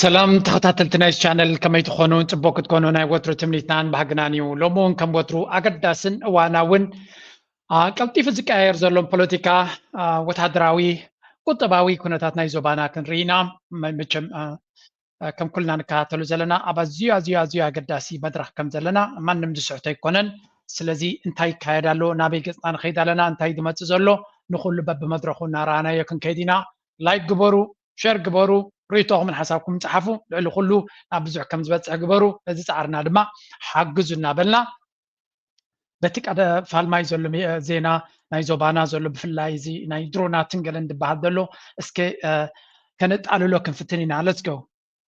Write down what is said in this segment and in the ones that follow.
ሰላም ተኸታተልቲ ናይ ቻነል፣ ከመይ ትኾኑ? ጽቡቅ ክትኮኑ ናይ ወትሩ ትምኒትናን ባህግናን እዩ። ሎሚ እውን ከም ወትሩ ኣገዳስን እዋናውን፣ አ፣ ቀልጢፉ ዝቀያየር ዘሎን ፖለቲካ፣ አ፣ ወተሃደራዊ፣ ቁጠባዊ ኩነታት ናይ ዞባና ክንርኢ ኢና። መ-፣ መቸም፣ አ፣ አ፣ ከም ኩልና ንከታተሉ ዘለና ኣብ ኣዝዩ፣ ኣዝዩ፣ ኣዝዩ ኣገዳሲ መድረኽ ከም ዘለና ማንም ዝስሕቶ ኣይኮነን። ስለዚ እንታይ ይካየድ ኣሎ? ናበይ ገጽና ንኸይድ ኣለና? እንታይ ዝመጽእ ዘሎ? ንኹሉ በብመድረኹ እናረኣናዮ ክንከይድ ኢና። ላይክ ግበሩ፣ ሸር ግበሩ፣ ርእይቶኹምን ሓሳብኩም ጸሓፉ። ልዕሊ ኩሉ ናብ ብዙሕ ከም ዝበጽሕ ግበሩ። ነዚ ጻዕርና ድማ ሓግዙ እናበልና፣ በቲ ቀደ ፋልማይ ዘሎ ሜ-፣ ዜና ናይ ዞባና ዘሎ፣ ብፍላይ እዚ ናይ ድሮናትን ገለን ዝበሃል ዘሎ፣ እስከ፣ እ፣ ከነጣልሎ ክንፍትን ኢና። Let's go።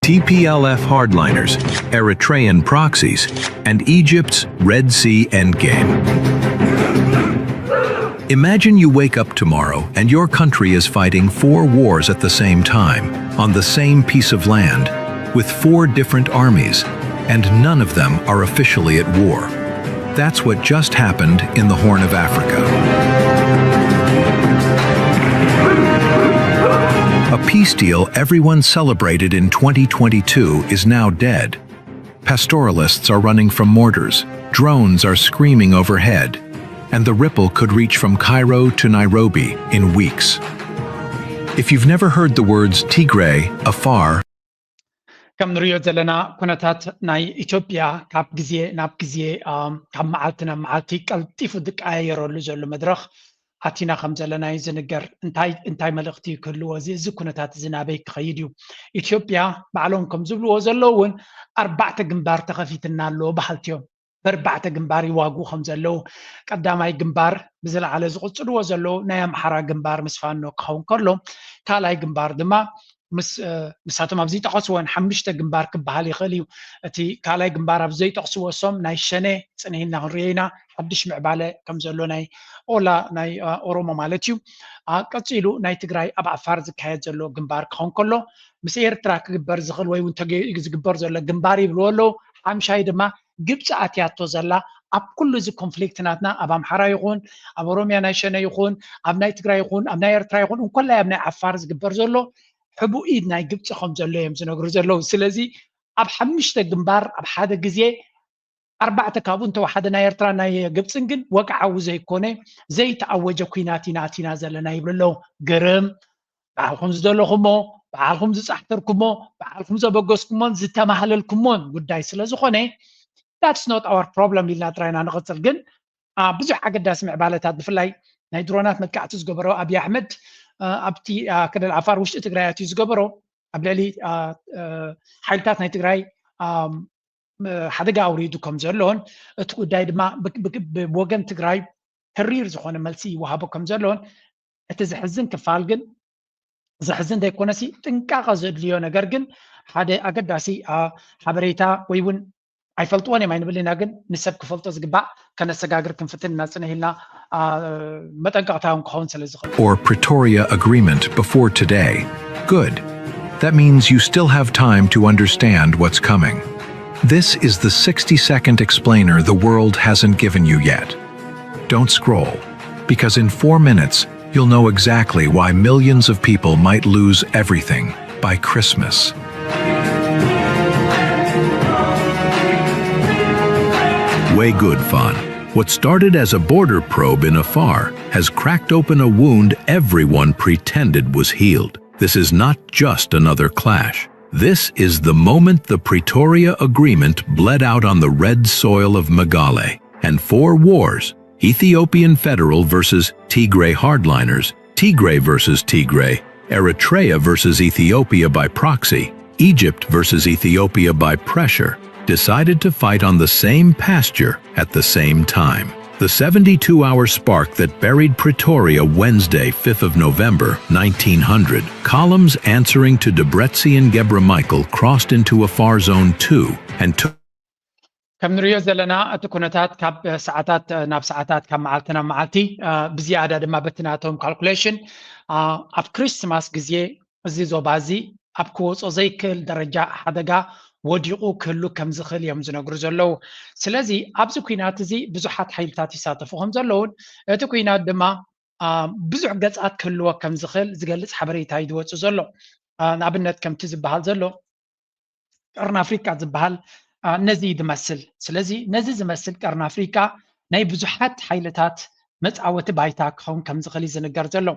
T P L F hardliners, Eritrean proxies, and Egypt's Red Sea endgame. Imagine you wake up tomorrow and your country is fighting four wars at the same time, on the same piece of land, with four different armies, and none of them are officially at war. That's what just happened in the Horn of Africa. A peace deal everyone celebrated in twenty twenty-two is now dead. Pastoralists are running from mortars, drones are screaming overhead, and the ripple could reach from Cairo to Nairobi in weeks. If you've never heard the words Tigray, Afar, ከም ንሪኦ ዘለና ኩነታት ናይ ኢትዮጵያ ካብ ግዜ ናብ ግዜ፣ ኣም፣ ካብ መዓልቲ ናብ መዓልቲ ቀልጢፉ ዝቀያየረሉ ዘሎ መድረኽ ኣቲና ከም ዘለና እዩ ዝንገር። እንታይ፣ እንታይ መልእኽቲ ክህልዎ እዚ፣ እዚ ኩነታት እዚ ናበይ ክኸይድ እዩ? ኢትዮጵያ ባዕሎም ከም ዝብልዎ ዘለዉ እውን ኣርባዕተ ግንባር ተኸፊትና ኣለዎ በሃልቲ እዮም። በርባዕተ ግንባር ይዋግኡ ከም ዘለዉ፣ ቀዳማይ ግንባር ብዝለዓለ ዝቕጽልዎ ዘለዉ ናይ ኣምሓራ ግንባር ምስ ፋኖ ክኸውን ከሎ፣ ካልኣይ ግንባር ድማ ምስ፣ እ፣ ምሳቶም ኣብ ዘይጠቐስዎን ሓሙሽተ ግንባር ክበሃል ይኽእል እዩ። እቲ ካልኣይ ግንባር ኣብ ዘይጠቕስዎ እሶም ናይ ሸኔ ጽንሂልና ክንሪኦ ኢና። ሓድሽ ምዕባለ ከም ዘሎ ናይ ኦላ ናይ፣ እ፣ ኦሮሞ ማለት እዩ። ኣ፣ ቀጺሉ ናይ ትግራይ ኣብ ዓፋር ዝካየድ ዘሎ ግንባር ክኸውን ከሎ፣ ምስ ኤርትራ ክግበር ዝኽእል ወይ እውን ተገ-፣ ዝግበር ዘሎ ግንባር ይብልዎ ኣለዉ። ሓምሻይ ድማ ግብፂ ኣትያቶ ዘላ ኣብ ኩሉ እዚ ኮንፍሊክት ናትና፣ ኣብ ኣምሓራ ይኹን፣ ኣብ ኦሮሚያ ናይ ሸነ ይኹን፣ ኣብ ናይ ትግራይ ይኹን፣ ኣብ ናይ ኤርትራ ይኹን፣ እንኮላይ ኣብ ናይ ዓፋር ዝግበር ዘሎ ሕቡእ ኢድ ናይ ግብፂ ከም ዘሎ እዮም ዝነግሩ ዘለዉ። ስለዚ ኣብ ሓሙሽተ ግንባር ኣብ ሓደ ግዜ ኣርባዕተ ካብኡ እንተወሓደ ናይ ኤርትራ ናይ ግብፅን ግን ወግዓዊ ዘይኮነ ዘይተኣወጀ ኲናት ኢና ኣቲና ዘለና ይብሉ ኣለዉ። ግርም፣ ባዕልኹም ዝደለኹሞ፣ ባዕልኹም ዝጻሕተርኩሞ፣ ባዕልኹም ዘበገስኩሞን ዝተማህለልኩሞን ጉዳይ ስለ ዝኾነ፣ that's not our problem ኢልና ጥራይ ኢና ንቕጽል። ግን፣ አ፣ ብዙሕ ኣገዳሲ ምዕባለታት፣ ብፍላይ ናይ ድሮናት መጥቃዕቲ ዝገበሮ ኣብይ ኣሕመድ፣ አ፣ ኣብቲ፣ አ፣ ክልል ዓፋር ውሽጢ ትግራይ ኣትዩ ዝገበሮ፣ ኣብ ልዕሊ፣ አ፣ አ፣ ሓይልታት ናይ ትግራይ፣ አ፣ ም-፣ ሓደጋ ኣውሪዱ ከም ዘሎን፣ እቲ ጉዳይ ድማ ብ-፣ ብ-፣ ብወገን ትግራይ ተሪር ዝኾነ መልሲ ይወሃቦ ከም ዘሎን፣ እቲ ዘሕዝን ክፋል ግን፣ ዘሕዝን ዘይኮነሲ ጥንቃቐ ዘድልዮ ነገር ግን፣ ሓደ ኣገዳሲ፣ አ፣ ሓበሬታ ወይ እውን ኣይፈልጥዎን እዮም ኣይንብል ኢና፣ ግን ንሰብ ክፈልጦ ዝግባእ ከነሰጋግር ክንፍትን እናጽንሕ ኢልና፣ አ፣ መጠንቀቕታ እውን ክኸውን ስለ ዝኽእል። Or Pretoria Agreement before today. Good. That means you still have time to understand what's coming. This is the sixty second explainer the world hasn't given you yet. Don't scroll, because in four minutes, you'll know exactly why millions of people might lose everything by Christmas. Way good, Fon. What started as a border probe in Afar has cracked open a wound everyone pretended was healed. This is not just another clash. This is the moment the Pretoria Agreement bled out on the red soil of Megale, and four wars, Ethiopian Federal versus Tigray hardliners, Tigray versus Tigray, Eritrea versus Ethiopia by proxy, Egypt versus Ethiopia by pressure, decided to fight on the same pasture at the same time. The seventy-two hour spark that buried Pretoria Wednesday, fifth of November, nineteen hundred, columns answering to Debretsion Gebremichael crossed into Afar Zone two and took ከም ንሪኦ ዘለና እቲ ኩነታት ካብ ሰዓታት ናብ ሰዓታት፣ ካብ መዓልቲ ናብ መዓልቲ፣ አ፣ ብዝያዳ ድማ በቲ ናቶም ካልኩሌሽን፣ አ፣ ኣብ ክሪስማስ ግዜ እዚ ዞባ እዚ ኣብ ክወጾ ዘይክእል ደረጃ ሓደጋ ወዲቑ ክህሉ ከም ዝኽእል እዮም ዝነግሩ ዘለዉ። ስለዚ ኣብዚ ኲናት እዚ ብዙሓት ሓይልታት ይሳተፉ ከም ዘለዉን እቲ ኲናት ድማ፣ አ፣ ብዙሕ ገጻት ክህልዎ ከም ዝኽእል ዝገልጽ ሓበሬታ እዩ ዝወጽእ ዘሎ። አ፣ ንኣብነት ከምቲ ዝበሃል ዘሎ ቀርኒ ኣፍሪቃ ዝበሃል ነዚ እዩ ዝመስል። ስለዚ ነዚ ዝመስል ቀርኒ ኣፍሪቃ ናይ ብዙሓት ሓይልታት መፃወቲ ባይታ ክኸውን ከም ዝኽእል እዩ ዝንገር ዘሎ።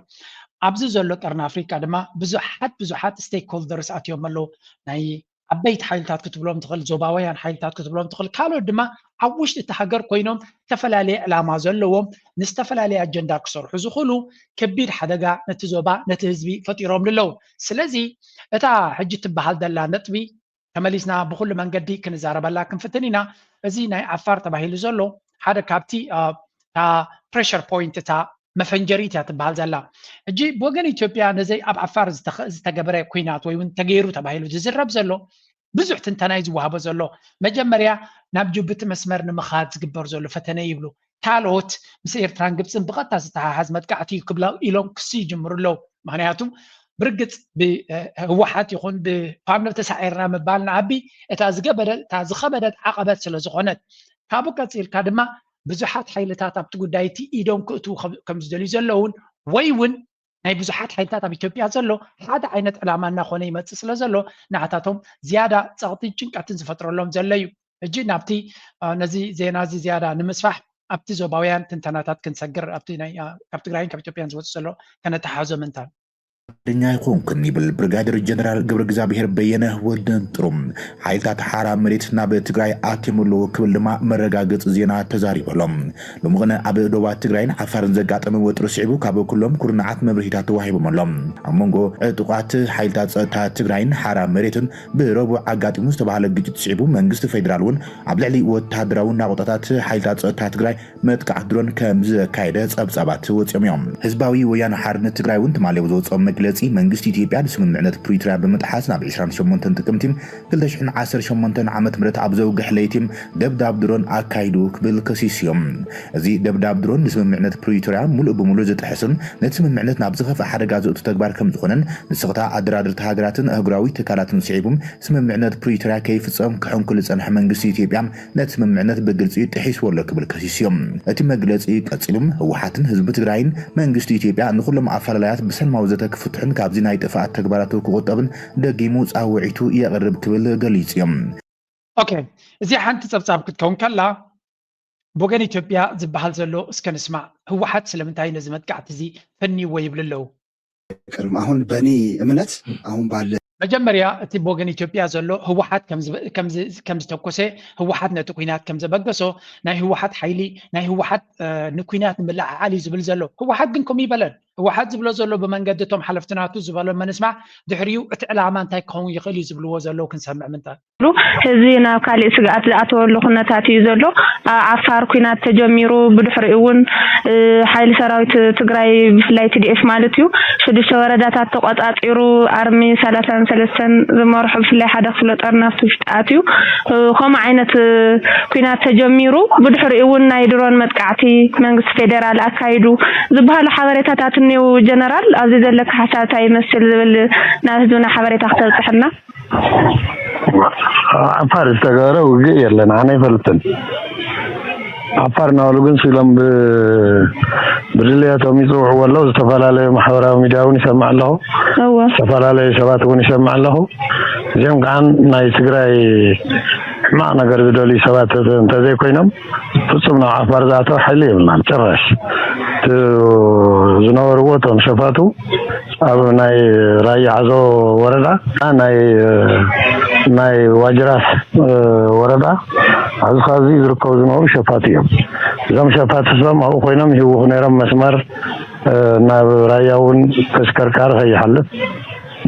ኣብዚ ዘሎ ቀርኒ ኣፍሪቃ ድማ ብዙሓት ብዙሓት ስቴክሆልደርስ ኣትዮም ኣለዉ። ናይ ዓበይቲ ሓይልታት ክትብሎም ትኽእል፣ ዞባውያን ሓይልታት ክትብሎም ትኽእል፣ ካልኦት ድማ ኣብ ውሽጢ እቲ ሃገር ኮይኖም ዝተፈላለየ ዕላማ ዘለዎም ንዝተፈላለየ ኣጀንዳ ክሰርሑ ዝኽእሉ ከቢድ ሓደጋ ነቲ ዞባ ነቲ ህዝቢ ፈጢሮም ኣለዉ። ስለዚ እታ ሕጂ ትበሃል ዘላ ነጥቢ ተመሊስና ብኩሉ መንገዲ ክንዛረበላ ክንፍትን ኢና። እዚ ናይ ዓፋር ተባሂሉ ዘሎ ሓደ ካብቲ እታ ፕሬሸር ፖይንት እታ መፈንጀሪት እያ ትበሃል ዘላ። ሕጂ ብወገን ኢትዮጵያ ነዘይ ኣብ ዓፋር ዝተገበረ ኩናት ወይ እውን ተገይሩ ተባሂሉ ዝዝረብ ዘሎ ብዙሕ ትንተና እዩ ዝወሃቦ ዘሎ። መጀመርያ ናብ ጅቡቲ መስመር ንምኻድ ዝግበር ዘሎ ፈተነ ይብሉ። ካልኦት ምስ ኤርትራን ግብፅን ብቐጥታ ዝተሓሓዝ መጥቃዕቲ እዩ ክብላ ኢሎም ክሲ ይጅምሩ ኣለዉ። ምክንያቱ ብርግፅ ብህወሓት ይኹን ብፋኖ ተሳዒርና ምባል ንዓቢ እታ ዝገበደ እታ ዝኸበደት ዓቐበት ስለ ዝኾነት ካብኡ ቀፂልካ ድማ ብዙሓት ሓይልታት ኣብቲ ጉዳይ እቲ ኢዶም ክእትዉ ከም ዝደልዩ ዘለውን ወይ እውን ናይ ብዙሓት ሓይልታት ኣብ ኢትዮጵያ ዘሎ ሓደ ዓይነት ዕላማ እናኾነ ይመፅእ ስለ ዘሎ ንዓታቶም ዝያዳ ፀቕጢን ጭንቀትን ዝፈጥረሎም ዘሎ እዩ። ሕጂ ናብቲ ነዚ ዜና እዚ ዝያዳ ንምስፋሕ ኣብቲ ዞባውያን ትንተናታት ክንሰግር ኣብቲ ካብ ትግራይን ካብ ኢትዮጵያን ዝወፅእ ዘሎ ከነተሓዞ ምንታን ደኛ ይኾንኩን ይብል ብርጋደር ጀነራል ገብረ እግዚኣብሔር በየነ ወደን ጥሩም ሓይልታት ሓራ መሬት ናብ ትግራይ ኣትዮም ኣለዉ ክብል ድማ መረጋገፂ ዜና ተዛሪቡ ኣሎ። ሎሚ ቅነ ኣብ ዶባት ትግራይን ዓፋርን ዘጋጠመ ወጥሪ ስዒቡ ካብ ኩሎም ኩርናዓት መብርሂታት ተዋሂቦም ኣሎ። ኣብ መንጎ ዕጡቓት ሓይልታት ፀጥታ ትግራይን ሓራ መሬትን ብረቡዕ ኣጋጢሙ ዝተባሃለ ግጭት ስዒቡ መንግስቲ ፌዴራል እውን ኣብ ልዕሊ ወታደራዊ ናቑጣታት ሓይልታት ፀጥታ ትግራይ መጥቃዕቲ ድሮን ከም ዘካየደ ፀብፃባት ወፂኦም እዮም። ህዝባዊ ወያነ ሓርነት ትግራይ እውን ትማሊ ኣብ ዘውፅኦ መግለፂ መንግስቲ ኢትዮጵያ ንስምምዕነት ፕሪቶርያ ብምጥሓስ ናብ ዕስራን ሸሞንተን ጥቅምቲ ክልተ ሽሕን ዓሰርተ ሸሞንተን ዓመተ ምህረት ኣብ ዘውግሕ ለይቲ ደብዳብ ድሮን ኣካይዱ ክብል ከሲሱ እዮም። እዚ ደብዳብ ድሮን ንስምምዕነት ፕሪቶርያ ሙሉእ ብሙሉእ ዝጥሕስን ነቲ ስምምዕነት ናብ ዝኸፍእ ሓደጋ ዘእቱ ተግባር ከም ዝኾነን ንስኽታ ኣደራድርቲ ሃገራትን ኣህጉራዊ ትካላትን ስዒቡ ስምምዕነት ፕሪቶርያ ከይፍፀም ክሕንኩል ዝፀንሐ መንግስቲ ኢትዮጵያ ነቲ ስምምዕነት ብግልፂ ጥሒስዎ ኣሎ ክብል ከሲሱ እዮም። እቲ መግለፂ ቀፂሉም ህወሓትን ህዝቢ ትግራይን መንግስቲ ኢትዮጵያ ንኩሎም ኣፈላላያት ብሰላማዊ ዘተ ክፍትሑን ካብዚ ናይ ጥፍኣት ተግባራቱ ክቁጠብን ደጊሙ ፃውዒቱ የቕርብ ክብል ገሊፁ እዮም። ኦኬ፣ እዚ ሓንቲ ፀብፃብ ክትከውን ከላ ብወገን ኢትዮጵያ ዝበሃል ዘሎ እስከ ንስማዕ። ህወሓት ስለምንታይ ነዚ መጥቃዕቲ እዚ ፈንይዎ ይብል ኣለዉ? ቅድም አሁን በእኔ እምነት አሁን ባለ መጀመርያ እቲ ብወገን ኢትዮጵያ ዘሎ ህወሓት ከም ዝተኮሰ ህወሓት ነቲ ኩናት ከም ዘበገሶ ናይ ህወሓት ሓይሊ ናይ ህወሓት ንኩናት ንምልዕዓል እዩ ዝብል ዘሎ። ህወሓት ግን ከምኡ ይበለን። ህወሓት ዝብሎ ዘሎ ብመንገዲ እቶም ሓለፍቲ ናቱ ዝበሎ መንስማዕ ድሕሪኡ እቲ ዕላማ እንታይ ክኸውን ይኽእል እዩ ዝብልዎ ዘለዉ ክንሰምዕ ምንታ ህዝቢ ናብ ካሊእ ስግኣት ዝኣተወሉ ኩነታት እዩ ዘሎ። ኣብ ዓፋር ኩናት ተጀሚሩ ብድሕሪኡ እውን ሓይሊ ሰራዊት ትግራይ ብፍላይ ቲ ዲ ኤፍ ማለት እዩ ሽዱሽተ ወረዳታት ተቆፃፂሩ ኣርሚ ሰላሳን ሰለስተን ዝመርሑ ብፍላይ ሓደ ክፍለ ጦር ናብቲ ውሽጢ ኣትዩ ከምኡ ዓይነት ኩናት ተጀሚሩ ብድሕሪኡ እውን ናይ ድሮን መጥቃዕቲ መንግስቲ ፌዴራል ኣካይዱ ዝበሃሉ ሓበሬታታት እኒው ጀነራል ኣብዚ ዘለካ ሓሳብ እንታይ ይመስል ዝብል ናብ ህዝብና ሓበሬታ ክተብፅሐልና። ዓፋር ዝተገበረ ውግእ የለን ኣነ ኣይፈልጥን። ዓፋር እናበሉ ግን ስኢሎም ብድልየቶም ይፅውዕዎ ኣለዉ። ዝተፈላለዩ ማሕበራዊ ሚድያ እውን ይሰምዕ ኣለኹ። ዝተፈላለዩ ሰባት እውን ይሰምዕ ኣለኹ። እዚኦም ከዓ ናይ ትግራይ ሕማቕ ነገር ዝደልዩ ሰባት እንተዘይኮይኖም ፍፁም ናብ ዓፋር ዝኣተወ ሓይሊ የብልናን ጭራሽ። ዝነበርዎ እቶም ሸፋቱ ኣብ ናይ ራያ ዓዞ ወረዳ ናይ ናይ ዋጅራት ወረዳ ኣብዚ ከባቢ ዝርከቡ ዝነበሩ ሸፋቱ እዮም። እዞም ሸፋቱ እሶም ኣብኡ ኮይኖም ይህውኹ ነይሮም መስመር ናብ ራያ እውን ተሽከርካሪ ከይሓልፍ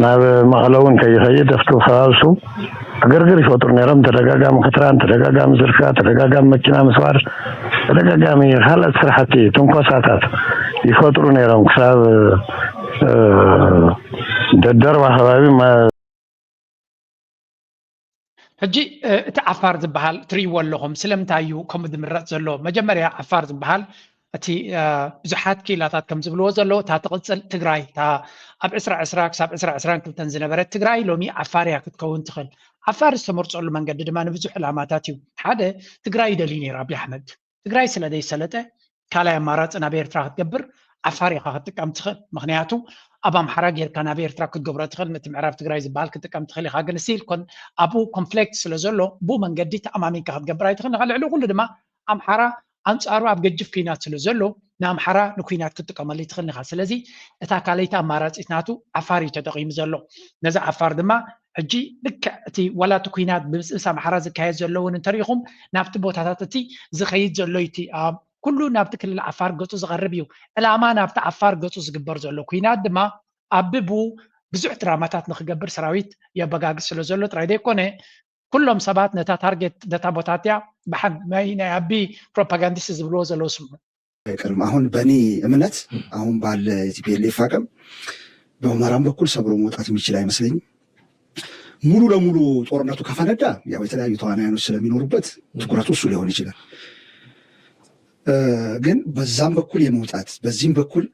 ናብ መቐለ እውን ከይኸይድ ኣብቲ ከባቢ እሱ ዕግርግር ይፈጥሩ ነይሮም። ተደጋጋሚ ክትራን፣ ተደጋጋሚ ዝርፊያ፣ ተደጋጋሚ መኪና ምስባር፣ ተደጋጋሚ ካልኦት ስራሕቲ ትንኮሳታት ይፈጥሩ ነይሮም ክሳብ ደደርባ ከባቢ ሕጂ እቲ ዓፋር ዝበሃል ትርእይዎ ኣለኹም ስለምንታይ እዩ ከምኡ ዝምረፅ ዘሎ? መጀመርያ ዓፋር ዝበሃል እቲ ብዙሓት ክኢላታት ከም ዝብልዎ ዘለዉ እታ ትቕፅል ትግራይ እታ ኣብ ዕስራ ዕስራ ክሳብ ዕስራ ዕስራን ክልተን ዝነበረት ትግራይ ሎሚ ዓፋር እያ ክትከውን ትኽእል። ዓፋር ዝተመርፀሉ መንገዲ ድማ ንብዙሕ ዕላማታት እዩ። ሓደ ትግራይ ይደልዩ ነይሩ ኣብዪ ኣሕመድ። ትግራይ ስለ ዘይሰለጠ ካልኣይ ኣማራፂ ናብ ኤርትራ ክትገብር ዓፋር ኢኻ ክትጥቀም ትኽእል። ምክንያቱ ኣብ ኣምሓራ ጌርካ ናብ ኤርትራ ክትገብሮ ትኽእል፣ ነቲ ምዕራብ ትግራይ ዝበሃል ክትጥቀም ትኽእል ኢኻ። ግን ስቲል ኣብኡ ኮንፍሊክት ስለ ዘሎ ብኡ መንገዲ ተኣማሚንካ ክትገብር ኣይትኽእል ኢኻ። ልዕሊ ኩሉ ድማ ኣምሓራ ኣንጻሩ ኣብ ገጅፍ ኩናት ስለ ዘሎ ንኣምሓራ ንኩናት ክትጥቀመሉ ትኽእል ኢኻ። ስለዚ እታ ካልኣይቲ ኣማራፂት ናቱ ዓፋር እዩ ተጠቒሙ ዘሎ። ነዚ ዓፋር ድማ ሕጂ ልክዕ እቲ ዋላ እቲ ኩናት ብምስምስ ኣምሓራ ዝካየድ ዘሎ እውን እንተሪኢኹም ናብቲ ቦታታት እቲ ዝኸይድ ዘሎ እቲ ኩሉ ናብቲ ክልል ዓፋር ገፁ ዝቐርብ እዩ። ዕላማ ናብቲ ዓፋር ገፁ ዝግበር ዘሎ ኩናት ድማ ኣቢ ብኡ ብዙሕ ድራማታት ንክገብር ሰራዊት የበጋግስ ስለ ዘሎ ጥራይ ዘይኮነ ኩሎም ሰባት ነታ ታርጌት ነታ ቦታ እቲያ ብሓ ናይ ኣቢ ፕሮፓጋንዲስት ዝብልዎ ዘለዉ ስምዑ። አይቀርም። አሁን በእኔ እምነት አሁን ባለ ቲፒኤልኤፍ አቅም በሁመራም በኩል ሰብሮ መውጣት የሚችል አይመስለኝም። ሙሉ ለሙሉ ጦርነቱ ከፈነዳ ያው የተለያዩ ተዋናያኖች ስለሚኖሩበት ትኩረቱ እሱ ሊሆን ይችላል። ግን በዛም በኩል የመውጣት በዚህም በኩል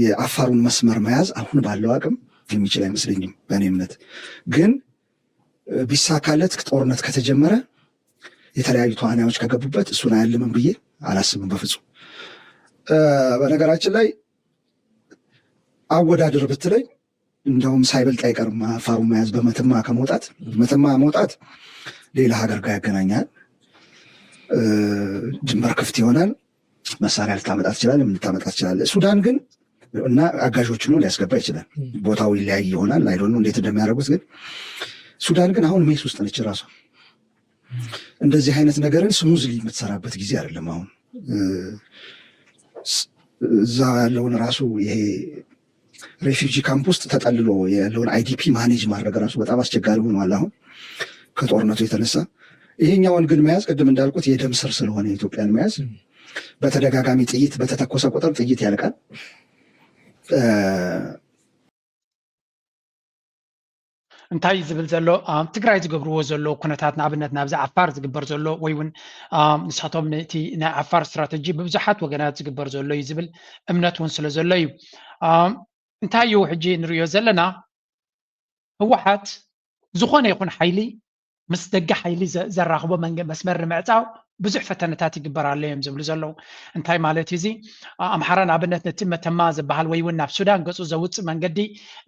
የአፋሩን መስመር መያዝ አሁን ባለው አቅም የሚችል አይመስለኝም በእኔ እምነት። ግን ቢሳካለት ጦርነት ከተጀመረ የተለያዩ ተዋናዮች ከገቡበት እሱን አያልምም ብዬ አላስብም በፍጹም። በነገራችን ላይ አወዳድር ብትለኝ እንደውም ሳይበልጥ አይቀርም አፋሩን መያዝ በመተማ ከመውጣት። መተማ መውጣት ሌላ ሀገር ጋር ያገናኛል፣ ድንበር ክፍት ይሆናል። መሳሪያ ልታመጣ ትችላለህ፣ ምን ልታመጣ ትችላለህ። ሱዳን ግን እና አጋዦች ነው ሊያስገባ ይችላል። ቦታው ይለያይ ይሆናል። አይ ዶንት ኖ እንዴት እንደሚያደርጉት። ግን ሱዳን ግን አሁን ሜስ ውስጥ ነች ራሷ። እንደዚህ አይነት ነገርን ስሙዝሊ የምትሰራበት ጊዜ አይደለም አሁን። እዛ ያለውን ራሱ ይሄ ሬፊጂ ካምፕ ውስጥ ተጠልሎ ያለውን አይዲፒ ማኔጅ ማድረግ ራሱ በጣም አስቸጋሪ ሆኗል አሁን ከጦርነቱ የተነሳ። ይሄኛውን ግን መያዝ ቅድም እንዳልኩት የደም ስር ስለሆነ የኢትዮጵያን መያዝ በተደጋጋሚ ጥይት በተተኮሰ ቁጥር ጥይት ያልቃል። እንታይ ዝብል ዘሎ ትግራይ ዝገብርዎ ዘለዉ ኩነታት ንኣብነት ናብዚ ዓፋር ዝግበር ዘሎ ወይ እውን ንሳቶም ነቲ ናይ ዓፋር ስትራተጂ ብብዙሓት ወገናት ዝግበር ዘሎ እዩ ዝብል እምነት እውን ስለ ዘሎ እዩ። እንታይ እዩ ሕጂ ንሪኦ ዘለና ህወሓት ዝኾነ ይኹን ሓይሊ ምስ ደገ ሓይሊ ዘራኽቦ መስመር ንምዕፃው ብዙሕ ፈተነታት ይግበር ኣሎ እዮም ዝብሉ ዘለዉ። እንታይ ማለት እዚ ኣምሓራ ንኣብነት ነቲ መተማ ዝበሃል ወይ እውን ናብ ሱዳን ገፁ ዘውፅእ መንገዲ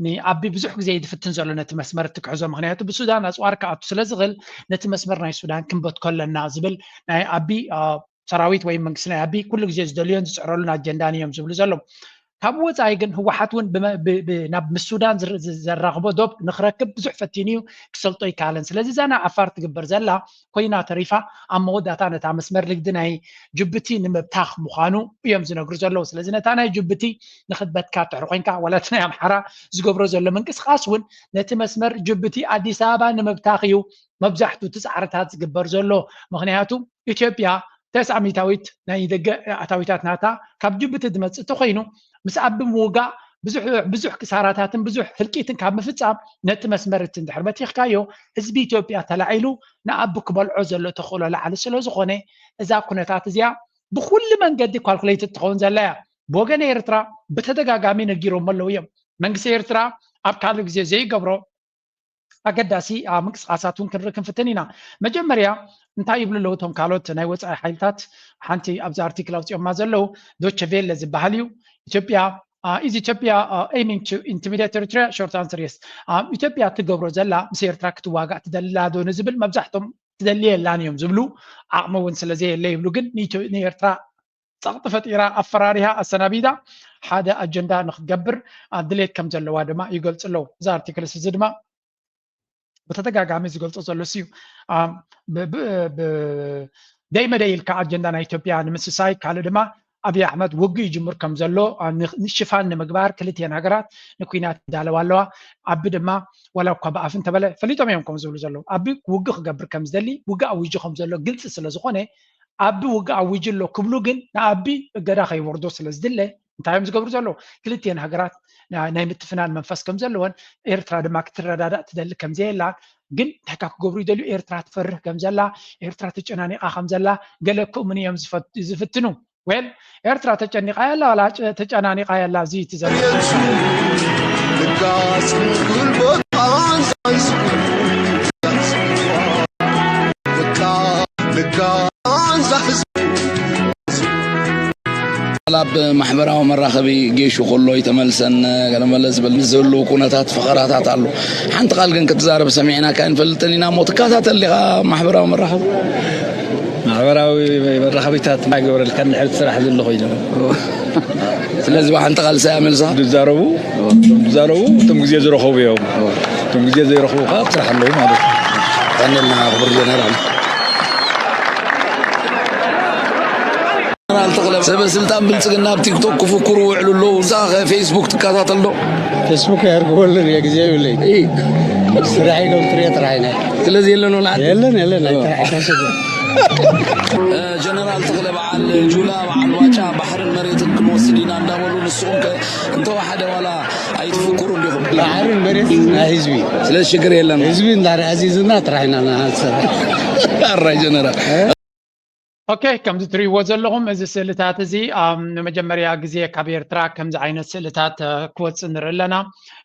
ንኣቢ ብዙሕ ግዜ ይድፍትን ዘሎ ነቲ መስመር እቲ ክሕዞ። ምክንያቱ ብሱዳን ኣፅዋር ክኣቱ ስለ ዝኽእል ነቲ መስመር ናይ ሱዳን ክንበትኮ ኣለና ዝብል ናይ ኣቢ ሰራዊት ወይ መንግስቲ ናይ ኣቢ ኩሉ ግዜ ዝደልዮን ዝፅዕረሉን ኣጀንዳን እዮም ዝብሉ ዘለዉ። ካብ ወፃኢ ግን ህወሓት እውን ናብ ምስ ሱዳን ዘራኽቦ ዶብ ንክረክብ ብዙሕ ፈቲኑ እዩ፣ ክሰልጦ ይከኣለን። ስለዚ እዛ ናብ ዓፋር ትግበር ዘላ ኮይና ተሪፋ ኣብ መወዳእታ ነታ መስመር ንግዲ ናይ ጅቡቲ ንምብታኽ ምዃኑ እዮም ዝነግሩ ዘለዉ። ስለዚ ነታ ናይ ጅቡቲ ንክትበትካ ትሕር ኮይንካ ዋላ እቲ ናይ ኣምሓራ ዝገብሮ ዘሎ ምንቅስቃስ እውን ነቲ መስመር ጅቡቲ ኣዲስ ኣበባ ንምብታኽ እዩ መብዛሕቱ እቲ ፃዕርታት ዝግበር ዘሎ። ምክንያቱ ኢትዮጵያ ተስዓ ሚእታዊት ናይ ደገ ኣታዊታት ናታ ካብ ጅቡቲ ዝመፅእ እንተኮይኑ ምስ ኣቢ ምውጋእ ብዙሕ ብዙሕ ክሳራታትን ብዙሕ ህልቂትን ካብ ምፍፃም ነቲ መስመር እቲ እንድሕር በቲኽካዮ ህዝቢ ኢትዮጵያ ተላዒሉ ንኣቢ ክበልዖ ዘሎ ተኽእሎ ላዕሊ ስለ ዝኾነ እዛ ኩነታት እዚኣ ብኩሉ መንገዲ ካልኩሌትድ ትኸውን ዘላ እያ። ብወገን ኤርትራ ብተደጋጋሚ ነጊሮሞ ኣለዉ እዮም። መንግስቲ ኤርትራ ኣብ ካልእ ግዜ ዘይገብሮ ኣገዳሲ ምንቅስቃሳት እውን ክንርኢ ክንፍትን ኢና። መጀመርያ እንታይ ይብሉ ኣለዉ እቶም ካልኦት ናይ ወፃኢ ሓይልታት? ሓንቲ ኣብዚ ኣርቲክል ኣውፅኦማ ዘለዉ ዶቸ ቬለ ዝበሃል እዩ። ኢትዮጵያ is Ethiopia aiming to intimidate Eritrea? Short answer yes. ኢትዮጵያ ትገብሮ ዘላ ምስ ኤርትራ ክትዋጋእ ትደሊ ዶ ንዝብል መብዛሕቶም ትደሊ የላን እዮም ዝብሉ። ዓቕሚ እውን ስለዘየለ ይብሉ። ግን ንኤርትራ ፀቕጢ ፈጢራ ኣፈራሪሃ ኣሰናቢዳ ሓደ ኣጀንዳ ንክትገብር ድሌት ከም ዘለዋ ድማ ይገልፁ ኣለዉ። እዚ ኣርቲክልስ እዚ ድማ ብተደጋጋሚ ዝገልፆ ዘሎ እዩ። ደይ መደይ ኢልካ ኣጀንዳ ናይ ኢትዮጵያ ንምስሳይ ካልእ ድማ ኣብይ ኣሕመድ ውግእ ይጅምር ከም ዘሎ ሽፋን ንምግባር ክልቲኤን ሃገራት ንኩናት ይዳለዋ ኣለዋ። ኣቢ ድማ ዋላ እኳ ብኣፍ እንተበለ ፈሊጦም እዮም ከም ዝብሉ ዘለዉ ኣቢ ውግእ ክገብር ከም ዝደሊ ውግእ ኣዊጁ ከም ዘሎ ግልፂ ስለ ዝኾነ ኣቢ ውግእ ኣዊጁ ኣሎ ክብሉ ግን ንኣቢ እገዳ ከይወርዶ ስለ ዝድለ እንታይ እዮም ዝገብሩ ዘለዉ? ክልቲኤን ሃገራት ናይ ምትፍናን መንፈስ ከም ዘለወን ኤርትራ ድማ ክትረዳዳእ ትደሊ ከም ዘየላ ግን እንታይ ካብ ክገብሩ ይደልዩ? ኤርትራ ትፈርህ ከም ዘላ ኤርትራ ተጨናኒቓ ከም ዘላ ገለ ክእምኑ እዮም ዝፍትኑ። ዌል ኤርትራ ተጨኒቓ ያላ ዋላ ተጨናኒቓ ያላ እዚ እቲ ዘሎ ኣብ ማሕበራዊ መራኸቢ ጌሹ ከሎ ይተመልሰን ገለመለ ዝብል ዝህልው ኩነታት ፈኸራታት ኣሎ። ሓንቲ ቃል ግን ክትዛረብ ሰሚዕናካ ኣይንፈልጥን ኢና እሞ ትከታተል ዲኻ ማሕበራዊ መራኸቢ? ማሕበራዊ መራኸቢታት ኣይገበረልካ እንድሕር ስራሕ ዘሎ ኮይኑ ስለዚ ብሓንቲ ቃል ሳያ መልሳ ዝዛረቡ ዝዛረቡ እቶም ግዜ ዝረኸቡ እዮም። እቶም ግዜ ዘይረኸቡ ከዓ ኣብ ስራሕ ኣለዉ ማለት እዩ። ቀንልና ክቡር ጀነራል ሰበ ስልጣን ብልፅግና ኣብ ቲክቶክ ክፍክሩ ውዕሉ ኣለዉ። እዛ ፌስቡክ ትከታተል ዶ? ፌስቡክ ያርግበልን የግዜ ይብለይ ስራሕ ኢሎም ትሪኦ ጥራሕ ኢና ስለዚ የለን ወላ የለን የለን ኣይተራእካሰብ ጀነራል ተኽለ በዓል ጁላ በዓል ዋጫ ባሕርን መሬትን ክንወስድ ኢና እንዳበሉ ንስኹም ከ እንተወሓደ ዋላ ኣይትፍክሩ እንዲኹም ባሕርን መሬት ናይ ህዝቢ ስለዚ ሽግር የለን ህዝቢ እንዳተኣዚዝና ጥራሕ ኢና ንሰርሕ ኣራይ ጀነራል ኦኬ ከምዚ ትሪእዎ ዘለኹም እዚ ስእልታት እዚ ንመጀመርያ ግዜ ካብ ኤርትራ ከምዚ ዓይነት ስእልታት ክወፅእ ንርኢ ኣለና።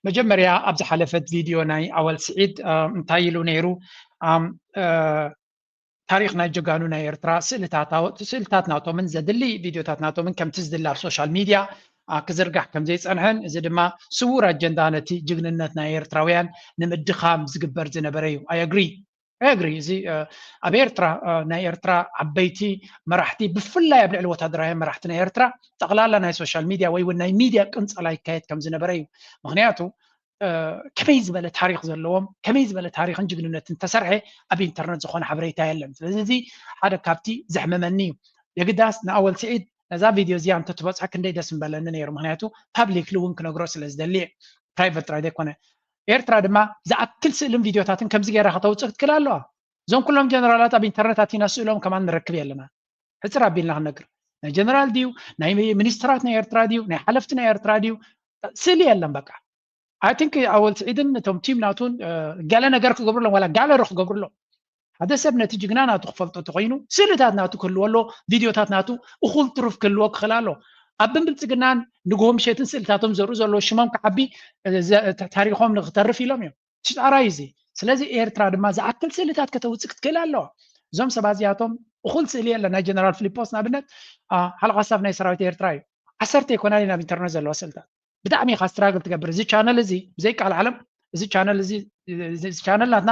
መጀመርያ ኣብ ዝሓለፈት ቪድዮ ናይ ኣወል ስዒድ እንታይ ኢሉ ነይሩ? ታሪኽ ናይ ጀጋኑ ናይ ኤርትራ ስእልታት ናቶምን ዘድሊ ቪድዮታት ናቶምን ከምቲ ዝድለ ኣብ ሶሻል ሚድያ ክዝርጋሕ ከምዘይፀንሐን እዚ ድማ ስውር ኣጀንዳ ነቲ ጅግንነት ናይ ኤርትራውያን ንምድኻም ዝግበር ዝነበረ እዩ። ኣይ ኣግሪ ኣይ ኣግሪ እዚ ኣብ ኤርትራ ናይ ኤርትራ ዓበይቲ መራሕቲ ብፍላይ ኣብ ልዕሊ ወታደራውያን መራሕቲ ናይ ኤርትራ ጠቕላላ ናይ ሶሻል ሚድያ ወይ እውን ናይ ሚድያ ቅንፀላ ይካየድ ከም ዝነበረ እዩ። ምክንያቱ ከመይ ዝበለ ታሪክ ዘለዎም ከመይ ዝበለ ታሪክን ጅግንነትን ተሰርሐ ኣብ ኢንተርነት ዝኮነ ሓበሬታ የለን። ስለዚ እዚ ሓደ ካብቲ ዘሕመመኒ እዩ። የግዳስ ንኣወል ስዒድ ነዛ ቪድዮ እዚኣ እንተትበፅሖ ክንደይ ደስ ምበለኒ ነይሩ። ምክንያቱ ፓብሊክሊ እውን ክነግሮ ስለ ዝደሊ እየ። ፕራይቨት ጥራይ ዘይኮነ። ኤርትራ ድማ ዝኣክል ስእልን ቪድዮታትን ከምዚ ገይራ ከተውፅእ ክትክእል ኣለዋ። እዞም ኩሎም ጀነራላት ኣብ ኢንተርነት ኣቲና ስእሎም ከማን ንረክብ የለና። ሕፅር ኣቢልና ክንነግር ናይ ጀነራል ድዩ ናይ ሚኒስትራት ናይ ኤርትራ ድዩ ናይ ሓለፍቲ ናይ ኤርትራ ድዩ ስእሊ የለን። በቃ ኣይ ቲንክ ኣወል ስዒድን እቶም ቲም ናቱን ገለ ነገር ክገብሩሎም ዋላ ጋለሪ ክገብሩሎም ሓደ ሰብ ነቲ ጅግና ናቱ ክፈልጦ ተኮይኑ ስእልታት ናቱ ክህልዎ ኣሎ፣ ቪድዮታት ናቱ እኹል ትሩፍ ክህልዎ ክኽእል ኣሎ። ኣብ ብልፅግናን ንግሆ ምሸትን ስእልታቶም ዘርኡ ዘለዉ ሽሞም ክዓቢ ታሪኮም ንክተርፍ ኢሎም እዮም። ሽጣራ እዩ እዚ። ስለዚ ኤርትራ ድማ ዝኣክል ስእልታት ከተውፅእ ክትክእል ኣለዋ። እዞም ሰባት እዚኣቶም እኹል ስእሊ የለ ናይ ጀነራል ፊሊጶስ ንኣብነት ሓለቓ ስታፍ ናይ ሰራዊት ኤርትራ እዩ። ዓሰርተ ኣይኮናን ናብ ኢንተርነት ዘለዋ ስእልታት ብጣዕሚ ኢኻ ስትራግል ትገብር። እዚ ቻነል እዚ ብዘይ ቃል ዓለም እዚ ቻነል እዚ ቻነል ናትና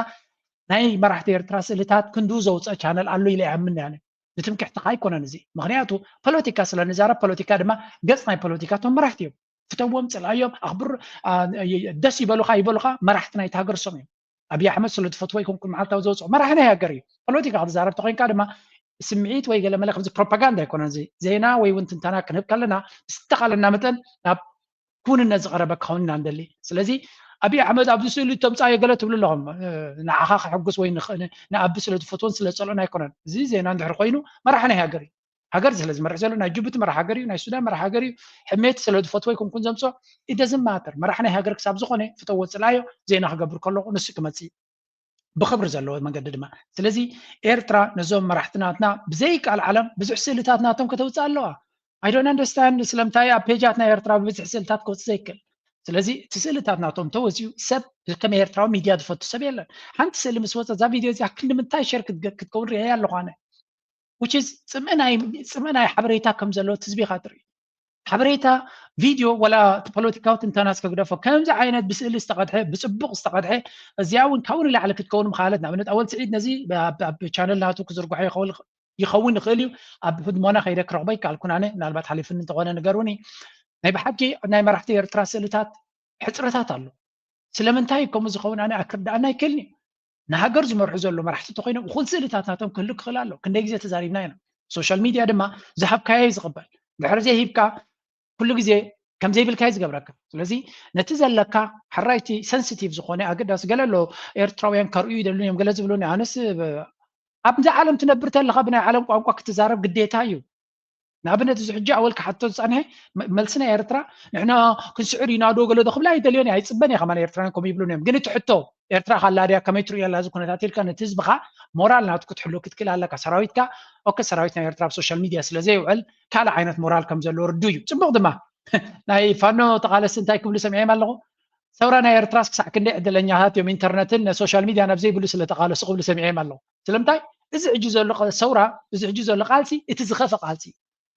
ናይ መራሕቲ ኤርትራ ስእልታት ክንዱ ዘውፀ ቻነል ኣሎ ኢለ ይኣምን ያለ ንትምክሕትኻ ኣይኮነን እዚ ምክንያቱ ፖለቲካ ስለ ንዛረብ ፖለቲካ ድማ ገፅ ናይ ፖለቲካ ቶም መራሕቲ እዮም። ፍተዎም ፅልኣዮም ኣኽብር ደስ ይበሉኻ ይበሉኻ መራሕቲ ናይቲ ሃገር እሶም እዮም። ኣብይ ኣሕመድ ስለ ትፈትዎ ኣይኮንኩን መዓልታዊ ዘውፅኦ መራሒ ናይ ሃገር እዩ። ፖለቲካ ክትዛረብ ተኮይንካ ድማ ስምዒት ወይ ገለ መለ ከምዚ ፕሮፓጋንዳ ኣይኮነን እዚ ዜና ወይ እውን ትንተና ክንህብ ከለና ብዝተኻለና መጠን ናብ ክውንነት ዝቐረበ ክኸውን ኢና ንደሊ። ስለዚ ኣብይ ኣሕመድ ኣብዚ ስእሊ ተምፃዮ ገለ ትብሉ ኣለኹም ንዓኻ ክሕጉስ ወይ ንኣቢ ስለ ዝፈትዎን ስለ ዝፀልኦን ኣይኮነን። እዚ ዜና እንድሕር ኮይኑ መራሒ ናይ ሃገር እዩ። ሃገር ስለ ዝመርሕ ዘሎ ናይ ጅቡቲ መራሕ ሃገር እዩ ናይ ሱዳን መራሕ ሃገር እዩ ሕሜት ስለ ዝፈትዎ ይኩንኩን ዘምፅኦ ኢደዝን ማተር መራሕ ናይ ሃገር ክሳብ ዝኾነ ፍተዎ ፅላዮ ዜና ክገብር ከለኹ ንሱ ክመፅእ ብክብሪ ዘለዎ መንገዲ ድማ ስለዚ ኤርትራ ነዞም መራሕቲ ናትና ብዘይ ቃል ዓለም ብዙሕ ስእልታት ናቶም ከተውፅእ ኣለዋ I don't understand ስለምንታይ ኣብ ፔጃት ናይ ኤርትራ ብብዝሒ ስእልታት ክወፅእ ዘይክእል ስለዚ እቲ ስእልታት ናቶም ተወፂኡ ሰብ ከም ኤርትራዊ ሚድያ ዝፈቱ ሰብ የለን ሓንቲ ስእሊ ምስ ወፀ እዛ ቪድዮ እዚኣ ክንዲ ምንታይ ሸር ክትከውን ሪአያ ኣለኳነ which is ፅምእ ናይ ሓበሬታ ከም ዘለዎ ትዝቢኻ ትርኢ ሓበሬታ ቪድዮ ወላ ፖለቲካዊ ትንተና እስከ ግደፎ ከምዚ ዓይነት ብስእሊ ዝተቐድሐ ብፅቡቕ ዝተቐድሐ እዚኣ እውን ካብኡ ንላዕሊ ክትከውን ምኻለት ንኣብነት ኣወል ስዒድ ነዚ ኣብ ቻነል ናቱ ክዝርግሖ ይኸውን ይኽእል እዩ ኣብ ህድሞና ከይደ ክረኽቦ ይከኣልኩን ኣነ ምናልባት ሓሊፍኒ እንተኾነ ንገሩኒ ናይ ብሓቂ ናይ መራሕቲ ኤርትራ ስእልታት ሕፅረታት ኣሎ ስለምንታይ ከምኡ ዝኸውን ኣነ ኣክርዳኣና ኣይክእልን እዩ ንሃገር ዝመርሑ ዘሎ መራሕቲ ተኮይኖም እኹል ስእልታት ናቶም ክህሉ ክኽእል ኣሎ ክንደይ ግዜ ተዛሪብና ኢና social media ድማ ዝሃብካዮ እዩ ዝቕበል ድሕሪ ዘይሂብካ ኩሉ ግዜ ከም ዘይብልካ እዩ ዝገብረካ ስለዚ ነቲ ዘለካ ሕራይቲ sensitive ዝኾነ ኣገዳሲ ገለ ኣሎ ኤርትራውያን ከርእዩ ይደልዩ እዮም ገለ ዝብሉኒ ኣነስ ኣብዚ ዓለም ትነብር ተለካ ብናይ ዓለም ቋንቋ ክትዛረብ ግዴታ እዩ ንኣብነት እዚ ሕጂ ኣወል ክሓቶ ዝፀንሐ መልሲ ናይ ኤርትራ ንሕና ክንስዕር ኢና ዶ ገለ ዶ ክብላ ኣይደልዮን እየ ኣይፅበን እየ ከማን ኤርትራውያን ከምኡ ይብሉን እዮም ግን እቲ ሕቶ ኤርትራ ካላ ድያ ከመይ ትርእዮ ኣላ እዚ ኩነታት ኢልካ ነቲ ህዝብኻ ሞራል ናቱ ክትሕሉ ክትክእል ኣለካ ሰራዊትካ ኦከ ሰራዊት ናይ ኤርትራ ኣብ social media ስለ ዘይውዕል ካልእ ዓይነት ሞራል ከም ዘለዎ ርዱ እዩ ፅቡቕ ድማ ናይ ፋኖ ተቓለስቲ እንታይ ክብሉ ሰሚዐም ኣለኹ ሰውራ ናይ ኤርትራስ ክሳዕ ክንደይ ዕድለኛታት እዮም ኢንተርነትን social media ናብ ዘይብሉ ስለ ተቓለሱ ክብሉ ሰሚዐም ኣለኹ ስለምንታይ እዚ ሕጂ ዘሎ ሰውራ እዚ ሕጂ ዘሎ ቃልሲ እቲ ዝኸፈ ቃልሲ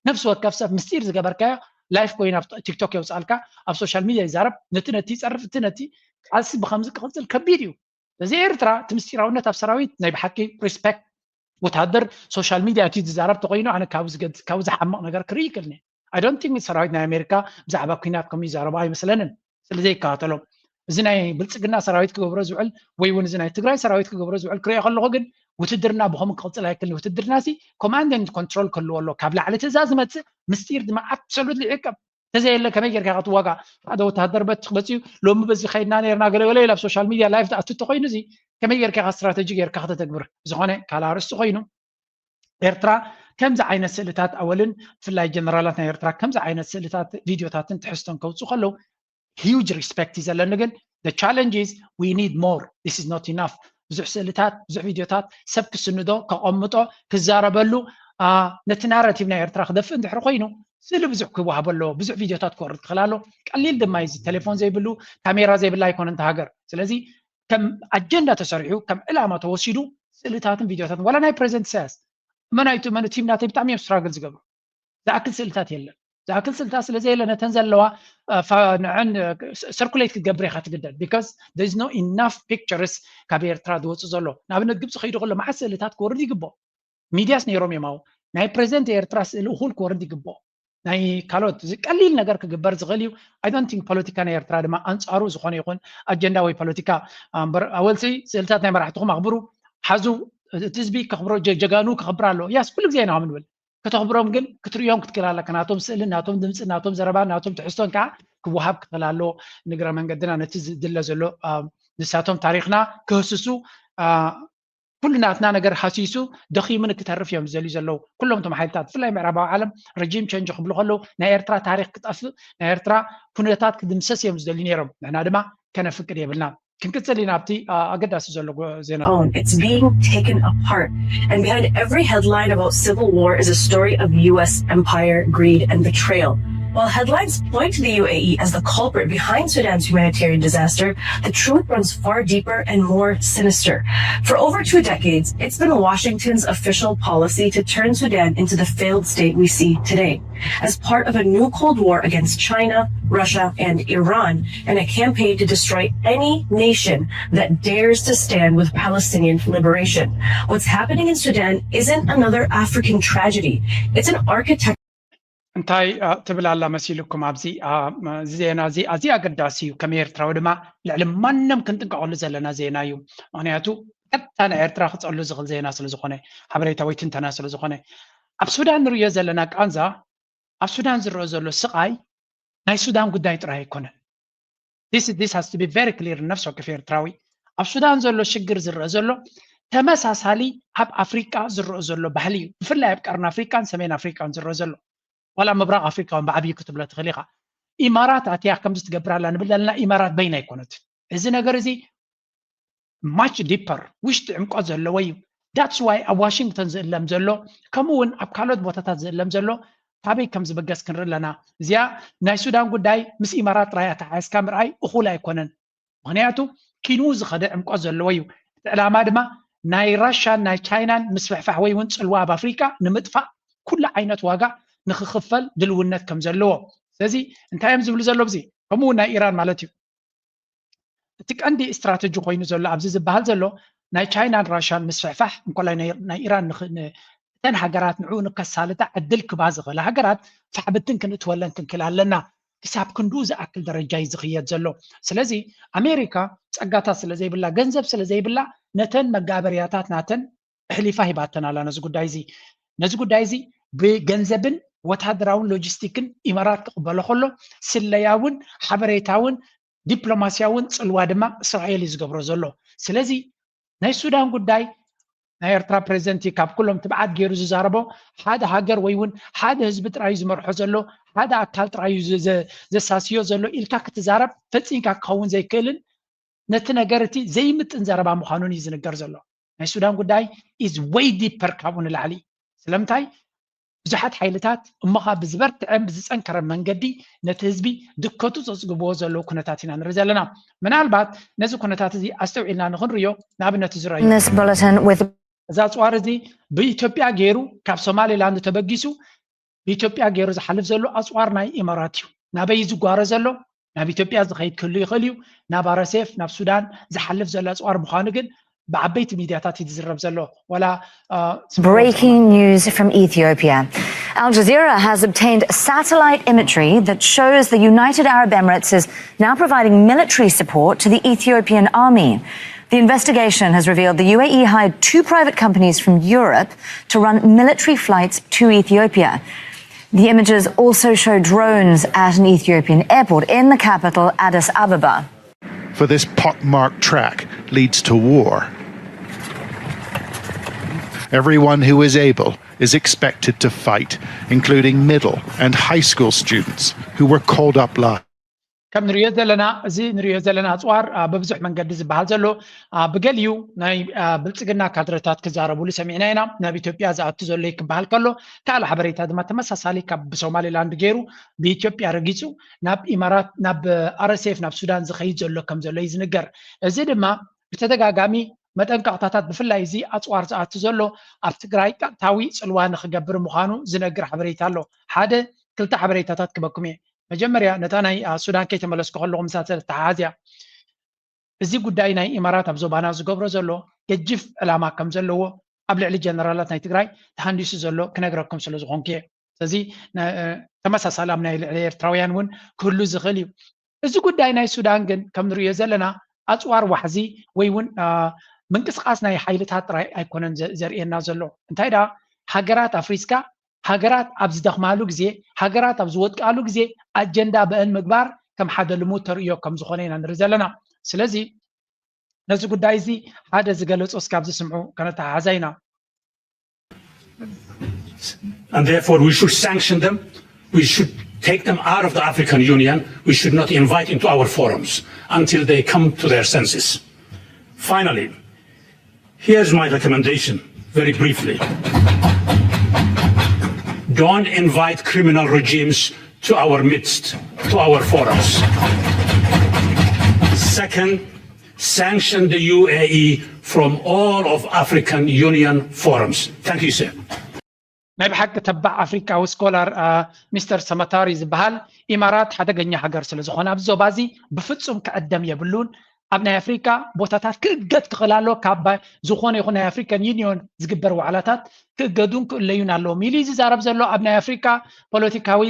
ነፍሲ ወከፍ ሰብ ምስጢር ዝገበርካዮ ላይፍ ኮይኑ ኣብ ቲክቶክ የውፅኣልካ፣ ኣብ ሶሻል ሚድያ ይዛረብ፣ ነቲ ነቲ ይፀርፍ፣ እቲ ነቲ ቃልሲ ብከምዚ ክቕፅል ከቢድ እዩ። ስለዚ ኤርትራ እቲ ምስጢራውነት ኣብ ሰራዊት ናይ ብሓቂ ሪስፔክት። ወታደር ሶሻል ሚድያ እቲ ዝዛረብ ተኮይኑ ኣነ ካብኡ ዝሓምቕ ነገር ክርኢ ይክእልኒ። I don't think ሰራዊት ናይ ኣሜሪካ ብዛዕባ ኩናት ከምኡ ይዛረቡ ኣይመስለንን። ስለዘይከታተሎም እዚ ናይ ብልፅግና ሰራዊት ክገብሮ ዝውዕል ወይ እውን እዚ ናይ ትግራይ ሰራዊት ክገብሮ ዝውዕል ክሪኦ ከለኹ ግን ውትድርና ብኸምኡ ክቕፅል ኣይክልን። ውትድርና ሲ ኮማንድ ኤንድ ኮንትሮል ክህልዎ ኣሎ። ካብ ላዕሊ ትእዛዝ ዝመፅእ ምስጢር ድማ ኣብሶሉትሊ ይዕቀብ። ተዘየለ ከመይ ጌርካ ክትዋጋ? ሓደ ወታደር በቲ ክመፅዩ ሎሚ በዚ ከይድና ነርና ገለገለ ኢላ ኣብ ሶሻል ሚድያ ላይፍ ትኣቱ ተኮይኑ እዚ ከመይ ጌርካ ኢኻ ስትራተጂ ጌርካ ከተተግብር? ዝኾነ ካልእ ኣርእስቲ ኮይኑ ኤርትራ ከምዚ ዓይነት ስእልታት ኣወልን ብፍላይ ጀነራላት ናይ ኤርትራ ከምዚ ዓይነት ስእልታት ቪድዮታትን ትሕዝቶን ከውፅኡ ከለዉ huge respect እዩ ዘለኒ ግን the challenge is we need more, this is not enough። ብዙሕ ስእልታት ብዙሕ ቪድዮታት ሰብ ክስንዶ ከቐምጦ ክዛረበሉ ነቲ ናራቲቭ ናይ ኤርትራ ክደፍእ እንድሕር ኮይኑ ስእሊ ብዙሕ ክወሃቦ ኣለዎ። ብዙሕ ቪድዮታት ክወርድ ክኽእል ኣሎ። ቀሊል ድማ እዩ። ቴሌፎን ዘይብሉ ካሜራ ዘይብላ ኣይኮነን እታ ሃገር። ስለዚ ከም ኣጀንዳ ተሰሪሑ ከም ዕላማ ተወሲዱ ስእልታትን ቪድዮታትን ዋላ ናይ ፕሬዚደንት ኢሳያስ እመናይቱ እመኑ ቲም ናተይ ብጣዕሚ እዮም ስትራግል ዝገብሩ። ዝኣክል ስእልታት የለን። ዝኣክል ስእልታት ስለ ዘየለ ነተን ዘለዋ ንዐን ሰርኩሌት ክትገብር ኢኻ ትግደድ because there is no enough pictures ካብ ኤርትራ ዝወፁ ዘሎ። ንኣብነት ግብፂ ከይዱ ከሎ መዓት ስእልታት ክወርድ ይግብኦ። ሚድያስ ነይሮም እዮም ኣብኡ። ናይ ፕሬዚደንት ኤርትራ ስእሊ እኹል ክወርድ ይግብኦ። ናይ ካልኦት እዚ ቀሊል ነገር ክግበር ዝኽእል እዩ። I don't think ፖለቲካ ናይ ኤርትራ ድማ ኣንፃሩ ዝኾነ ይኹን ኣጀንዳ ወይ ፖለቲካ እምበር ኣወልሲ ስእልታት ናይ መራሕትኹም ኣኽብሩ ሓዙ። እቲ ህዝቢ ከኽብሮ ጀጋኑ ከኽብር ኣለዎ። ያስ ኩሉ ግዜ ኢና ምንብል ከተኽብሮም ግን ክትርእዮም ክትክእል ኣለካ። ናቶም ስእልን ናቶም ድምፂ ናቶም ዘረባ ናቶም ትሕዝቶን ከዓ ክወሃብ ክኽእል ኣለዎ። ንግረ መንገድና ነቲ ዝድለ ዘሎ ንሳቶም ታሪክና ክህስሱ ኩሉ ናትና ነገር ሃሲሱ ደኺሙ ንክተርፍ እዮም ዝደልዩ ዘለዉ። ኩሎም እቶም ሓይልታት ብፍላይ ምዕራባዊ ዓለም ረጂም ቸንጅ ክብሉ ከለዉ ናይ ኤርትራ ታሪክ ክጠፍእ ናይ ኤርትራ ኩነታት ክድምሰስ እዮም ዝደልዩ ነይሮም። ንሕና ድማ ከነፍቅድ የብልና። ክንቅፅል ኢና ኣብቲ ኣገዳሲ ዘሎ ዜና። Own. It's being taken apart. And behind every headline about civil war is a story of U S empire, greed, and betrayal. While headlines point to the U A E as the culprit behind Sudan's humanitarian disaster, the truth runs far deeper and more sinister. For over two decades, it's been Washington's official policy to turn Sudan into the failed state we see today, as part of a new Cold War against China, Russia, and Iran, and a campaign to destroy any nation that dares to stand with Palestinian liberation. What's happening in Sudan isn't another African tragedy. It's an architect. እንታይ ትብል ኣላ መሲልኩም? ኣብዚ ዜና እዚ ኣዝዩ ኣገዳሲ እዩ። ከም ኤርትራዊ ድማ ልዕሊ ማንም ክንጥንቀቐሉ ዘለና ዜና እዩ። ምክንያቱ ቀጥታ ንኤርትራ ክፀሉ ዝኽእል ዜና ስለዝኾነ ሓበሬታ ወይ ትንተና ስለዝኾነ ኣብ ሱዳን ንርእዮ ዘለና ቃንዛ ኣብ ሱዳን ዝረአ ዘሎ ስቓይ ናይ ሱዳን ጉዳይ ጥራይ ኣይኮነን። This has to be very clear። ነፍሲ ወከፍ ኤርትራዊ ኣብ ሱዳን ዘሎ ሽግር ዝረአ ዘሎ ተመሳሳሊ ኣብ ኣፍሪቃ ዝረአ ዘሎ ባህሊ እዩ። ብፍላይ ኣብ ቀርኒ ኣፍሪቃን ሰሜን ኣፍሪቃን ዝረአ ዘሎ ዋላ ምብራቕ ኣፍሪቃ እውን ብዓብዪ ክትብሎ ትኽእል ኢኻ። ኢማራት ኣትያ ከምዚ ትገብር ኣላ ንብል ዘለና ኢማራት በይና ኣይኮነትን። እዚ ነገር እዚ ማች ዲፐር ውሽጢ ዕምቆት ዘለዎ እዩ። That's why ኣብ ዋሽንግተን ዝእለም ዘሎ ከምኡ እውን ኣብ ካልኦት ቦታታት ዝእለም ዘሎ ካበይ ከም ዝብገስ ክንርኢ ኣለና። እዚኣ ናይ ሱዳን ጉዳይ ምስ ኢማራት ጥራይ ኣተሓሒዝካ ምርኣይ እኹል ኣይኮነን። ምክንያቱ ኪንኡ ዝኸደ ዕምቆት ዘለዎ እዩ። እቲ ዕላማ ድማ ናይ ራሻን ናይ ቻይናን ምስፍሕፋሕ ወይ እውን ፅልዋ ኣብ ኣፍሪቃ ንምጥፋእ ኩሉ ዓይነት ዋጋ ንክኽፈል ድልውነት ከም ዘለዎ። ስለዚ እንታይ እዮም ዝብሉ ዘለዉ? እዚ ከምኡ እውን ናይ ኢራን ማለት እዩ። እቲ ቀንዲ ስትራተጂ ኮይኑ ዘሎ ኣብዚ ዝበሃል ዘሎ ናይ ቻይናን ራሻን ምስፍሕፋሕ እንኮላይ ናይ ኢራን እተን ሃገራት ንዕኡ ንከሳልጣ ዕድል ክባ ዝኽእላ ሃገራት ፋሕብትን ክንእትወለን ክንክእል ኣለና። ክሳብ ክንድኡ ዝኣክል ደረጃ እዩ ዝኽየድ ዘሎ። ስለዚ ኣሜሪካ ፀጋታት ስለ ዘይብላ ገንዘብ ስለ ዘይብላ ነተን መጋበርያታት ናተን ኣሕሊፋ ሂባተን ኣላ ነዚ ጉዳይ እዚ። ነዚ ጉዳይ እዚ ብገንዘብን ወታደራውን ሎጂስቲክን ኢማራት ክቕበሎ ከሎ ስለያውን ሓበሬታውን ዲፕሎማስያውን ፅልዋ ድማ እስራኤል እዩ ዝገብሮ ዘሎ። ስለዚ ናይ ሱዳን ጉዳይ ናይ ኤርትራ ፕሬዚደንት እዩ ካብ ኩሎም ትብዓት ገይሩ ዝዛረቦ ሓደ ሃገር ወይ እውን ሓደ ህዝቢ ጥራይ እዩ ዝመርሖ ዘሎ ሓደ ኣካል ጥራይ እዩ ዘሳስዮ ዘሎ ኢልካ ክትዛረብ ፈፂምካ ክኸውን ዘይክእልን ነቲ ነገር እቲ ዘይምጥን ዘረባ ምዃኑን እዩ ዝንገር ዘሎ። ናይ ሱዳን ጉዳይ is way deeper ካብኡ ንላዕሊ። ስለምንታይ ብዙሓት ሓይልታት እሞ ኸኣ ብዝበርትዐን ብዝጸንከረን መንገዲ ነቲ ህዝቢ ድከቱ ዘጽግብዎ ዘለዉ ኩነታት ኢና ንርኢ ዘለና። ምናልባት ነዚ ኩነታት እዚ ኣስተውዒልና ንኽንርእዮ ንኣብነት እዚ ረኣዩ። This bulletin with እዚ ኣጽዋር እዚ ብኢትዮጵያ ገይሩ ካብ ሶማሊላንድ ተበጊሱ ብኢትዮጵያ ገይሩ ዝሓልፍ ዘሎ ኣፅዋር ናይ ኢማራት እዩ። ናበይ እዩ ዝጓረ ዘሎ? ናብ ኢትዮጵያ ዝኸይድ ክህሉ ይኽእል እዩ። ናብ ኣረሴፍ፣ ናብ ሱዳን ዝሓልፍ ዘሎ ኣፅዋር ምዃኑ ግን ብዓበይቲ ሚድያታት እዩ ዝዝረብ ዘሎ። ወላ Breaking news from Ethiopia. Al Jazeera has obtained satellite imagery that shows the United Arab Emirates is now providing military support to the Ethiopian army. The investigation has revealed the U A E hired two private companies from Europe to run military flights to Ethiopia. The images also show drones at an Ethiopian airport in the capital, Addis Ababa. For this pockmarked track leads to war. Everyone who is able is expected to fight, including middle and high school students who were called up last. ከም ንሪኦ ዘለና እዚ ንሪኦ ዘለና ኣፅዋር በብዙሕ መንገዲ ዝበሃል ዘሎ ብገሊኡ ናይ ብልፅግና ካድረታት ክዛረብሉ ሰሚዕና ኢና። ናብ ኢትዮጵያ ዝኣቱ ዘሎ ክበሃል ከሎ ካልእ ሓበሬታ ድማ ተመሳሳሊ ካብ ብሶማሌላንድ ገይሩ ብኢትዮጵያ ረጊፁ ናብ ኢማራት ናብ ኣረሴፍ ናብ ሱዳን ዝኸይድ ዘሎ ከም ዘሎ እዩ ዝንገር። እዚ ድማ ብተደጋጋሚ መጠንቀቕታታት ብፍላይ እዚ ኣፅዋር ዝኣቱ ዘሎ ኣብ ትግራይ ቀጥታዊ ፅልዋ ንክገብር ምዃኑ ዝነግር ሓበሬታ ኣሎ። ሓደ ክልተ ሓበሬታታት ክበኩም እየ። መጀመርያ ነታ ናይ ሱዳን ከይተመለስኩ ከለኹ ምሳተ ተሓሓዝያ። እዚ ጉዳይ ናይ ኢማራት ኣብ ዞባና ዝገብሮ ዘሎ ገጅፍ ዕላማ ከም ዘለዎ ኣብ ልዕሊ ጀነራላት ናይ ትግራይ ተሃንዲሱ ዘሎ ክነግረኩም ስለ ዝኾንኩ እየ። ስለዚ ተመሳሳሊ ኣብ ናይ ልዕሊ ኤርትራውያን እውን ክህሉ ዝኽእል እዩ። እዚ ጉዳይ ናይ ሱዳን ግን ከም ንሪኦ ዘለና ኣፅዋር ዋሕዚ ወይ እውን ምንቅስቃስ ናይ ሓይልታት ጥራይ ኣይኮነን ዘርእየና ዘሎ። እንታይ ደኣ ሃገራት ኣፍሪስካ ሃገራት ኣብ ዝደኽማሉ ግዜ፣ ሃገራት ኣብ ዝወድቃሉ ግዜ ኣጀንዳ በእል ምግባር ከም ሓደ ልሙድ ተርእዮ ከም ዝኾነ ኢና ንርኢ ዘለና። ስለዚ ነዚ ጉዳይ እዚ ሓደ ዝገለጾ እስካብ ዝስምዑ ከነተሓሓዛ ኢና። And therefore we should sanction them. We should take them out of the African Union. We should not invite into our forums until they come to their senses. Finally, here's my recommendation, very briefly. Don't invite criminal regimes to our midst, to our forums. Second, sanction the U A E from all of African Union forums. Thank you, sir. ናይ ብሓቂ ተባዕ ኣፍሪካዊ ስኮላር ሚስተር ሰመታሪ ዝበሃል ኢማራት ሓደገኛ ሃገር ስለ ዝኾነ ኣብዚ ዞባ እዚ ብፍፁም ክዕደም የብሉን። ኣብ ናይ ኣፍሪካ ቦታታት ክእገድ ክኽእል ኣለዎ። ካብ ዝኾነ ይኹን ናይ ኣፍሪካን ዩኒዮን ዝግበር ዋዕላታት ክእገዱን ክእለዩን ኣለዎም ኢሉ እዩ ዝዛረብ ዘሎ ኣብ ናይ ኣፍሪካ ፖለቲካዊ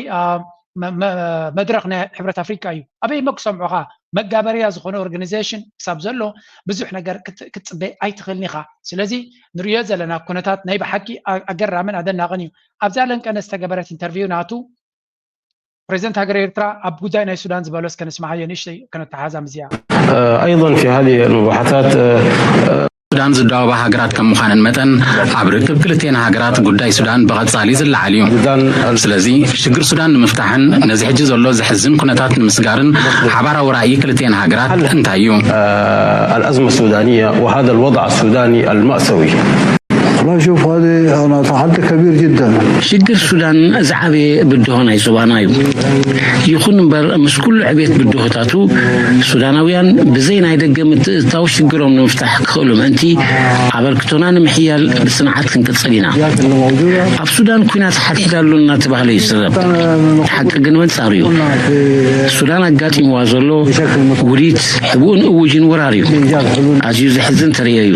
መድረኽ ናይ ሕብረት ኣፍሪካ እዩ። ኣበይ መ ክሰምዑኻ? መጋበርያ ዝኾነ ኦርጋኒዜሽን ክሳብ ዘሎ ብዙሕ ነገር ክትፅበ ኣይትኽእልን ኢኻ። ስለዚ ንሪኦ ዘለና ኩነታት ናይ ብሓቂ ኣገራምን ኣደናቕን እዩ። ኣብዛ ለንቀነ ዝተገበረት ኢንተርቪው ናቱ ፕሬዚደንት ሃገር ኤርትራ ኣብ ጉዳይ ናይ ሱዳን ዝበሎ እስከ ንስምዓዮ ንእሽተይ ከነተሓዛ ምስዚኣ። أيضا في هذه المباحثات ሱዳን ዝዳወባ ሃገራት ከም ምዃነን መጠን ኣብ ርክብ ክልቴን ሃገራት ጉዳይ ሱዳን ብቐጻሊ ዝለዓል እዩ። ስለዚ ሽግር ሱዳን ንምፍታሕን ነዚ ሕጂ ዘሎ ዘሕዝን ኩነታት ንምስጋርን ሓባራዊ ራእይ ክልቴን ሃገራት እንታይ እዩ? الأزمة السودانية وهذا الوضع السوداني المأساوي والله شوف هذه أنا تحدي كبير جدا ሽግር ሱዳን ዝዓበየ ብድሆ ናይ ዞባና እዩ። ይኹን እምበር ምስ ኩሉ ዕቤት ብድሆታቱ ሱዳናውያን ብዘይ ናይ ደገ ምትእትታው ሽግሮም ንምፍታሕ ክኽእሉ ምእንቲ ኣበርክቶና ንምሕያል ብፅንዓት ክንቅፅል ኢና። ኣብ ሱዳን ኲናት ሓድሕድ ኣሎ እናተባህለ ይዝረብ። ሓቂ ግን መንፃሩ እዩ። ሱዳን ኣጋጢምዋ ዘሎ ውዲት ሕቡእን እውጅን ወራር እዩ። ኣዝዩ ዘሕዝን ተርእዮ እዩ።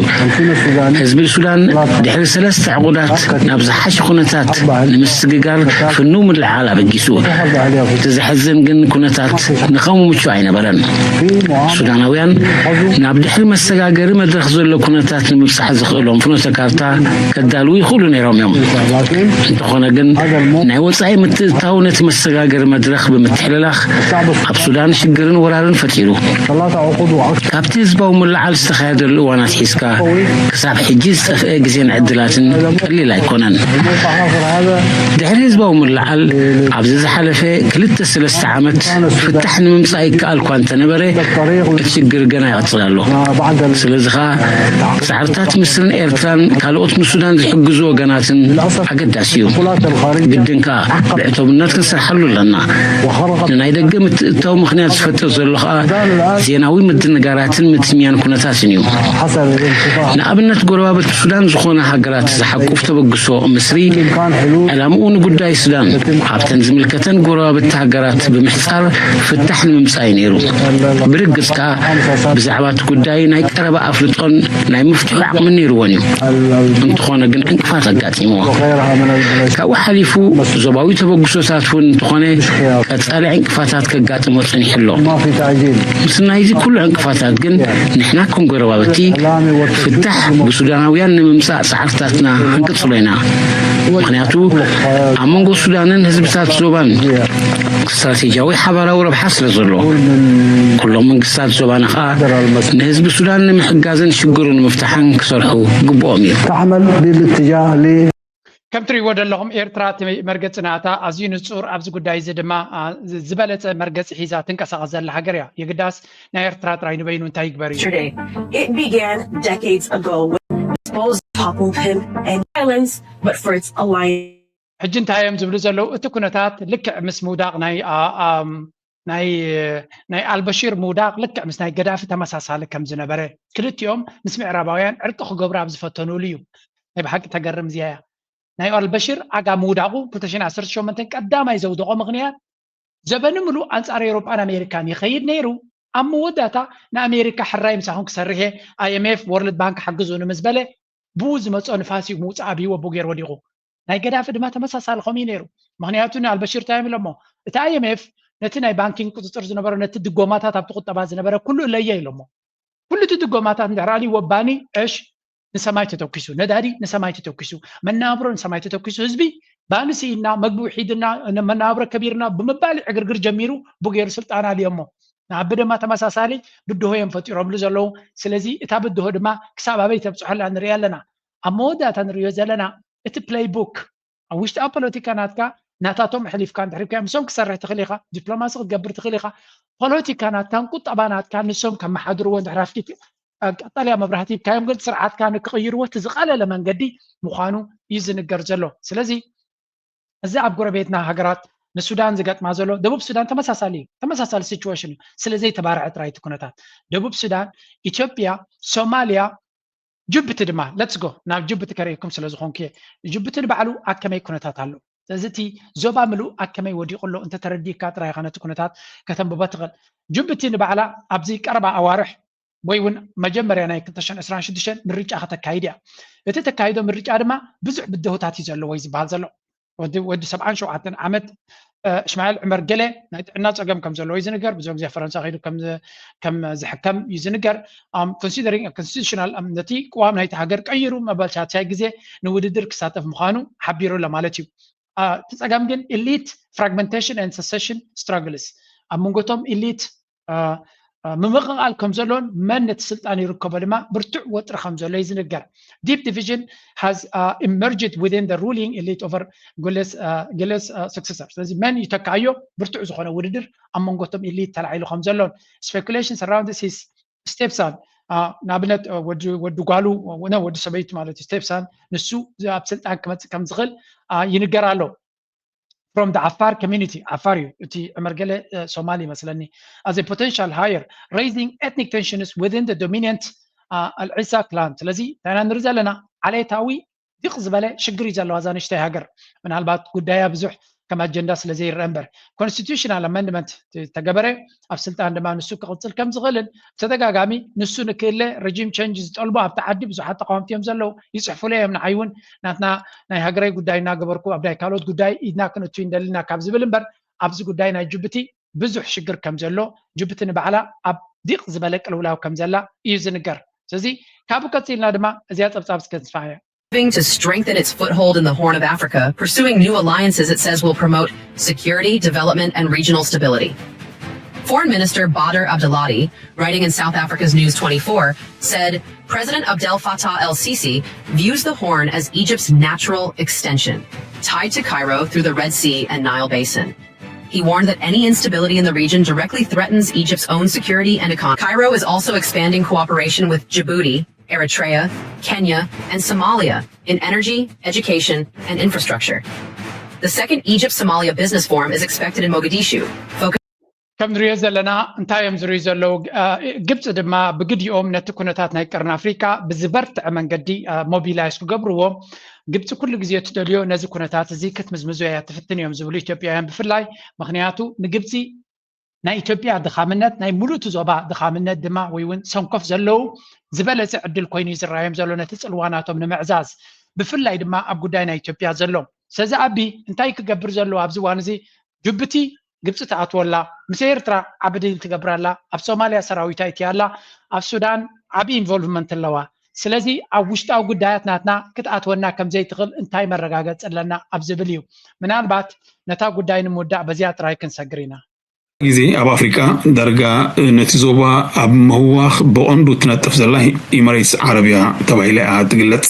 ህዝቢ ሱዳን ድሕሪ ሰለስተ ዕቑዳት ናብ ዝሓሸ ኩነታት ንምስግጋር ፍኑው ምልዕዓል ኣበጊሱ። እቲ ዘሕዝን ግን ኩነታት ንኸምኡ ምቹእ ኣይነበረን። ሱዳናውያን ናብ ድሕሪ መሰጋገሪ መድረኽ ዘሎ ኩነታት ንምብጻሕ ዘኽእሎም ፍኖተ ካርታ ከዳልዉ ይኽእሉ ነይሮም እዮም። እንተኾነ ግን ናይ ወጻኢ ምትእትታው ነቲ መሰጋገሪ መድረኽ ብምትሕልላኽ ኣብ ሱዳን ሽግርን ወራርን ፈጢሩ። ካብቲ ህዝባዊ ምልዓል ዝተኻየደሉ እዋን ኣትሒዝካ ክሳብ ሕጂ ዝጠፍአ ግዜን ዕድላትን ቀሊል ኣይኮነን። ድሕሪ ህዝባዊ ምልዓል ኣብዚ ዝሓለፈ ክልተ ሰለስተ ዓመት ፍታሕ ንምምጻእ ይከኣል እኳ እንተነበረ እቲ ሽግር ገና ይቕጽል ኣሎ። ስለዚ ኸኣ ጻዕርታት ምስርን ኤርትራን ካልኦት ንሱዳን ዝሕግዙ ወገናትን ኣገዳሲ እዩ። ግድን ከኣ ብዕቱብነት ክንሰርሓሉ ኣለና። ንናይ ደገ ምትእትታው ምኽንያት ዝፈጥር ዘሎ ኸኣ ዜናዊ ምድንጋራትን ምትምያን ኩነታትን እዩ። ንኣብነት ጎረባብቲ ሱዳን ዝኾና ሃገራት ዝሓቁፍ ተበግሶ ምስሪ ዕላምኡ ንጉዳይ ሱዳን ኣብተን ዝምልከተን ጎረባብቲ ሃገራት ብምሕጻር ፍታሕ ንምምጻእ እዩ ነይሩ። ብርግጽ ከኣ ብዛዕባ እቲ ጉዳይ ናይ ቀረባ ኣፍልጦን ናይ ምፍትሑ ዓቕምን ነይርዎን እዩ። እንተኾነ ግን ዕንቅፋት ኣጋጢምዎ። ካብኡ ሓሊፉ ዞባዊ ተበግሶታት እውን እንተኾነ ቀጻሊ ዕንቅፋታት ከጋጥሞ ጸኒሑ ኣሎ። ምስ ናይዚ ኩሉ ዕንቅፋታት ግን ንሕና ከም ጎረባብቲ ፍታሕ ብሱዳናውያን ንምምጻእ ጻዕርታትና ክንቅጽሎ ኢና። ምኽንያቱ ኣብ መንጎ ሱዳንን ህዝብታት ዞባን ስትራቴጂያዊ ሓባራዊ ረብሓ ስለ ዘሎ፣ ኩሎም መንግስታት ዞባና ኸኣ ንህዝቢ ሱዳን ንምሕጋዝን ሽግሩ ንምፍታሕን ክሰርሑ ግብኦም እዩ። تعمل بالاتجاه ل ከም ትሪእዎ ዘለኹም ኤርትራ እቲ መርገፂ ናታ ኣዝዩ ንፁር ኣብዚ ጉዳይ እዚ ድማ ዝበለፀ መርገፂ ሒዛ ትንቀሳቐስ ዘላ ሃገር እያ። የግዳስ ናይ ኤርትራ ጥራይ ንበይኑ እንታይ ይግበር እዩ። It began decades ago when Expose toppled him and violence, but for its alliance. ሕጂ እንታይ እዮም ዝብሉ ዘለዉ? እቲ ኩነታት ልክዕ ምስ ምውዳቕ ናይ ናይ ናይ ኣልበሺር ምውዳቕ ልክዕ ምስ ናይ ገዳፊ ተመሳሳሊ ከም ዝነበረ ክልቲኦም ምስ ምዕራባውያን ዕርቂ ክገብሩ ኣብ ዝፈተኑሉ እዩ። ናይ ብሓቂ ተገርም እዚኣ እያ። ናይ ኣልበሽር ኣጋ ምውዳቑ ክልተ ሽሕን ዓሰርተ ሸሞንተን ቀዳማይ ዘውደቖ ምኽንያት ዘበኑ ምሉእ ኣንጻር ኤውሮጳን ኣሜሪካን ይኸይድ ነይሩ። ኣብ መወዳእታ ንኣሜሪካ ሕራይ ምሳኹም ክሰርሕ እየ፣ ኣይኤምኤፍ፣ ወርልድ ባንክ ሓግዙኒ ምስ በለ ብኡ ዝመጾ ንፋስ እዩ ምውጻእ ኣብይዎ ብኡ ገይሩ ወዲቑ። ናይ ገዳፊ ድማ ተመሳሳሊ ከምኡ እዩ ነይሩ። ምኽንያቱ ንኣልበሽር እንታይ እዮም ኢሎሞ? እቲ ኣይኤምኤፍ ነቲ ናይ ባንኪንግ ቁጽጽር ዝነበሮ ነቲ ድጎማታት ኣብቲ ቁጠባ ዝነበረ ኩሉ እለየ ኢሎሞ። ኩሉ እቲ ድጎማታት እንድሕር ኣልይዎ ባኒ ዕሽ ንሰማይ ተተኪሱ፣ ነዳዲ ንሰማይ ተተኪሱ፣ መነባብሮ ንሰማይ ተተኪሱ፣ ህዝቢ ባኒ ስኢና፣ መግቢ ውሒድና፣ መነባብሮ ከቢርና ብምባል ዕግርግር ጀሚሩ ብኡ ገይሩ ስልጣን ኣልዮሞ። ንኣቢ ድማ ተመሳሳሊ ብድሆ እዮም ፈጢሮምሉ ዘለዉ። ስለዚ እታ ብድሆ ድማ ክሳብ ኣበይ ተብፅሖ ኣላ ንርኢ ኣለና። ኣብ መወዳእታ ንሪኦ ዘለና እቲ ፕለይ ቡክ ኣብ ውሽጢ ኣብ ፖለቲካ ናትካ ናታቶም ኣሕሊፍካ እንድሕር ኢልካ ምስኦም ክሰርሕ ትኽእል ኢኻ፣ ዲፕሎማሲ ክትገብር ትኽእል ኢኻ። ፖለቲካ ናትካን ቁጠባ ናትካን ንሶም ከመሓድርዎ እንድሕር ኣፍቂድ ቀጠልያ መብራህቲ ሂብካዮም ግን ስርዓትካ ንክቕይርዎ እቲ ዝቐለለ መንገዲ ምዃኑ እዩ ዝንገር ዘሎ። ስለዚ እዚ ኣብ ጎረቤትና ሃገራት ንሱዳን ዝገጥማ ዘሎ ደቡብ ሱዳን ተመሳሳሊ እዩ። ተመሳሳሊ ሲቹዌሽን እዩ። ስለ ዘይተባርዐ ጥራይ እቲ ኩነታት ደቡብ ሱዳን፣ ኢትዮጵያ፣ ሶማልያ፣ ጅቡቲ ድማ let's go ናብ ጅቡቲ ከርእየኩም ስለ ዝኾንኩ እየ። ጅቡቲ ንባዕሉ ኣብ ከመይ ኩነታት ኣሎ። ስለዚ እቲ ዞባ ምሉእ ኣብ ከመይ ወዲቑ ኣሎ እንተተረዲእካ ጥራይ ኢኻ ነቲ ኩነታት ከተንብቦ ትኽእል። ጅቡቲ ንባዕላ ኣብዚ ቀረባ ኣዋርሕ ወይ እውን መጀመርያ ናይ ክልተ ሽሕን ዕስራን ሽዱሽተን ምርጫ ከተካይድ እያ። እቲ ተካይዶ ምርጫ ድማ ብዙሕ ብድሆታት እዩ ዘለዎ እዩ ዝበሃል ዘሎ። ወዲ ወዲ ሰብዓን ሸውዓተን ዓመት እሽማኤል ዕመር ገለ ናይ ጥዕና ፀገም ከም ዘለዎ እዩ ዝንገር። ብዙሕ ግዜ ፈረንሳ ከይዱ ከም ከም ዝሕከም እዩ ዝንገር። Considering constitutional ነቲ ቅዋም ናይቲ ሃገር ቀይሩ መበልሻትሻይ ግዜ ንውድድር ክሳተፍ ምዃኑ ሓቢሩ ኣሎ ማለት እዩ። እቲ ፀገም ግን elite fragmentation and succession struggles ኣብ መንጎቶም ኢሊት ምምቕቓል ከም ዘሎን መን ነቲ ስልጣን ይርከቦ ድማ ብርቱዕ ወጥሪ ከም ዘሎ እዩ ዝንገር። Deep division has emerged within the ruling elite over Gule's successor። ስለዚ መን ይተካእዮ ብርቱዕ ዝኾነ ውድድር ኣብ መንጎቶም ኢሊት ተላዒሉ ከም ዘሎን speculation surrounds his stepson ንኣብነት ወዲ ጓሉ ወዲ ሰበይቱ ማለት እዩ stepson ንሱ ኣብ ስልጣን ክመፅእ ከም ዝኽእል ይንገር ኣሎ። From the Afar community ዓፋር እዩ እቲ ዕመር ገለ ሶማሊ ይመስለኒ as a potential heir raising ethnic tensions within the dominant ኣልዒሳ ክላን። ስለዚ እንታይና ንርኢ ዘለና ዓሌታዊ ዲቕ ዝበለ ሽግር እዩ ዘለዋ እዛ ንሽተይ ሃገር። ምናልባት ጉዳያ ብዙሕ ከም ኣጀንዳ ስለ ዘይረአ እምበር constitutional amendment ተገበረ ኣብ ስልጣን ድማ ንሱ ክቕፅል ከም ዝኽእልን ብተደጋጋሚ ንሱ ንክእለ regime change ዝጠልቡ ኣብቲ ዓዲ ብዙሓት ተቃወምቲ እዮም ዘለዉ ይፅሕፉለ እዮም ንዓይ እውን ናትና ናይ ሃገራዊ ጉዳይ እናገበርኩ ኣብ ናይ ካልኦት ጉዳይ ኢድና ክንእቱ ይንደልና ካብ ዝብል እምበር ኣብዚ ጉዳይ ናይ ጅቡቲ ብዙሕ ሽግር ከም ዘሎ ጅቡቲ ንባዕላ ኣብ ዲቕ ዝበለ ቅልውላው ከም ዘላ እዩ ዝንገር። ስለዚ ካብኡ ቀፂልና ድማ እዚኣ ፀብፃብ እስከ ንስማዕ እያ። Moving to strengthen its foothold in the Horn of Africa, pursuing new alliances it says will promote security, development, and regional stability. Foreign Minister Badr Abdulati, writing in South Africa's News twenty-four, said President Abdel Fattah el Sisi views the Horn as Egypt's natural extension, tied to Cairo through the Red Sea and Nile Basin. He warned that any instability in the region directly threatens Egypt's own security and economy. Cairo is also expanding cooperation with Djibouti, Eritrea, Kenya, and Somalia in energy, education, and infrastructure. The second Egypt Somalia Business Forum is expected in Mogadishu, focused ከም ንሪኦ ዘለና እንታይ እዮም ዝሪኡ ዘለዉ? ግብፂ ድማ ብግዲኦም ነቲ ኩነታት ናይ ቀርኒ ኣፍሪካ ብዝበርትዐ መንገዲ ሞቢላይዝ ክገብርዎ፣ ግብፂ ኩሉ ግዜ ትደልዮ ነዚ ኩነታት እዚ ክትምዝምዞ እያ ትፍትን እዮም ዝብሉ ኢትዮጵያውያን ብፍላይ። ምክንያቱ ንግብፂ ናይ ኢትዮጵያ ድኻምነት ናይ ሙሉእ እቲ ዞባ ድኻምነት ድማ ወይ እውን ሰንኮፍ ዘለዉ ዝበለፀ ዕድል ኮይኑ እዩ ዝረኣዮም ዘሎ ነቲ ፅልዋ ናቶም ንምዕዛዝ፣ ብፍላይ ድማ ኣብ ጉዳይ ናይ ኢትዮጵያ ዘሎ። ስለዚ ኣቢ እንታይ ክገብር ዘለዎ ኣብዚ እዋን እዚ? ጅቡቲ ግብፂ ትኣትወላ፣ ምስ ኤርትራ ዓቢ ዲል ትገብራላ፣ ኣብ ሶማልያ ሰራዊታ ይትያላ፣ ኣብ ሱዳን ዓቢ ኢንቮልቭመንት ኣለዋ። ስለዚ ኣብ ውሽጣዊ ጉዳያት ናትና ክትኣትወና ከምዘይትኽእል እንታይ መረጋገፂ ኣለና ኣብ ዝብል እዩ። ምናልባት ነታ ጉዳይ ንምውዳእ በዚኣ ጥራይ ክንሰግር ኢና። ግዜ ኣብ ኣፍሪቃ ዳርጋ ነቲ ዞባ ኣብ ምህዋኽ ብቐንዱ ትነጥፍ ዘላ ኢማሬትስ ዓረብያ ተባሂላ እያ ትግለጽ።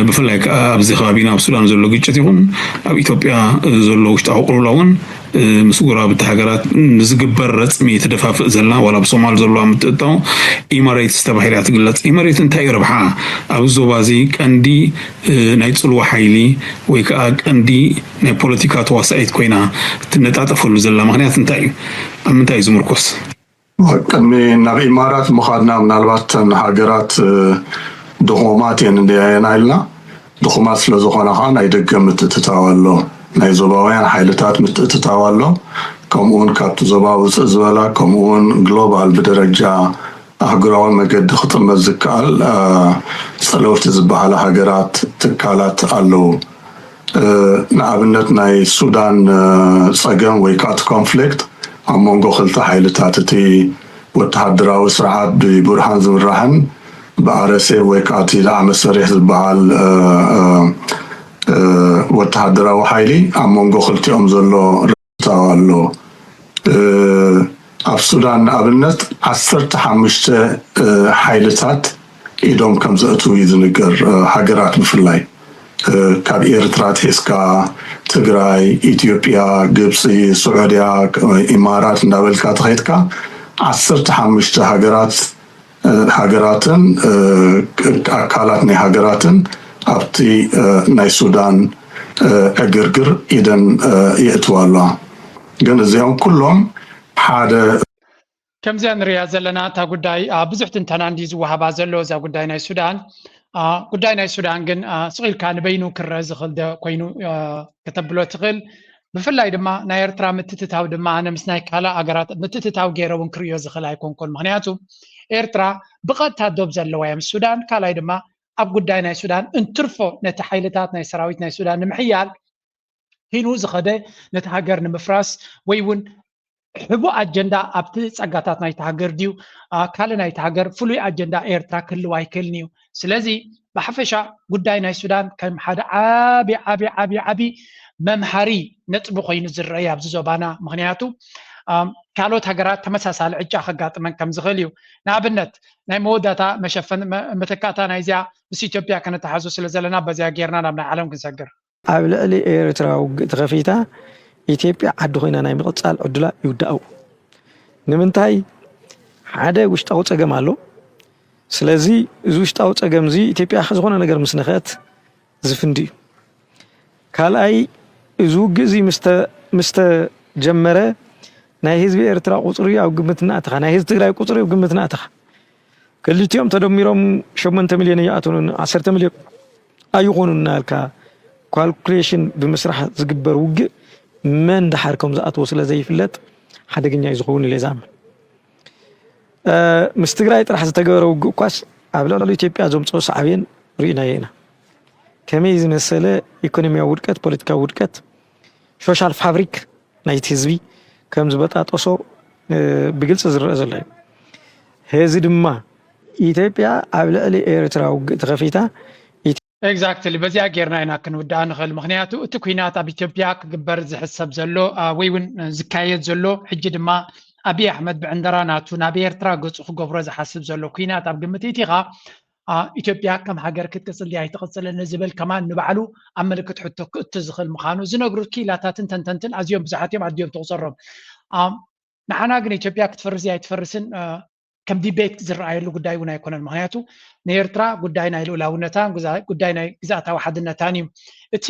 ብፍላይ ከዓ ኣብዚ ከባቢና ኣብ ሱዳን ዘሎ ግጭት ይኹን ኣብ ኢትዮጵያ ዘሎ ውሽጣዊ ቅልውላው እውን ምስ ጎረባብቲ ሃገራት ንዝግበር ረጽሚ ትደፋፍእ ዘላ ዋላ ኣብ ሶማል ዘለዋ ምትእታው ኢማሬትስ ተባሂላ እያ ትግለጽ። ኢማሬት እንታይ እዩ ረብሓ ኣብዚ ዞባ እዚ? ቀንዲ ናይ ጽልዋ ሓይሊ ወይ ከዓ ቀንዲ ናይ ፖለቲካ ተዋሳኢት ኮይና ትነጣጠፈሉ ዘላ ምክንያት እንታይ እዩ? ኣብ ምንታይ እዩ ዝምርኮስ? ቅድሚ ናብ ኢማራት ምኻድና ምናልባት እተን ሃገራት ድኹማት እየን እንድያየና ኢልና፣ ድኹማት ስለ ዝኾና ከዓ ናይ ደገ ምትእትታው ኣሎ፣ ናይ ዞባውያን ሓይልታት ምትእትታው ኣሎ። ከምኡውን ካብቲ ዞባ ውፅእ ዝበላ ከምኡውን ግሎባል ብደረጃ ኣህጉራዊ መገዲ ክጥመት ዝከኣል ፀለውቲ ዝበሃላ ሃገራት ትካላት ኣለዉ። ንኣብነት ናይ ሱዳን ፀገም ወይ ከዓ እቲ ኮንፍሊክት ኣብ መንጎ ክልተ ሓይልታት፣ እቲ ወተሃደራዊ ስርዓት ብቡርሃን ዝምራሕን ብኣረሴብ ወይ ከዓ እቲ ዳዕመ ሰሪሕ ዝበሃል ወተሃደራዊ ሓይሊ ኣብ መንጎ ክልቲኦም ዘሎ ርትዓዊ ኣሎ። ኣብ ሱዳን ንኣብነት ዓሰርተ ሓሙሽተ ሓይልታት ኢዶም ከም ዘእትዉ እዩ ዝንገር። ሃገራት ብፍላይ ካብ ኤርትራ ትሒዝካ ትግራይ፣ ኢትዮጵያ፣ ግብፂ፣ ስዑድያ፣ ኢማራት እንዳበልካ ተኸይድካ ዓሰርተ ሓሙሽተ ሃገራት ሃገራትን ኣካላት ናይ ሃገራትን ኣብቲ ናይ ሱዳን ዕግርግር ኢደን የእትዋ ኣለዋ። ግን እዚኦም ኩሎም ሓደ ከምዚኣ ንሪኣ ዘለና እታ ጉዳይ ብዙሕ ትንተና እንዲ ዝወሃባ ዘሎ እዛ ጉዳይ ናይ ሱዳን። ጉዳይ ናይ ሱዳን ግን ስቕ ኢልካ ንበይኑ ክረአ ዝኽእል ዶ ኮይኑ ከተብሎ ትኽእል? ብፍላይ ድማ ናይ ኤርትራ ምትእትታው ድማ ኣነ ምስ ናይ ካልእ ኣገራት ምትእትታው ገይረ እውን ክርእዮ ዝኽእል ኣይኮንኩን። ምክንያቱ ኤርትራ ብቐጥታ ዶብ ዘለዋ እያ ምስ ሱዳን። ካልኣይ ድማ ኣብ ጉዳይ ናይ ሱዳን እንትርፎ ነቲ ሓይልታት ናይ ሰራዊት ናይ ሱዳን ንምሕያል ሂኑ ዝኸደ ነቲ ሃገር ንምፍራስ ወይ እውን ሕቡእ ኣጀንዳ ኣብቲ ጸጋታት ናይቲ ሃገር ድዩ ካልእ ናይቲ ሃገር ፍሉይ ኣጀንዳ ኤርትራ ክህልው ኣይክእልን እዩ። ስለዚ ብሓፈሻ ጉዳይ ናይ ሱዳን ከም ሓደ ዓቢ ዓቢ ዓቢ ዓቢ መምሃሪ ነጥቢ ኮይኑ ዝረአ ኣብዚ ዞባና። ምክንያቱ ካልኦት ሃገራት ተመሳሳሊ ዕጫ ከጋጥመን ከም ዝኽእል እዩ። ንኣብነት ናይ መወዳእታ መሸፈን መተካእታ ናይዚኣ ምስ ኢትዮጵያ ከነተሓዞ ስለ ዘለና በዚኣ ጌርና ናብ ናይ ዓለም ክንሰግር። ኣብ ልዕሊ ኤርትራ ውግእ ተኸፊታ ኢትዮጵያ ዓዲ ኮይና ናይ ምቕጻል ዕድላ ይውዳእ። ንምንታይ? ሓደ ውሽጣዊ ጸገም ኣሎ። ስለዚ እዚ ውሽጣዊ ጸገም እዚ ኢትዮጵያ ዝኾነ ነገር ምስ ነኸት ዝፍንዲ እዩ። ካልኣይ እዚ ውግእ እዚ ምስ ተጀመረ ናይ ህዝቢ ኤርትራ ቁጽሪ ኣብ ግምት እናእተኻ፣ ናይ ህዝቢ ትግራይ ቁጽሪ ኣብ ግምት እናእተኻ ክልቲኦም ተደሚሮም ሸሞንተ ሚልዮን ኣይኣትዉን፣ ዓሰርተ ሚልዮን ኣይኾኑን እናበልካ ኳልኩሌሽን ብምስራሕ ዝግበር ውግእ መን ደሓር ከም ዝኣትዎ ስለ ዘይፍለጥ ሓደገኛ እዩ ዝኸውን ኢለ ዝኣምን። ምስ ትግራይ ጥራሕ ዝተገበረ ውግእ እኳስ ኣብ ልዕሊ ኢትዮጵያ ዘምፅኦ ሳዕቤን ርኢናዮ ኢና። ከመይ ዝመሰለ ኢኮኖሚያዊ ውድቀት፣ ፖለቲካዊ ውድቀት፣ ሶሻል ፋብሪክ ናይቲ ህዝቢ ከም ዝበጣጠሶ ብግልፂ ዝረአ ዘሎ እዩ። ሕዚ ድማ ኢትዮጵያ ኣብ ልዕሊ ኤርትራ ውግእ ተኸፊታ። ኤግዛክትሊ፣ በዚኣ ጌርና ኢና ክንውድኣ ንኽእል። ምኽንያቱ እቲ ኲናት ኣብ ኢትዮጵያ ክግበር ዝሕሰብ ዘሎ ወይ እውን ዝካየድ ዘሎ ሕጂ ድማ ኣብይ ኣሕመድ ብዕንደራ ናቱ ናብ ኤርትራ ገፁ ክገብሮ ዝሓስብ ዘሎ ኲናት ኣብ ግምት ኢቲኻ ኢትዮጵያ ከም ሃገር ክትቅፅል ድያ ኣይትቕፅልን ዝብል ከማን ንባዕሉ ኣብ ምልክት ሕቶ ክእቱ ዝኽእል ምዃኑ ዝነግሩ ክኢላታትን ተንተንትን ኣዝዮም ብዙሓት እዮም፣ ኣድዮም ትቑፀሮም። ንሓና ግን ኢትዮጵያ ክትፈርስ ድያ ኣይትፈርስን ከም ዲቤት ዝረኣየሉ ጉዳይ እውን ኣይኮነን። ምክንያቱ ንኤርትራ ጉዳይ ናይ ልኡላውነታን ጉዳይ ናይ ግዝኣታዊ ሓድነታን እዩ። እቲ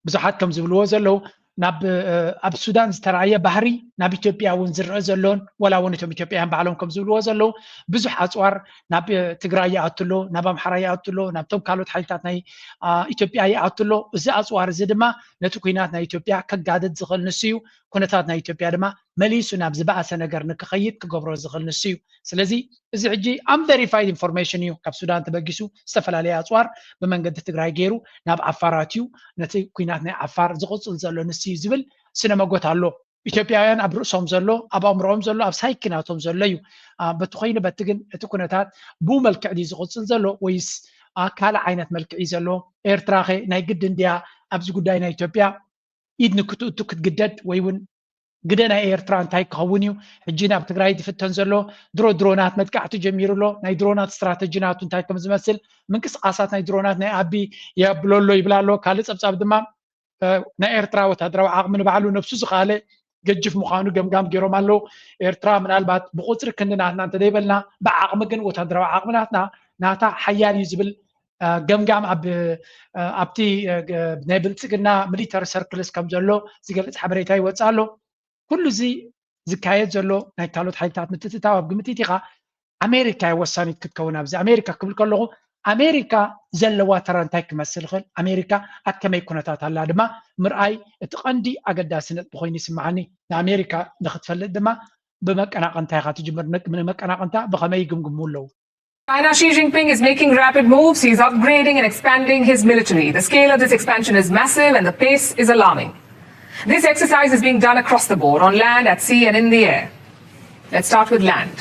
ብዙሓት ከም ዝብልዎ ዘለዉ ናብ ኣብ ሱዳን ዝተረኣየ ባህሪ ናብ ኢትዮጵያ እውን ዝረአ ዘሎን፣ ዋላ እውን እቶም ኢትዮጵያውያን ባዕሎም ከም ዝብልዎ ዘለዉ ብዙሕ ኣፅዋር ናብ ትግራይ ይኣቱ ኣሎ፣ ናብ ኣምሓራ ይኣቱ ኣሎ፣ ናብቶም ካልኦት ሓይልታት ናይ ኢትዮጵያ ይኣቱ ኣሎ። እዚ ኣፅዋር እዚ ድማ ነቲ ኩናት ናይ ኢትዮጵያ ከጋድድ ዝኽእል ንሱ እዩ። ኩነታት ናይ ኢትዮጵያ ድማ መሊሱ ናብ ዝበኣሰ ነገር ንክኸይድ ክገብሮ ዝኽእል ንሱ እዩ። ስለዚ እዚ ሕጂ unverified information እዩ። ካብ ሱዳን ተበጊሱ ዝተፈላለየ ኣፅዋር ብመንገዲ ትግራይ ገይሩ ናብ ዓፋር ኣትዩ ነቲ ኩናት ናይ ዓፋር ዝቕፅል ዘሎ ንሱ እዩ ዝብል ስነ መጎት ኣሎ። ኢትዮጵያውያን ኣብ ርእሶም ዘሎ፣ ኣብ ኣእምሮኦም ዘሎ፣ ኣብ ሳይኪ ናቶም ዘሎ እዩ። በቲ ኮይኑ በቲ ግን እቲ ኩነታት ብኡ መልክዕ ድዩ ዝቕፅል ዘሎ ወይስ ካልእ ዓይነት መልክዕ እዩ ዘሎ? ኤርትራ ኸ ናይ ግድን ድያ ኣብዚ ጉዳይ ናይ ኢትዮጵያ ኢድ ንክትእቱ ክትግደድ ወይ እውን ግደ ናይ ኤርትራ እንታይ ክኸውን እዩ? ሕጂ ናብ ትግራይ ዝፍተን ዘሎ ድሮ ድሮናት መጥቃዕቲ ጀሚሩ ኣሎ። ናይ ድሮናት ስትራተጂ ናቱ እንታይ ከም ዝመስል፣ ምንቅስቃሳት ናይ ድሮናት ናይ ኣቢ የብሎ ኣሎ ይብል ኣሎ። ካልእ ጸብጻብ ድማ ናይ ኤርትራ ወታደራዊ ዓቕሚ ንባዕሉ ነብሱ ዝኸኣለ ገጅፍ ምዃኑ ገምጋም ገይሮም ኣለዉ። ኤርትራ ምናልባት ብቁፅሪ ክንዲ ናትና እንተደይበልና ብዓቕሚ ግን ወታደራዊ ዓቕሚ ናትና ናታ ሓያል እዩ ዝብል ገምጋም ኣብቲ ናይ ብልፅግና ሚሊተሪ ሰርክልስ ከም ዘሎ ዝገልፅ ሓበሬታ ይወፅእ ኣሎ። ኩሉ እዚ ዝካየድ ዘሎ ናይ ካልኦት ሓይልታት ምትእትታው ኣብ ግምት ኢኻ። ኣሜሪካ እያ ወሳኒት ክትከውን ኣብዚ። ኣሜሪካ ክብል ከለኹ ኣሜሪካ ዘለዋ ተራ እንታይ ክመስል ይኽእል፣ ኣሜሪካ ኣብ ከመይ ኩነታት ኣላ ድማ ምርኣይ እቲ ቀንዲ ኣገዳሲ ነጥቢ ኮይኑ ይስምዓኒ። ንኣሜሪካ ንክትፈልጥ ድማ ብመቀናቐንታ ኢኻ ትጅምር። ንመቀናቐንታ ብኸመይ ይግምግሙ ኣለዉ? China Xi Jinping is making rapid moves. He's upgrading and expanding his military. The scale of this expansion is massive and the pace is alarming. This exercise is being done across the board, on land, at sea, and in the air. Let's start with land.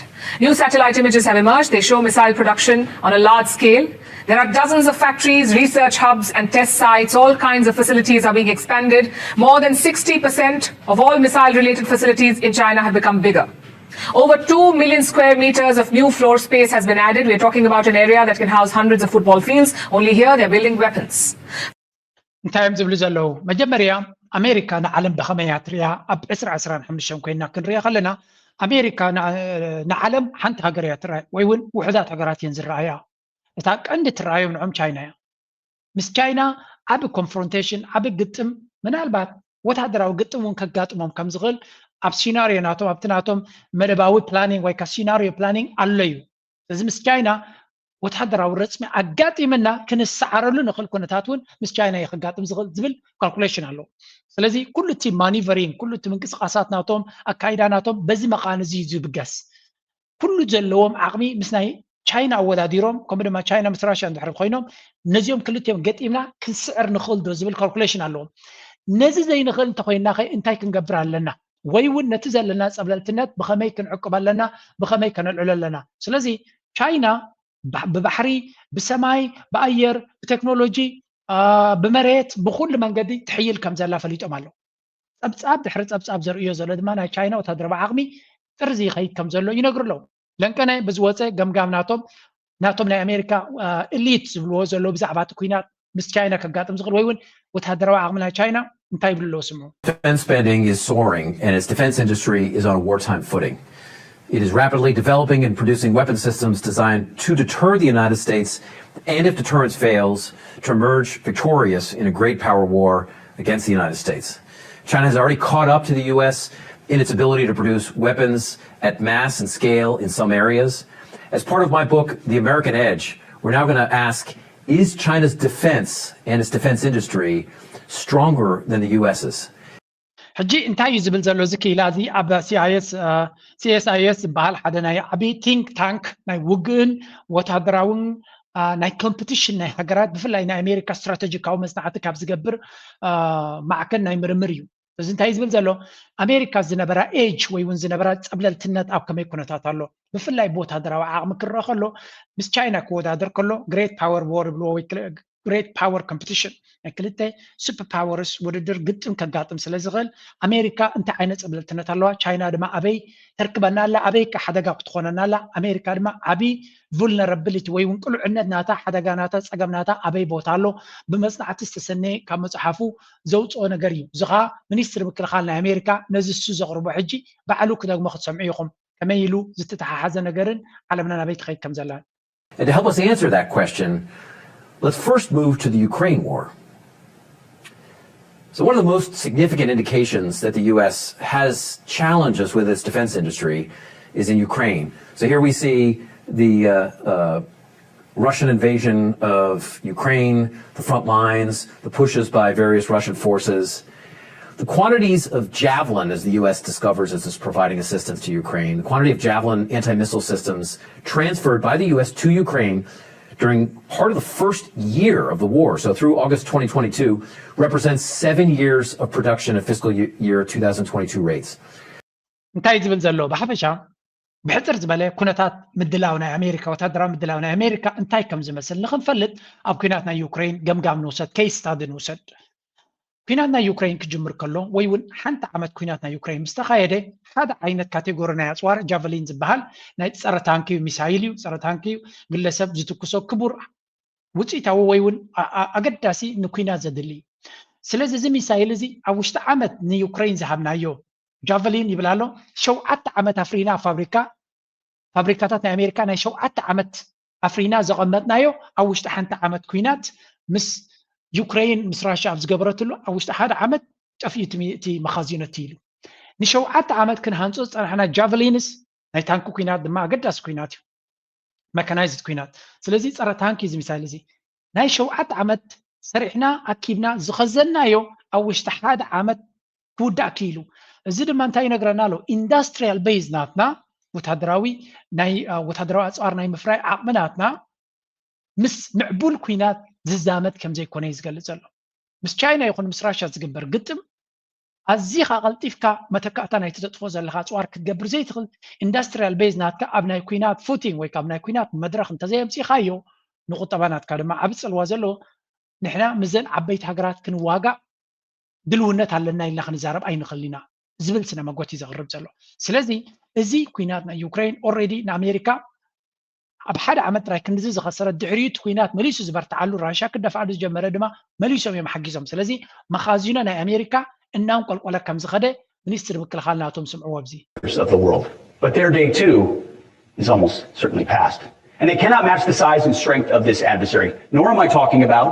New satellite images have emerged. They show missile production on a large scale. There are dozens of factories, research hubs, and test sites. All kinds of facilities are being expanded. More than sixty percent of all missile related facilities in China have become bigger. Over two million square meters of new floor space has been added. We're talking about an area that can house hundreds of football fields. Only here, they're building weapons. እንታይ እዮም ዝብሉ ዘለዉ? መጀመርያ ኣሜሪካ ንዓለም ብኸመይ እያ ትሪኣ? ኣብ ዕስራ ዕስራን ሓሙሽተን ኮይና ክንሪኦ ከለና ኣሜሪካ ንዓለም ሓንቲ ሃገር እያ ትረኣያ ወይ እውን ውሑዳት ሃገራት እየን ዝረኣያ። እታ ቀንዲ ትረኣዮም ንዖም ቻይና እያ። ምስ ቻይና ዓቢ ኮንፍሮንቴሽን ዓቢ ግጥም ምናልባት ወታደራዊ ግጥም እውን ከጋጥሞም ከም ዝኽእል ኣብ ሲናሪዮ ናቶም ኣብቲ ናቶም መደባዊ ፕላኒንግ ወይ ከዓ ሲናሪዮ ፕላኒንግ ኣሎ እዩ። ስለዚ ምስ ቻይና ወታደራዊ ረፅሚ ኣጋጢምና ክንሰዓረሉ ንኽእል ኩነታት እውን ምስ ቻይና እዩ ከጋጥም ዝኽእል ዝብል ካልኩሌሽን ኣለዎ። ስለዚ ኩሉ እቲ ማኒቨሪንግ ኩሉ እቲ ምንቅስቃሳት ናቶም ኣካይዳ ናቶም በዚ መኻን እዚ እዩ ዝብገስ። ኩሉ ዘለዎም ዓቕሚ ምስ ናይ ቻይና ኣወዳዲሮም ከምኡ ድማ ቻይና ምስ ራሽያ እንድሕር ኮይኖም ነዚኦም ክልቲኦም ገጢምና ክንስዕር ንኽእል ዶ ዝብል ካልኩሌሽን ኣለዎም። ነዚ ዘይንኽእል እንተኮይንና ኸ እንታይ ክንገብር ኣለና? ወይ እውን ነቲ ዘለና ፀብለልትነት ብኸመይ ክንዕቅብ ኣለና? ብኸመይ ከነልዕሎ ኣለና? ስለዚ ቻይና ብባሕሪ፣ ብሰማይ፣ ብኣየር፣ ብቴክኖሎጂ፣ ብመሬት፣ ብኩሉ መንገዲ ትሕይል ከም ዘላ ፈሊጦም ኣለዉ። ፀብፃብ ድሕሪ ፀብፃብ ዘርእዮ ዘሎ ድማ ናይ ቻይና ወታደራዊ ዓቕሚ ጥርዚ ይኸይድ ከም ዘሎ ይነግሩ ኣለዉ። ለንቀነ ብዝወፀ ገምጋም ናቶም ናቶም ናይ ኣሜሪካ ኤሊት ዝብልዎ ዘለዉ ብዛዕባ እቲ ኩናት ምስ ቻይና ከጋጥም ዝኽእል ወይ እውን ወታደራዊ ዓቕሚ ናይ ቻይና እንታይ ይብሉ ኣለዉ ስምዑ። Defense spending is soaring and its defense industry is on a wartime footing. It is rapidly developing and producing weapon systems designed to deter the United States and, if deterrence fails, to emerge victorious in a great power war against the United States. China has already caught up to the U S in its ability to produce weapons at mass and scale in some areas. As part of my book, The American Edge, we're now going to ask, is China's defense and its defense industry stronger than the U S's? ሕጂ እንታይ እዩ ዝብል ዘሎ እዚ ክኢላ እዚ ኣብ ሲስይስ ዝበሃል ሓደ ናይ ዓብዪ ቲንክ ታንክ ናይ ውግእን ወታደራውን ናይ ኮምፕቲሽን ናይ ሃገራት ብፍላይ ናይ ኣሜሪካ ስትራተጂካዊ መፅናዕቲ ካብ ዝገብር ማዕከን ናይ ምርምር እዩ። እዚ እንታይ ዝብል ዘሎ ኣሜሪካ ዝነበራ ኤጅ ወይ እውን ዝነበራ ፀብለልትነት ኣብ ከመይ ኩነታት ኣሎ ብፍላይ ብወታደራዊ ዓቕሚ ክረአ ከሎ ምስ ቻይና ክወዳደር ከሎ ግሬት ፓወር ዎር ይብልዎ ወይ ግሬት ፓወር ኮምፕቲሽን ናይ ክልተ ሱፐር ፓወርስ ውድድር ግጥም ከጋጥም ስለ ዝኽእል ኣሜሪካ እንታይ ዓይነት ፀብለልትነት ኣለዋ ቻይና ድማ ኣበይ ተርክበና ኣላ ኣበይ ከ ሓደጋ ክትኾነና ኣላ ኣሜሪካ ድማ ዓብዪ vulnerability ወይ እውን ቅሉዕነት ናታ ሓደጋ ናታ ፀገም ናታ ኣበይ ቦታ ኣሎ ብመፅናዕቲ ዝተሰነየ ካብ መፅሓፉ ዘውፅኦ ነገር እዩ እዚ ከዓ ሚኒስትሪ ምክልኻል ናይ ኣሜሪካ ነዚ እሱ ዘቕርቦ ሕጂ ባዕሉ ክደግሞ ክትሰምዑ ኢኹም ከመይ ኢሉ ዝተተሓሓዘ ነገርን ዓለምና ናበይ ትኸይድ ከም ዘላን And to help us answer that question, let's first move to the Ukraine war. So one of the most significant indications that the U S has challenges with its defense industry is in Ukraine. So here we see the uh, uh, Russian invasion of Ukraine, the front lines, the pushes by various Russian forces. The quantities of Javelin, as the U S discovers as it's providing assistance to Ukraine, the quantity of Javelin anti-missile systems transferred by the U S to Ukraine during part of the first year of the war, so through August twenty twenty-two, represents seven years of production at fiscal ye- year two thousand twenty-two rates. እንታይ ዝብል ዘሎ ብሓፈሻ ብሕፅር ዝበለ ኩነታት ምድላው ናይ ኣሜሪካ ወታደራዊ ምድላው ናይ ኣሜሪካ እንታይ ከም ዝመስል ንክንፈልጥ ኣብ ኩናት ናይ ዩክሬን ገምጋም ንውሰድ፣ case study ንውሰድ። ኩናት ናይ ዩክሬን ክጅምር ከሎ ወይ እውን ሓንቲ ዓመት ኩናት ናይ ዩክሬን ምስ ተኻየደ ሓደ ዓይነት ካቴጎሪ ናይ ኣፅዋር ጃቨሊን ዝበሃል ናይ ፀረ ታንኪ እዩ፣ ሚሳይል እዩ፣ ፀረ ታንኪ እዩ፣ ግለሰብ ዝትኩሶ ክቡር ውፅኢታዊ ወይ እውን ኣ- ኣ- ኣገዳሲ ንኩናት ዘድሊ እዩ። ስለዚ እዚ ሚሳይል እዚ ኣብ ውሽጢ ዓመት ንዩክሬን ዝሃብናዮ ጃቨሊን ይብል ኣሎ። ሸውዓተ ዓመት ኣፍሪና ኣብ ፋብሪካ ፋብሪካታት ናይ ኣሜሪካ ናይ ሸውዓተ ዓመት ኣፍሪና ዘቐመጥናዮ ኣብ ውሽጢ ሓንቲ ዓመት ኩናት ምስ ዩክሬን ምስ ራሽያ ኣብ ዝገበረትሉ ኣብ ውሽጢ ሓደ ዓመት ጠፊኡ እቲ ሚ- እቲ መኻዚኖ እቲ ኢሉ ንሸውዓተ ዓመት ክንሃንፆ ዝፀናሕና ጃቨሊንስ ናይ ታንኪ ኩናት ድማ ኣገዳሲ ኩናት እዩ፣ መካናይዝድ ኩናት። ስለዚ ፀረ ታንኪ እዚ ሚሳይል እዚ ናይ ሸውዓተ ዓመት ሰሪሕና ኣኪብና ዝኸዘናዮ ኣብ ውሽጢ ሓደ ዓመት ክውዳእ ክኢሉ። እዚ ድማ እንታይ ይነግረና ኣሎ? ኢንዳስትሪያል ቤዝ ናትና ወታደራዊ ናይ አ፣ ወታደራዊ ኣፅዋር ናይ ምፍራይ ዓቕሚ ናትና ምስ ምዕቡል ኩናት ዝዛመድ ከም ዘይኮነ እዩ ዝገልፅ ዘሎ። ምስ ቻይና ይኹን ምስ ራሽያ ዝግበር ግጥም ኣዚኻ ቀልጢፍካ መተካእታ ናይቲ ተጥፎ ዘለኻ ኣፅዋር ክትገብር ዘይትኽእል ኢንዳስትሪያል ቤዝ ናትካ ኣብ ናይ ኩናት ፉቲንግ ወይ ካብ ናይ ኩናት መድረኽ እንተዘየምፂኻዮ ንቁጠባ ናትካ ድማ ዓብ ፅልዋ ዘለዎ ንሕና ምዘን ዓበይቲ ሃገራት ክንዋጋእ ድልውነት ኣለና ኢልና ክንዛረብ ኣይንኽእል ኢና ዝብል ስነ መጎት እዩ ዘቕርብ ዘሎ። ስለዚ እዚ ኩናት ናይ ዩክሬን ኦልሬዲ ንኣሜሪካ ኣብ ሓደ ዓመት ጥራይ ክንድዚ ዝኸሰረ ድሕሪኡ እቲ ኩናት መሊሱ ዝበርትዓሉ ራሻ ክደፍኣሉ ዝጀመረ ድማ መሊሶም እዮም ሓጊዞም። ስለዚ መኻዚኖ ናይ ኣሜሪካ እናንቆልቆለ ከም ዝኸደ ሚኒስትር ምክልኻል ናቶም ስምዕዎ ኣብዚ of the world. But their day too is almost certainly past. And they cannot match the size and strength of this adversary, nor am I talking about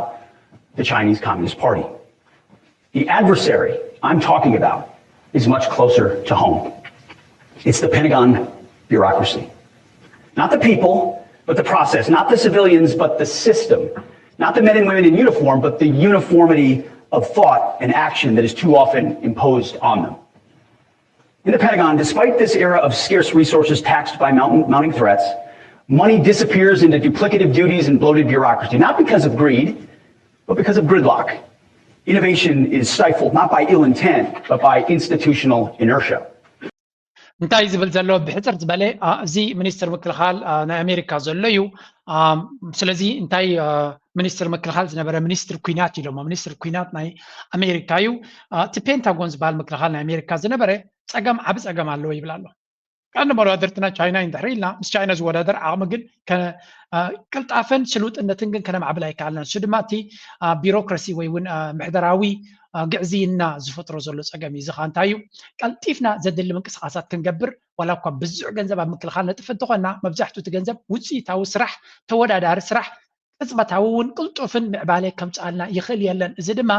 the Chinese Communist Party. The adversary I'm talking about is much closer to home. It's the Pentagon bureaucracy. Not the people, but the process. Not the civilians, but the system. Not the men and women in uniform, but the uniformity of thought and action that is too often imposed on them. In the Pentagon, despite this era of scarce resources taxed by mountain, mounting threats, money disappears into duplicative duties and bloated bureaucracy, not because of greed, but because of gridlock. Innovation is stifled not by ill intent, but by institutional inertia. እንታይ ዝብል ዘሎ ብሕፅር ዝበለ አ፣ እዚ ሚኒስትር ምክልኻል አ፣ ናይ ኣሜሪካ ዘሎ እዩ። አ፣ ስለዚ እንታይ አ፣ ሚኒስትር ምክልኻል ዝነበረ ሚኒስትር ኩናት ኢሎሞ። ሚኒስትር ኩናት ናይ ኣሜሪካ እዩ። አ፣ እቲ ፔንታጎን ዝበሃል ምክልኻል ናይ ኣሜሪካ ዝነበረ ፀገም ዓብ ፀገም ኣለዎ ይብል ኣሎ። ቀንዲ መወዳድርትና ቻይና እዩ እንድሕር ኢልና ምስ ቻይና ዝወዳደር ዓቕሚ ግን ከ- አ፣ ቅልጣፈን ስሉጥነትን ግን ከነማዕብል ኣይከኣልናን። እሱ ድማ እቲ አ፣ ቢሮክራሲ ወይ እውን አ፣ ምሕደራዊ አ፣ ግዕዝይና ዝፈጥሮ ዘሎ ፀገም እዩ። እዚ ከዓ እንታይ እዩ? ቀልጢፍና ዘድሊ ምንቅስቃሳት ክንገብር ዋላ እኳ ብዙሕ ገንዘብ ኣብ ምክልኻል ነጥፍ እንተኾንና መብዛሕትኡ እቲ ገንዘብ ውፅኢታዊ ስራሕ፣ ተወዳዳሪ ስራሕ፣ ቅፅበታዊ እውን ቅልጡፍን ምዕባለ ከምፅኣልና ይኽእል የለን። እዚ ድማ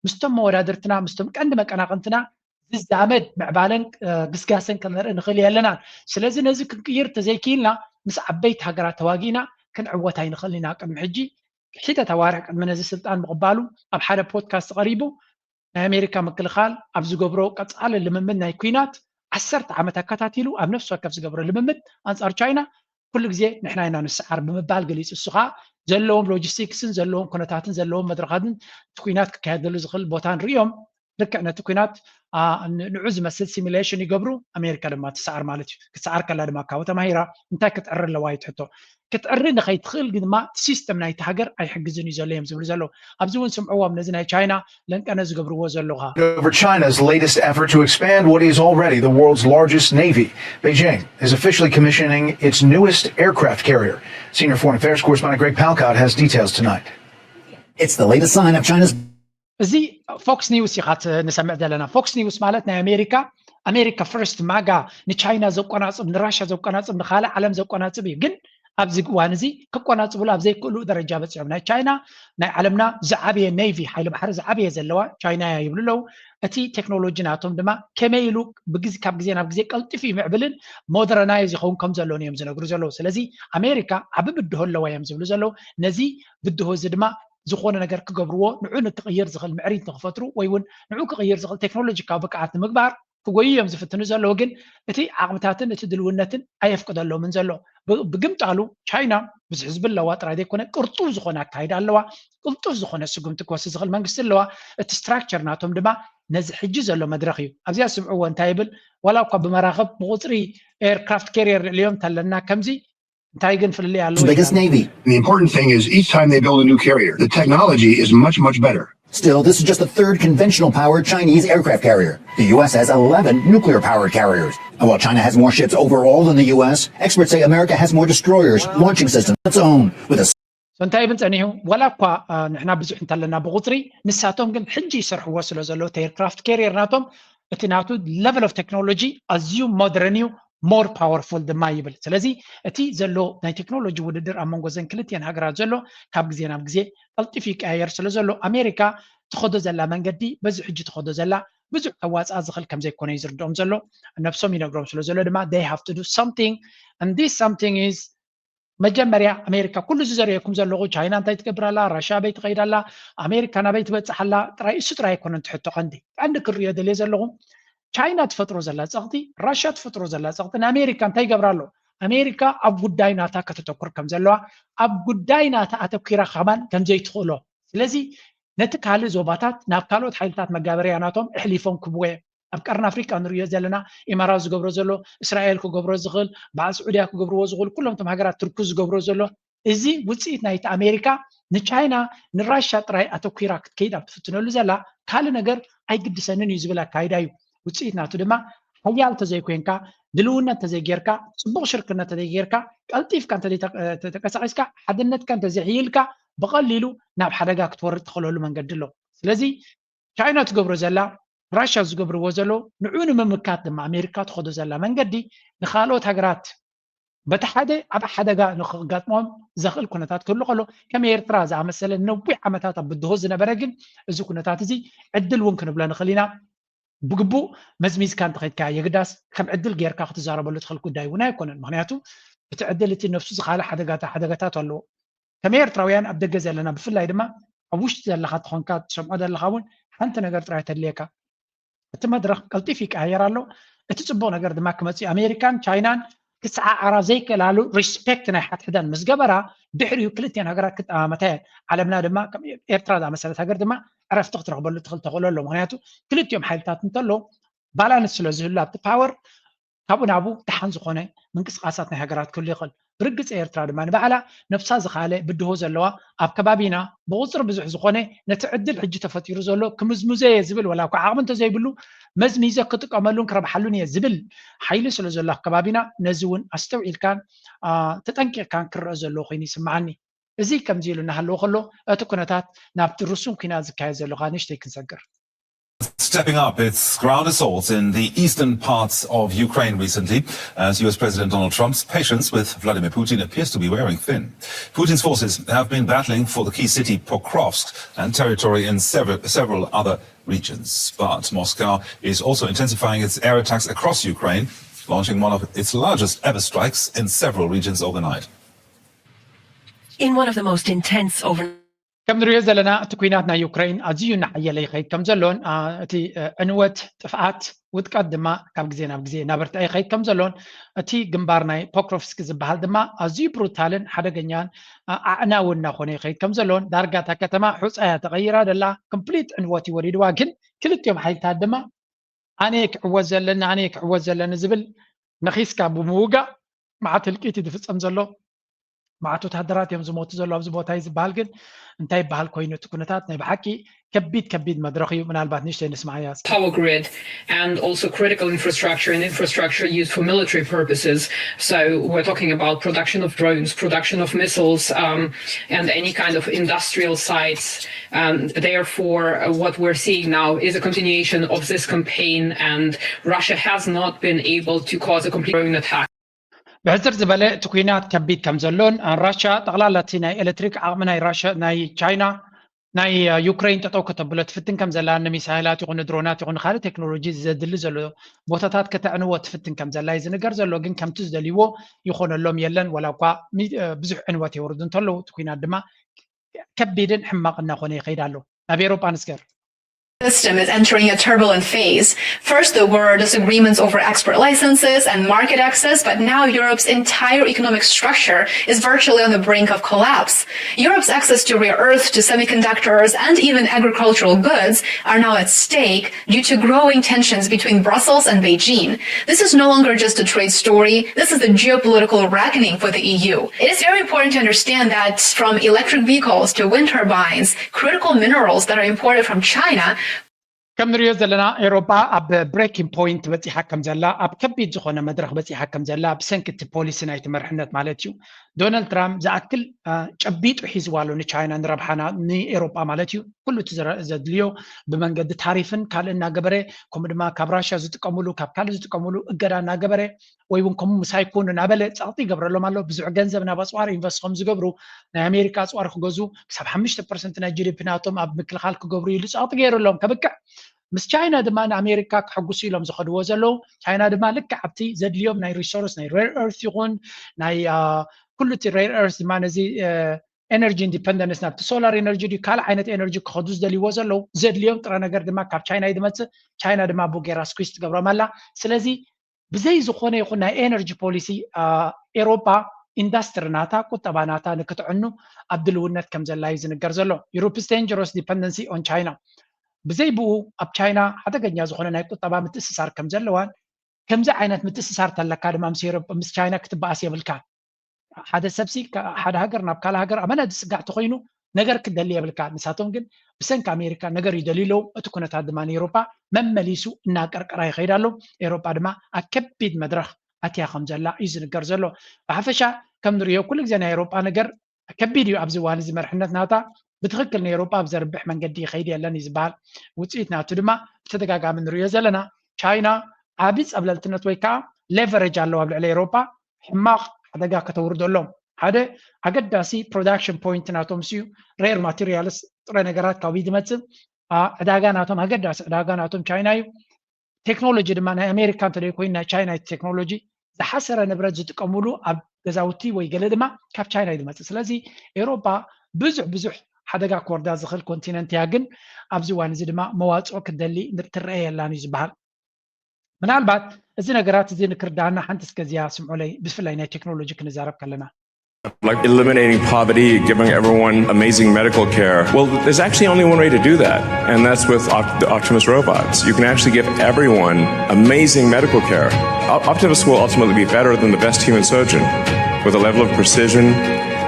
ምስቶም መወዳድርትና ምስቶም ቀንዲ መቀናቕንትና ዝዛመድ ምዕባለን እ፣ ግስጋሰን ክንርኢ ንኽእል የለናን። ስለዚ ነዚ ክንቅይር ተዘይክኢልና ምስ ዓበይቲ ሃገራት ተዋጊእና ክንዕወት ኣይንኽእል ኢና። ቅድሚ ሕጂ ሒደት ኣዋርሕ ቅድሚ ነዚ ስልጣን ምቕባሉ ኣብ ሓደ ፖድካስት ቀሪቡ ናይ ኣሜሪካ ምክልኻል ኣብ ዝገብሮ ቀፃሊ ልምምድ ናይ ኩናት ዓሰርተ ዓመት ኣከታቲሉ ኣብ ነፍሲ ወከፍ ዝገብሮ ልምምድ ኣንፃር ቻይና ኩሉ ግዜ ንሕና ኢና ንስዓር ብምባል ገሊፁ። እሱ ከዓ ዘለዎም ሎጂስቲክስን ዘለዎም ኩነታትን ዘለዎም መድረኻትን እቲ ኩናት ክካየደሉ ዝኽእል ቦታ ንርእዮም ልክዕ ነቲ ኩናት አ፣ ን- ንዑ ዝመስል ሲሚሌሽን ይገብሩ፣ ኣሜሪካ ድማ ትስዓር ማለት እዩ። ክትስዓር ከላ ድማ ካብኡ ተማሂራ እንታይ ክትዕሪ ኣለዋ እዩ ትሕቶ። ክትዕሪ ንኸይትኽእል ግን ድማ እቲ ሲስተም ናይቲ ሃገር ኣይሕግዝን እዩ ዘሎ እዮም ዝብሉ ዘለዉ። ኣብዚ እውን ስምዕዎም ነዚ ናይ ቻይና ለንቀነ ዝገብርዎ ዘለዉ ከዓ Over China's latest effort to expand what is already the world's largest navy. Beijing is officially commissioning its newest aircraft carrier. Senior foreign affairs correspondent Greg Palkot has details tonight. It's the latest sign of China's እዚ ፎክስ ኒውስ ኢኻ ት- ንሰምዕ ዘለና። ፎክስ ኒውስ ማለት ናይ ኣሜሪካ ኣሜሪካ ፈርስት ማጋ ንቻይና ዘቆናፅብ ንራሽያ ዘቆናፅብ ንካልእ ዓለም ዘቆናፅብ እዩ። ግን ኣብዚ እዋን እዚ ክቆናፅብሉ ኣብ ዘይክእሉ ደረጃ በፂሖም። ናይ ቻይና ናይ ዓለምና ዝዓበየ ኔቪ፣ ሓይሊ ባሕሪ ዝዓበየ ዘለዋ ቻይና እያ ይብሉ ኣለዉ። እቲ ቴክኖሎጂ ናቶም ድማ ከመይ ኢሉ ብግዜ፣ ካብ ግዜ ናብ ግዜ ቀልጢፉ ይምዕብልን ሞደረናይዝ ይኸውን ከም ዘሎን እዮም ዝነግሩ ዘለዉ። ስለዚ ኣሜሪካ ዓቢ ብድሆ ኣለዋ እዮም ዝብሉ ዘለዉ። ነዚ ብድሆ እዚ ድማ ዝኾነ ነገር ክገብርዎ፣ ንዑ ንክቕይር ዝኽእል ምዕሪት ንክፈጥሩ ወይ እውን ንዑ ክቕይር ዝኽእል ቴክኖሎጂካዊ ብቅዓት ንምግባር ክጎዩ እዮም ዝፍትኑ ዘለዉ። ግን እቲ ዓቕምታትን እቲ ድልውነትን ኣየፍቅደሎምን ዘሎ። ብ-፣ ብግምጣሉ ቻይና ብዙሕ ህዝቢ ኣለዋ ጥራይ ዘይኮነ ቅርጡው ዝኾነ ኣካይዳ ኣለዋ። ቅልጡፍ ዝኾነ ስጉምቲ ክወስድ ዝኽእል መንግስቲ ኣለዋ። እቲ ስትራክቸር ናቶም ድማ ነዚ ሕጂ ዘሎ መድረኽ እዩ። ኣብዚኣ ስምዕዎ እንታይ ይብል? ዋላ እኳ ብመራኽብ ብቁፅሪ ኤርክራፍት ካሪየር ንዕልዮም እንተለና ከምዚ እንታይ ግን ፍልልይ ኣለዎ It's the biggest ይላል። Navy. The important thing is each time they build a new carrier, the technology is much, much better. Still, this is just the third conventional powered Chinese aircraft carrier. The U S has eleven nuclear powered carriers. And while China has more ships overall than the U S, experts say America has more destroyers, launching systems of its own, with a So እንታይ ይብል ጸኒሑ? ዋላ እኳ አ፣ ንሕና ብዙሕ እንተለና ብቁፅሪ፣ ንሳቶም ግን ሕጂ ይሰርሕዎ ስለ ዘለዉ እቲ ኤርክራፍት ካሪየር ናቶም፣ እቲ ናቱ ሌቨል ኦፍ ቴክኖሎጂ ኣዝዩ ሞደርን እዩ፣ ሞር ፓወርፉል ድማ ይብል። ስለዚ እቲ ዘሎ ናይ ቴክኖሎጂ ውድድር ኣብ መንጎ ዘን ክልቲአን ሃገራት ዘሎ ካብ ግዜ ናብ ግዜ ቀልጢፉ ይቀያየር ስለ ዘሎ ኣሜሪካ ትኸዶ ዘላ መንገዲ በዚ ሕጂ ትኸዶ ዘላ ብዙሕ ከዋፅኣ ዝኽእል ከም ዘይኮነ እዩ ዝርድኦም ዘሎ። ነብሶም ይነግሮም ስለ ዘሎ ድማ they have to do something, and this something is መጀመርያ ኣሜሪካ ኩሉ እዚ ዘርእየኩም ዘለኹ ቻይና እንታይ ትገብር ኣላ፣ ራሽያ ኣበይ ትኸይድ ኣላ፣ ኣሜሪካ ናበይ ትበፅሕ ኣላ ጥራይ እሱ ጥራይ ኣይኮነን ትሕቶ ቀንዲ። ቀንዲ ክርእዮ ደልየ ዘለኹ ቻይና ትፈጥሮ ዘላ ፀቕጢ፣ ራሽያ ትፈጥሮ ዘላ ፀቕጢ ንኣሜሪካ እንታይ ይገብራ ኣሎ? ኣሜሪካ ኣብ ጉዳይ ናታ ከተተኩር ከም ዘለዋ፣ ኣብ ጉዳይ ናታ ኣተኪራ ከማን ከም ዘይትኽእሎ። ስለዚ ነቲ ካልእ ዞባታት ናብ ካልኦት ሓይልታት መጋበርያ ናቶም ኣሕሊፎም ክህብዎ እዮም። ኣብ ቀርኒ ኣፍሪቃ ንርእዮ ዘለና ኢማራት ዝገብሮ ዘሎ፣ እስራኤል ክገብሮ ዝኽእል፣ በዓል ስዑድያ ክገብርዎ ዝኽእሉ ኩሎም እቶም ሃገራት ትርኩ ዝገብሮ ዘሎ እዚ ውፅኢት ናይቲ ኣሜሪካ ንቻይና ንራሻ ጥራይ ኣተኲራ ክትከይድ ኣብ ትፍትነሉ ዘላ ካልእ ነገር ኣይግድሰንን እዩ ዝብል ኣካይዳ እዩ። ውፅኢት ናቱ ድማ ሓያል እንተዘይኮይንካ፣ ድልውነት እንተዘይጌርካ፣ ፅቡቕ ሽርክነት እንተዘይጌርካ፣ ቀልጢፍካ እንተዘይተንቀሳቒስካ፣ ሓድነትካ እንተዘይሕይልካ ብቐሊሉ ናብ ሓደጋ ክትወርድ ትኽእለሉ መንገዲ ኣሎ። ስለዚ ቻይና ትገብሮ ዘላ፣ ራሻ ዝገብርዎ ዘለዉ ንዑ ንምምካት ድማ ኣሜሪካ ትኸዶ ዘላ መንገዲ ንካልኦት ሃገራት በቲ ሓደ ዓብ ሓደጋ ንክጋጥሞም ዘኽእል ኩነታት ክህሉ ከሎ ከም ኤርትራ ዝኣመሰለ ንነዊሕ ዓመታት ኣብ ብድሆ ዝነበረ ግን እዚ ኩነታት እዚ ዕድል እውን ክንብሎ ንኽእል ኢና። ብግቡእ መዝሚዝካ እንተኸድካ የግዳስ ከም ዕድል ጌርካ ክትዛረበሉ ትኽእል ጉዳይ እውን ኣይኮነን። ምክንያቱ እቲ ዕድል እቲ ነብሱ ዝኻለ ሓደጋታ ሓደጋታት ኣለዎ። ከም ኤርትራውያን ኣብ ደገ ዘለና ብፍላይ ድማ ኣብ ውሽጢ ዘለኻ ትኾንካ ትሰምዖ ዘለኻ እውን ሓንቲ ነገር ጥራይ ተድልየካ። እቲ መድረኽ ቀልጢፍ ይቀያየር ኣሎ። እቲ ጽቡቕ ነገር ድማ ክመጽእ ኣሜሪካን ቻይናን ክሰዓዓራ ዘይክእላሉ ሪስፔክት ናይ ሓድሕደን ምስ ገበራ ድሕሪኡ ክልቲአን ሃገራት ክጠማመታ እየን። ዓለምና ድማ ከም ኤርትራ ዝኣመሰለት ሃገር ድማ ዕረፍቲ ክትረኽበሉ ትኽእል ተኽእሎ ኣሎ። ምክንያቱ ክልቲኦም ሓይልታት እንተሎ ባላንስ ስለ ዝህሉ ኣብቲ ፓወር ካብኡ ናብኡ ደሓን ዝኾነ ምንቅስቃሳት ናይ ሃገራት ክህሉ ይኽእል። ብርግጽ ኤርትራ ድማ ንባዕላ ነብሳ ዝኻለ ብድሆ ዘለዋ ኣብ ከባቢና ብቁጽሪ ብዙሕ ዝኾነ ነቲ ዕድል ሕጂ ተፈጢሩ ዘሎ ክምዝምዞ እየ ዝብል ወላ እኳ ዓቕሚ እንተዘይብሉ መዝሚዘ ክጥቀመሉን ክረብሓሉን እየ ዝብል ሓይሊ ስለ ዘሎ ኣብ ከባቢና ነዚ እውን ኣስተውዒልካን ተጠንቂቕካን ክረአ ዘለዎ ኮይኑ ይስምዓኒ። እዚ ከምዚ ኢሉ እናሃለወ ከሎ እቲ ኩነታት ናብቲ ርሱን ኩናት ዝካየድ ዘሎ ከዓ ንእሽተይ ክንሰግር። Stepping up its ground assaults in the eastern parts of Ukraine recently, as U S President Donald Trump's patience with Vladimir Putin appears to be wearing thin. Putin's forces have been battling for the key city Pokrovsk and territory in several, several other regions. But Moscow is also intensifying its air attacks across Ukraine, launching one of its largest ever strikes in several regions overnight. In one of the most intense over ከም ንሪኦ ዘለና እቲ ኩናት ናይ ዩክሬን ኣዝዩ እናሓየለ ይኸይድ ከም ዘሎን እቲ ዕንወት ጥፍኣት ውድቀት ድማ ካብ ግዜ ናብ ግዜ እናበርትዐ ይኸይድ ከም ዘሎን እቲ ግንባር ናይ ፖክሮፍስኪ ዝበሃል ድማ ኣዝዩ ብሩታልን ሓደገኛን ኣዕናዊ እናኾነ ይኸይድ ከም ዘሎን ዳርጋ እታ ከተማ ሑፃ እያ ተቐይራ ደላ። ኮምፕሊት ዕንወት እዩ ወሪድዋ። ግን ክልቲኦም ሓይልታት ድማ ኣነ ክዕወት ዘለኒ ኣነ ክዕወት ዘለኒ ዝብል ነኺስካ ብምውጋእ መዓት ህልቂት እዩ ዝፍፀም ዘሎ። መዓት ወታደራት እዮም ዝሞቱ ዘሎ ኣብዚ ቦታ እዩ ዝበሃል። ግን እንታይ ይበሃል ኮይኑ እቲ ኩነታት ናይ ብሓቂ ከቢድ ከቢድ መድረኽ እዩ። ምናልባት ንእሽተይ ንስማዓያ እስኪ። power grid and also critical infrastructure and infrastructure used for military purposes. So we're talking about production of drones, production of missiles, um, and any kind of industrial sites. Um, therefore, uh, what we're seeing now is a continuation of this campaign, and Russia has not been able to cause a complete drone attack. ብሕፅር ዝበለ እቲ ኩናት ከቢድ ከም ዘሎን ራሻ ጠቕላላ እቲ ናይ ኤሌክትሪክ ዓቕሚ ናይ ራሻ ናይ ቻይና ናይ ዩክሬን ጠጠው ከተብሎ ትፍትን ከም ዘላ ንሚሳይላት ይኹን ንድሮናት ይኹን ንካልእ ቴክኖሎጂ ዘድሊ ዘሎ ቦታታት ከተዕንዎ ትፍትን ከም ዘላ እዩ ዝንገር ዘሎ። ግን ከምቲ ዝደልይዎ ይኾነሎም የለን። ዋላ እኳ ብዙሕ ዕንወት የውርዱ እንተለዉ እቲ ኩናት ድማ ከቢድን ሕማቕ እናኾነ ይኸይድ ኣሎ። ናብ ኤሮጳ ንስገር። system is entering a turbulent phase. First, there were disagreements over export licenses and market access, but now Europe's entire economic structure is virtually on the brink of collapse. Europe's access to rare earth, to semiconductors, and even agricultural goods are now at stake due to growing tensions between Brussels and Beijing. This is no longer just a trade story, this is a geopolitical reckoning for the E U. It is very important to understand that from electric vehicles to wind turbines, critical minerals that are imported from China. ከም ንሪኦ ዘለና ኤሮጳ ኣብ breaking point በፂሓ ከም ዘላ ኣብ ከቢድ ዝኾነ መድረኽ በፂሓ ከም ዘላ ብሰንኪ እቲ ፖሊሲ ናይቲ መርሕነት ማለት እዩ። ዶናልድ ትራምፕ ዝኣክል ጨቢጡ ሒዝዋ ኣሎ ንቻይና ንረብሓና ንኤሮጳ ማለት እዩ። ኩሉ እቲ ዘድልዮ ብመንገዲ ታሪፍን ካልእ እናገበረ ከምኡ ድማ ካብ ራሽያ ዝጥቀምሉ ካብ ካልእ ዝጥቀምሉ እገዳ እናገበረ ወይ እውን ከምኡ ምሳይ ኮኑ እናበለ ፃቕጢ ይገብረሎም ኣሎ። ብዙሕ ገንዘብ ናብ ኣፅዋር ኢንቨስት ከም ዝገብሩ ናይ ኣሜሪካ ኣፅዋር ክገዙ ክሳብ ሓሙሽተ ፐርሰንት ናይ ጂ ዲ ፒ ናቶም ኣብ ምክልኻል ክገብሩ ኢሉ ፃቕጢ ገይሩሎም ከብቅዕ ምስ ቻይና ድማ ንኣሜሪካ ክሕጉሱ ኢሎም ዝኸድዎ ዘለዉ። ቻይና ድማ ልክዕ ኣብቲ ዘድልዮም ናይ ሪሶርስ ናይ rare earth ይኹን ናይ ኩሉ እቲ rare earth ድማ ነዚ energy independence ናብቲ solar energy ድዩ ካልእ ዓይነት energy ክኸዱ ዝደልይዎ ዘለዉ። ዘድልዮም ጥረ ነገር ድማ ካብ ቻይና እዩ ዝመፅእ። ቻይና ድማ ብኡ ገይራ squeeze ትገብሮም ኣላ። ስለዚ ብዘይ ዝኾነ ይኹን ናይ energy policy ኤሮጳ ኢንዳስትሪ ናታ ቁጠባ ናታ ንክትዕኑ ኣብ ድልውነት ከም ዘላ እዩ ዝንገር ዘሎ። Europe's dangerous dependency on China ብዘይ ብኡ ኣብ ቻይና ሓደገኛ ዝኾነ ናይ ቁጠባ ምትእስሳር ከም ዘለዋን ከምዚ ዓይነት ምትእስሳር ተለካ ድማ ምስ ኤሮጳ ምስ ቻይና ክትበኣስ የብልካ። ሓደ ሰብሲ ሓደ ሃገር ናብ ካልእ ሃገር ኣመና ዝስጋዕ ተኮይኑ ነገር ክደሊ የብልካ። ንሳቶም ግን ብሰንኪ ኣሜሪካ ነገር ይደልዩ ኣለዉ። እቲ ኩነታት ድማ ንኤሮጳ መመሊሱ እናቀርቀራ ይኸይድ ኣሎ። ኤሮጳ ድማ ኣብ ከቢድ መድረኽ ኣትያ ከም ዘላ እዩ ዝንገር ዘሎ። ብሓፈሻ ከም ንሪኦ ኩሉ ግዜ ናይ ኤሮጳ ነገር ከቢድ እዩ። ኣብዚ እዋን እዚ መርሕነት ናታ ብትኽክል ንኤሮጳ ኣብ ዘርብሕ መንገዲ ይኸይድ የለን እዩ ዝበሃል። ውፅኢት ናቱ ድማ ብተደጋጋሚ ንሪኦ ዘለና ቻይና ዓቢ ጸብለልትነት ወይ ከዓ leverage ኣለዋ ኣብ ልዕሊ ኤሮጳ። ሕማቕ ሓደጋ ከተውርደሎም ሓደ ኣገዳሲ production point ናቶም ስዩ rare materials ጥረ ነገራት ካብኡ ዝመፅእ ዕዳጋ ናቶም ኣገዳሲ ዕዳጋ ናቶም ቻይና እዩ። ቴክኖሎጂ ድማ ናይ ኣሜሪካ እንተደይ ኮይኑ ናይ ቻይና ቴክኖሎጂ ዝሓሰረ ንብረት ዝጥቀምሉ ኣብ ገዛውቲ ወይ ገለ ድማ ካብ ቻይና እዩ ዝመፅእ። ስለዚ ኤሮፓ ብዙሕ ብዙሕ ሓደጋ ክወርዳ ዝኽእል ኮንቲነንት እያ፣ ግን ኣብዚ እዋን እዚ ድማ መዋፅኦ ክትደሊ ትረአ የላን እዩ ዝበሃል። ምናልባት እዚ ነገራት እዚ ንክርዳና ሓንቲ እስከ እዚኣ ስምዑለይ፣ ብፍላይ ናይ ቴክኖሎጂ ክንዛረብ ከለና። Like eliminating poverty, giving everyone amazing medical care. Well, there's actually only one way to do that, and that's with Op- the Optimus robots. You can actually give everyone amazing medical care. Op- Optimus will ultimately be better than the best human surgeon with a level of precision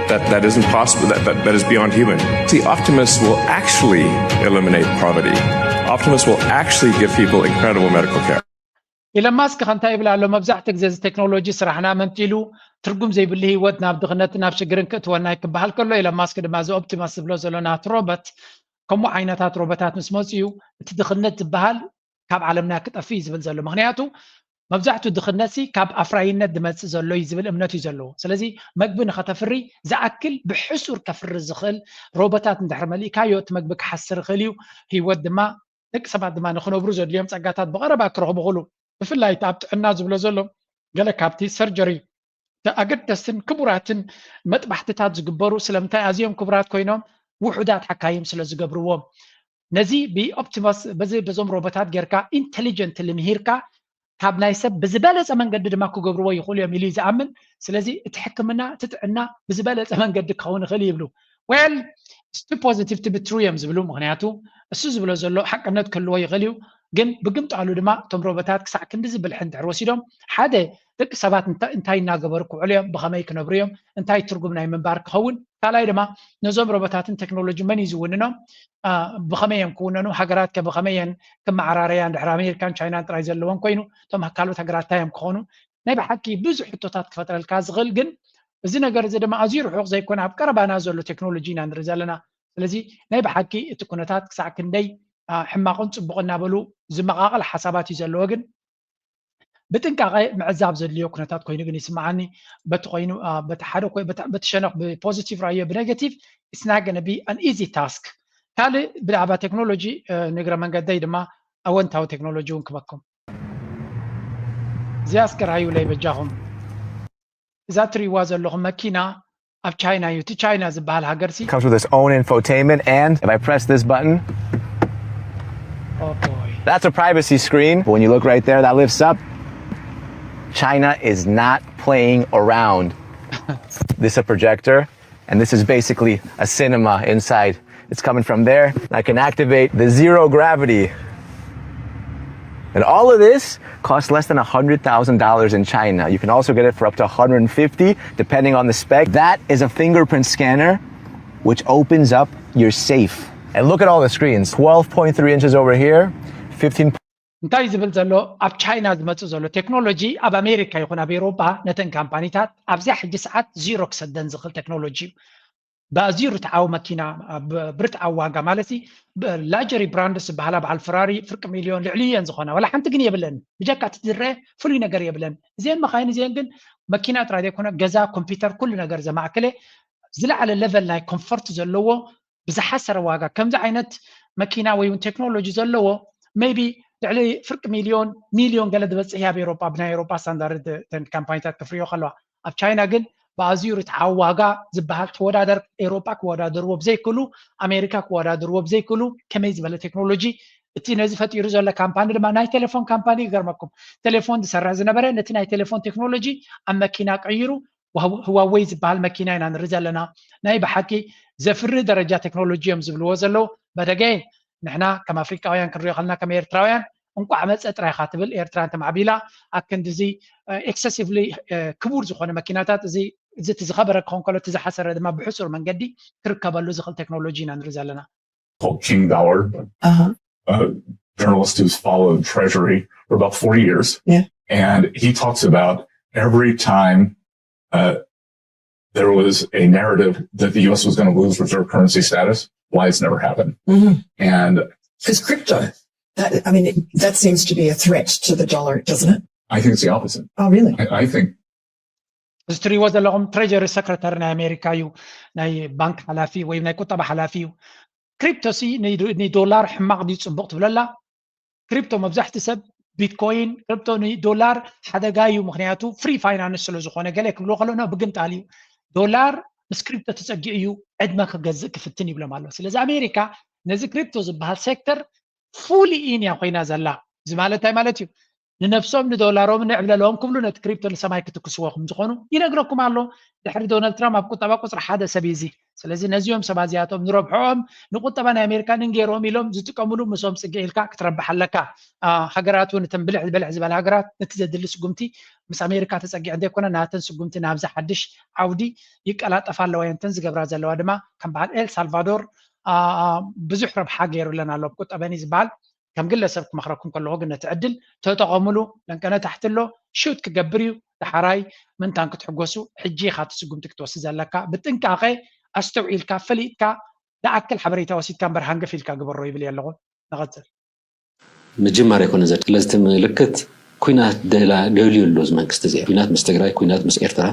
that, that isn't possible, that, that, that is beyond human. See, Optimus will actually eliminate poverty. Optimus will actually give people incredible medical care. ኢለን ማስክ ከ እንታይ ይብል ኣሎ? መብዛሕትኡ ግዜ እዚ ቴክኖሎጂ ስራሕና መንጢሉ ትርጉም ዘይብሉ ህይወት ናብ ድኽነትን ናብ ሽግርን ክእትወና እዩ ክበሃል ከሎ፣ ኢለን ማስክ ድማ እዚ ኦፕቲመስ ዝብሎ ዘሎ ናቱ ሮበት ከምኡ ዓይነታት ሮበታት ምስ መፅኡ እቲ ድኽነት ዝበሃል ካብ ዓለምና ክጠፍእ እዩ ዝብል ዘሎ። ምክንያቱ መብዛሕትኡ ድኽነት ሲ ካብ ኣፍራይነት ዝመፅእ ዘሎ እዩ ዝብል እምነት እዩ ዘለዎ። ስለዚ መግቢ ንኸተፍሪ ዝኣክል ብሕሱር ከፍሪ ዝኽእል ሮቦታት እንድሕር መሊእካዮ እቲ መግቢ ክሓስር ይኽእል እዩ። ህይወት ድማ ደቂ ሰባት ድማ ንክነብሩ ዘድልዮም ፀጋታት ብቐረባ ክረኽቡ ክእሉ። ብፍላይ እቲ ኣብ ጥዕና ዝብሎ ዘሎ ገለ ካብቲ ሰርጀሪ እቲ ኣገደስትን ክቡራትን መጥባሕትታት ዝግበሩ ስለምንታይ ኣዝዮም ክቡራት ኮይኖም ውሑዳት ሓካይም ስለ ዝገብርዎም። ነዚ ብኦፕቲመስ በዚ በዞም ሮቦታት ጌርካ ኢንቴሊጀንትሊ ምሂርካ ካብ ናይ ሰብ ብዝበለፀ መንገዲ ድማ ክገብርዎ ይኽእሉ እዮም ኢሉ እዩ ዝኣምን። ስለዚ እቲ ሕክምና እቲ ጥዕና ብዝበለፀ መንገዲ ክኸውን ይኽእል ይብሉ። ዌል ስቱ ፖዚቲቭ ቱ ቢ ትሩ እዮም ዝብሉ። ምክንያቱ እሱ ዝብሎ ዘሎ ሓቅነት ክህልዎ ይኽእል እዩ፣ ግን ብግምጣሉ ድማ እቶም ሮቦታት ክሳዕ ክንድዚ ብልሒ እንድሕር ወሲዶም ሓደ ደቂ ሰባት እንታይ እናገበሩ ክውዕሉ እዮም፣ ብኸመይ ክነብሩ እዮም፣ እንታይ ትርጉም ናይ ምንባር ክኸውን፣ ካልኣይ ድማ ነዞም ሮቦታትን ቴክኖሎጂ መን እዩ ዝውንኖም፣ ብኸመይ እዮም ክውነኑ፣ ሃገራት ከ ብኸመይ እየን ክመዓራረያ፣ እንድሕር ኣሜሪካን ቻይናን ጥራይ ዘለወን ኮይኑ እቶም ካልኦት ሃገራት እንታይ እዮም ክኾኑ፣ ናይ ብሓቂ ብዙሕ ሕቶታት ክፈጥረልካ ዝኽእል። ግን እዚ ነገር እዚ ድማ ኣዝዩ ርሑቕ ዘይኮነ ኣብ ቀረባና ዘሎ ቴክኖሎጂ ኢና ንርኢ ዘለና። ስለዚ ናይ ብሓቂ እቲ ኩነታት ክሳዕ ክንደይ ሕማቕን ፅቡቕ እናበሉ ዝመቓቐል ሓሳባት እዩ ዘለዎ። ግን ብጥንቃቐ ምዕዛብ ዘድልዮ ኩነታት ኮይኑ ግን ይስምዓኒ። በቲ ኮይኑ በቲ ሓደ በቲ ሸነኽ ብፖዚቲቭ ራዮ ብኔጋቲቭ it's not going to be an easy task። ካልእ ብዛዕባ ቴክኖሎጂ ንግረ መንገደይ ድማ ኣወንታዊ ቴክኖሎጂ እውን ክበኩም። እዚኣ እስከ ርኣዩለይ በጃኹም። እዛ ትሪእዋ ዘለኹም መኪና ኣብ ቻይና እዩ። እቲ ቻይና ዝበሃል ሃገር ሲ comes with its own infotainment, and if I press this button, Oh boy. That's a privacy screen. When you look right there, that lifts up. China is not playing around. This is a projector, and this is basically a cinema inside. It's coming from there. I can activate the zero gravity. And all of this costs less than one hundred thousand dollars in China. You can also get it for up to one hundred fifty, depending on the spec. That is a fingerprint scanner, which opens up your safe. And look at all the screens, twelve point three inches over here, fifteen. እንታይ ዝብል ዘሎ ኣብ ቻይና ዝመፅእ ዘሎ ቴክኖሎጂ ኣብ ኣሜሪካ ይኹን ኣብ ኤውሮጳ ነተን ካምፓኒታት ኣብዚያ ሕጂ ሰዓት ዚሮ ክሰደን ዝኽእል ቴክኖሎጂ እዩ። ብኣዝዩ ርትዓዊ መኪና ብርትዓዊ ዋጋ ማለት ላጀሪ ብራንድስ ዝበሃላ በዓል ፍራሪ ፍርቂ ሚልዮን ልዕሊ እየን ዝኾና ዋላ ሓንቲ ግን የብለን። ብጀካ እቲ ዝረአ ፍሉይ ነገር የብለን። እዚአን መኻይን እዚአን ግን መኪና ጥራይ ዘይኮነ ገዛ፣ ኮምፒውተር፣ ኩሉ ነገር ዘማእከለ ዝለዓለ ለቨል ናይ ኮምፎርት ዘለዎ ብዝሓሰረ ዋጋ ከምዚ ዓይነት መኪና ወይ እውን ቴክኖሎጂ ዘለዎ maybe ልዕሊ ፍርቂ ሚልዮን ሚልዮን ገለ ዝበፅሕ ኣብ ኤሮጳ ብናይ ኤሮጳ ስታንዳርድ ተን ካምፓኒታት ክፍርዮ ከለዋ ኣብ ቻይና ግን ብኣዝዩ ርትዓዊ ዋጋ ዝበሃል ተወዳደር ኤሮጳ ክወዳደርዎ ብዘይክእሉ ኣሜሪካ ክወዳደርዎ ብዘይክእሉ ከመይ ዝበለ ቴክኖሎጂ እቲ ነዚ ፈጢሩ ዘሎ ካምፓኒ ድማ ናይ ቴሌፎን ካምፓኒ ይገርመኩም ቴሌፎን ዝሰርሕ ዝነበረ ነቲ ናይ ቴሌፎን ቴክኖሎጂ ኣብ መኪና ቀይሩ ህዋወይ ዝበሃል መኪና ኢና ንርኢ ዘለና ናይ ብሓቂ ዘፍርህ ደረጃ ቴክኖሎጂ እዮም ዝብልዎ ዘለዉ በደገ ንሕና ከም ኣፍሪቃውያን ክንሪኦ ከለና ከም ኤርትራውያን እንቋዕ መፀ ጥራይ ኢኻ ትብል ኤርትራ እንተማዕቢላ ኣክንድዚ ኤክሰሲቭሊ ክቡር ዝኾነ መኪናታት እዚ እዚ እቲ ዝኸበረ ክኾን ከሎ እቲ ዝሓሰረ ድማ ብሕፁር መንገዲ ክርከበሉ ዝኽእል ቴክኖሎጂ ኢና ንርኢ ዘለና called Qing Ballard, Uh-huh. a journalist who's followed Treasury for about forty years. Yeah. And he talks about every time uh, there was a narrative that the U S was going to lose reserve currency status, why it's never happened. Mm-hmm. And Because crypto, that, I mean, it, that seems to be a threat to the dollar, doesn't it? I think it's the opposite. Oh, really? I, I think እዚ ትሪእዎ ዘለኹም ትሬጀሪ ሰክረታሪ ናይ ኣሜሪካ እዩ ናይ ባንክ ሓላፊ ወይ ናይ ቁጠባ ሓላፊ እዩ ክሪፕቶ ሲ ንዶላር ሕማቕ ድዩ ፅቡቕ ትብለላ ክሪፕቶ መብዛሕቲ ሰብ ቢትኮይን ክሪፕቶ ንዶላር ሓደጋ እዩ ምክንያቱ ፍሪ ፋይናንስ ስለ ዝኾነ ገለ ክብልዎ ከለና ብግምጣል እዩ ዶላር ምስ ክሪፕቶ ተፀጊዑ እዩ ዕድመ ክገዝእ ክፍትን ይብሎም ኣሎ ስለዚ ኣሜሪካ ነዚ ክሪፕቶ ዝበሃል ሴክተር ፉሊ ኢን እያ ኮይና ዘላ እዚ ማለት እንታይ ማለት እዩ ንነብሶም ንዶላሮም ንዕብለሎም ክብሉ ነቲ ክሪፕቶ ንሰማይ ክትክስዎ ከም ዝኾኑ ይነግረኩም ኣሎ ድሕሪ ዶናልድ ትራምፕ ኣብ ቁጠባ ቁፅሪ ሓደ ሰብ እዩ እዚ ስለዚ ነዚኦም ሰባት እዚኣቶም ንረብሖኦም ንቁጠባ ናይ ኣሜሪካ ንንገይሮም ኢሎም ዝጥቀምሉ ምሶም ፅግዒ ኢልካ ክትረብሕ ኣለካ ሃገራት እውን እተን ብልሕ ብልሕ ዝበላ ሃገራት ነቲ ዘድሊ ስጉምቲ ምስ ኣሜሪካ ተፀጊዐ እንተይኮነ ናተን ስጉምቲ ናብዚ ሓድሽ ዓውዲ ይቀላጠፋ ኣለዋ እየን እተን ዝገብራ ዘለዋ ድማ ከም በዓል ኤል ሳልቫዶር ብዙሕ ረብሓ ገይሩለን ኣሎ ቁጠበኒ ዝበሃል ከም ግለሰብ ክመኽረኩም ከለኹ ግን ነቲ ዕድል ተጠቐሙሉ ለንቀነ ታሕቲ ኣሎ ሹት ክገብር እዩ ደሓራይ ምንታን ክትሕጎሱ ሕጂ ኢኻ እቲ ስጉምቲ ክትወስድ ዘለካ ብጥንቃቐ ኣስተውዒልካ ፈሊጥካ ዝኣክል ሓበሬታ ወሲድካ እምበር ሃንገፍ ኢልካ ግበሮ ይብል ኣለኹ ንቐፅል ምጅማር ኣይኮነ ዘድ ስለዚ እቲ ምልክት ኩናት ደላ ደልዩ ኣሎ እዚ መንግስቲ እዚ ኩናት ምስ ትግራይ ኩናት ምስ ኤርትራ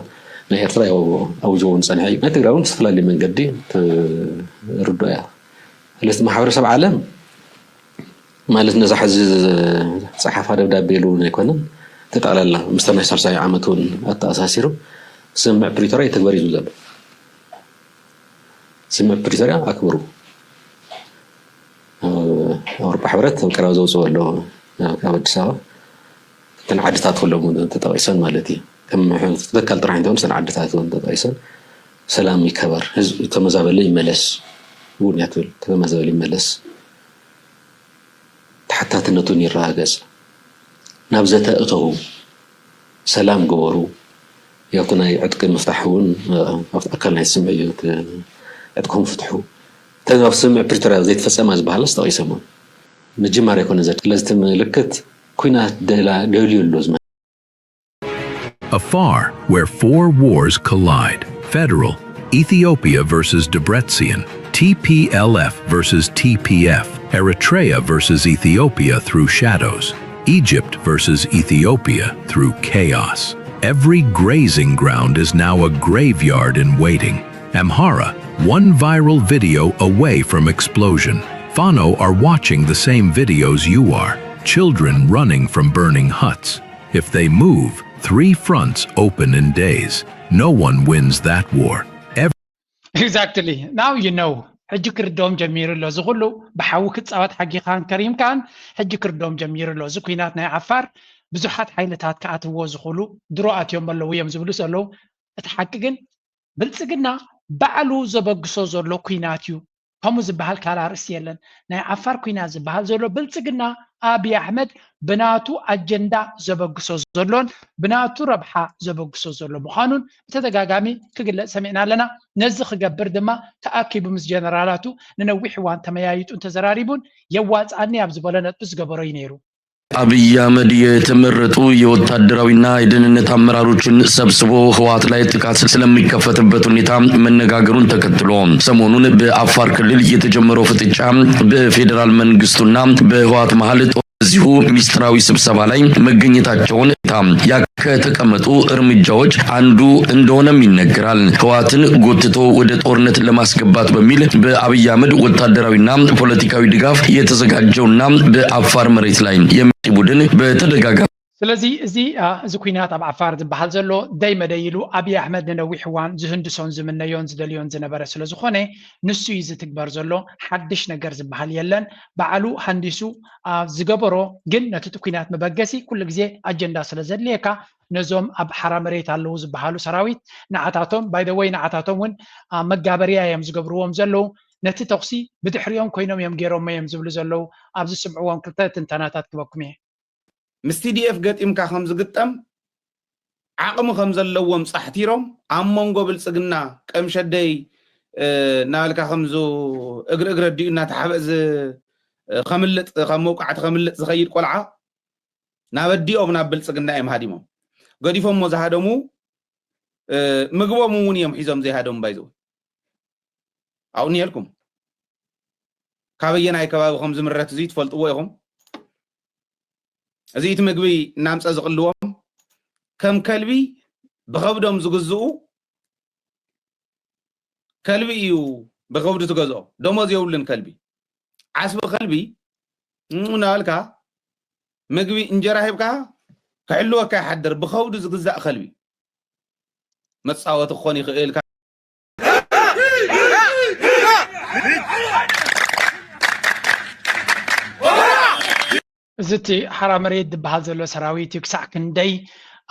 ናይ ኤርትራ ያው ኣውጅዎ ንፀንሐ እዩ ናይ ትግራይ እውን ዝተፈላለየ መንገዲ ትርዶ እያ ስለዚ ማሕበረሰብ ዓለም ማለት ነዛ ሕዚ ፀሓፋ ደብዳቤ ኢሉ ኣይኮነን ተጠቕላላ ምስታ ናይ ሳልሳይ ዓመት እውን ኣተኣሳሲሩ ስምምዕ ፕሪቶርያ ይተግበር እዩ ዘሎ ስምምዕ ፕሪቶርያ ኣክብሩ ኣውሮፓ ሕብረት ኣብ ቀረባ ዘውፅኦ ኣሎ ካብ ኣዲስ ኣበባ እተን ዓድታት ኩሎም ተጠቂሰን ማለት እዩ ከም ተካል ጥራሕ እንተሆን እተን ዓድታት እውን ተጠቂሰን ሰላም ይከበር ህዝቢ ተመዛበለ ይመለስ እውን እያ ትብል ተመዛበለ ይመለስ ተሓታትነቱን ይረጋገፅ ናብ ዘተ እተው ሰላም ግበሩ ያው እቲ ናይ ዕጥቂ ምፍታሕ እውን ኣብቲ ኣካል ናይ ስምዒ እዩ ዕጥቅኹም ፍትሑ እተን ኣብ ስምምዕ ፕሪቶርያ ዘይተፈፀማ ዝበሃላስ ጠቒሶም ምጅማር ኣይኮነ ዘድ ስለዚ እቲ ምልክት ኩናት ደላ ደልዩ ኣሎ ዝመ A far where four wars collide federal, Ethiopia versus Debretsion, T P L F versus T P F, Eritrea versus Ethiopia through shadows. Egypt versus Ethiopia through chaos. Every grazing ground is now a graveyard in waiting. Amhara, one viral video away from explosion. Fano are watching the same videos you are. Children running from burning huts. If they move, three fronts open in days. No one wins that war. Exactly. Now you know. ሕጂ ክርድኦም ጀሚሩ ኣሎ። እዚ ኩሉ ብሓዊ ክፃወት ሓጊኻን ከሪምካን ሕጂ ክርድኦም ጀሚሩ ኣሎ። እዚ ኩናት ናይ ዓፋር ብዙሓት ሓይልታት ክኣትዎ ዝኽእሉ ድሮ ኣትዮም ኣለዉ እዮም ዝብሉ ዘለዉ። እቲ ሓቂ ግን ብልፅግና ባዕሉ ዘበግሶ ዘሎ ኩናት እዩ። ከምኡ ዝበሃል ካልእ ኣርእስቲ የለን። ናይ ዓፋር ኩናት ዝበሃል ዘሎ ብልፅግና ኣብይ ኣሕመድ ብናቱ ኣጀንዳ ዘበግሶ ዘሎን ብናቱ ረብሓ ዘበግሶ ዘሎ ምዃኑን ብተደጋጋሚ ክግለጽ ሰሚዕና ኣለና። ነዚ ክገብር ድማ ተኣኪቡ ምስ ጀነራላቱ ንነዊሕ እዋን ተመያይጡን ተዘራሪቡን የዋፅኣኒ ኣብ ዝበሎ ነጥቢ ዝገበሮ እዩ ነይሩ። አብይ አህመድ የተመረጡ የወታደራዊና የደህንነት አመራሮችን ሰብስቦ ህወሓት ላይ ጥቃት ስለሚከፈትበት ሁኔታ መነጋገሩን ተከትሎ ሰሞኑን በአፋር ክልል የተጀመረው ፍጥጫ በፌዴራል መንግስቱና በህወሓት መሀል በዚሁ ሚስጥራዊ ስብሰባ ላይ መገኘታቸውን ታ ከተቀመጡ እርምጃዎች አንዱ እንደሆነም ይነገራል። ህወሓትን ጎትቶ ወደ ጦርነት ለማስገባት በሚል በአብይ አህመድ ወታደራዊና ፖለቲካዊ ድጋፍ የተዘጋጀውና በአፋር መሬት ላይ የሚ ቡድን በተደጋጋሚ ስለዚ እዚ እዚ ኩናት ኣብ ዓፋር ዝበሃል ዘሎ ደይ መደይ ኢሉ ኣብይ ኣሕመድ ንነዊሕ እዋን ዝህንድሶን ዝምነዮን ዝደልዮን ዝነበረ ስለ ዝኾነ ንሱ እዩ ዝትግበር ዘሎ። ሓድሽ ነገር ዝበሃል የለን። ባዕሉ ሃንዲሱ ዝገበሮ ግን ነቲ ኩናት መበገሲ ኩሉ ግዜ ኣጀንዳ ስለ ዘድልየካ ነዞም ኣብ ሓራ መሬት ኣለዉ ዝበሃሉ ሰራዊት ንዓታቶም ባይደወይ ንዓታቶም እውን መጋበርያ እዮም ዝገብርዎም ዘለዉ። ነቲ ተኹሲ ብድሕሪኦም ኮይኖም እዮም ገይሮሞ እዮም ዝብሉ ዘለዉ። ኣብዚ ስምዕዎም ክልተ ትንተናታት ክበኩም እየ። ምስ ቲዲኤፍ ገጢምካ ከም ዝግጠም ዓቕሚ ከም ዘለዎም ፃሕቲሮም ኣብ መንጎ ብልፅግና ቀምሸደይ እናበልካ ከምዙ እግሪ እግሪ ኣዲኡ እናተሓበእ ከምልጥ ካብ መውቃዕቲ ከምልጥ ዝኸይድ ቆልዓ ናብ ኣዲኦም ናብ ብልፅግና እዮም ሃዲሞም ገዲፎሞ ዝሃደሙ። ምግቦም እውን እዮም ሒዞም ዘይሃደሙ ባይዘው ኣብኡ እኒሀልኩም ካበየናይ ከባቢ ከም ዝምረት እዚ ትፈልጥዎ ኢኹም። እዚ እቲ ምግቢ እናምፀ ዝቕልዎም ከም ከልቢ ብኸብዶም ዝግዝኡ ከልቢ እዩ ብኸብዱ ትገዝኦ። ደሞዝ የብሉን ከልቢ። ዓስቢ ከልቢ እናበልካ ምግቢ እንጀራ ሂብካ ክሕልወካ ይሓድር። ብኸብዱ ዝግዛእ ከልቢ መፃወቲ ክኾን ይኽእል። እዚ እቲ ሓራ መሬት ዝበሃል ዘሎ ሰራዊት እዩ ክሳዕ ክንደይ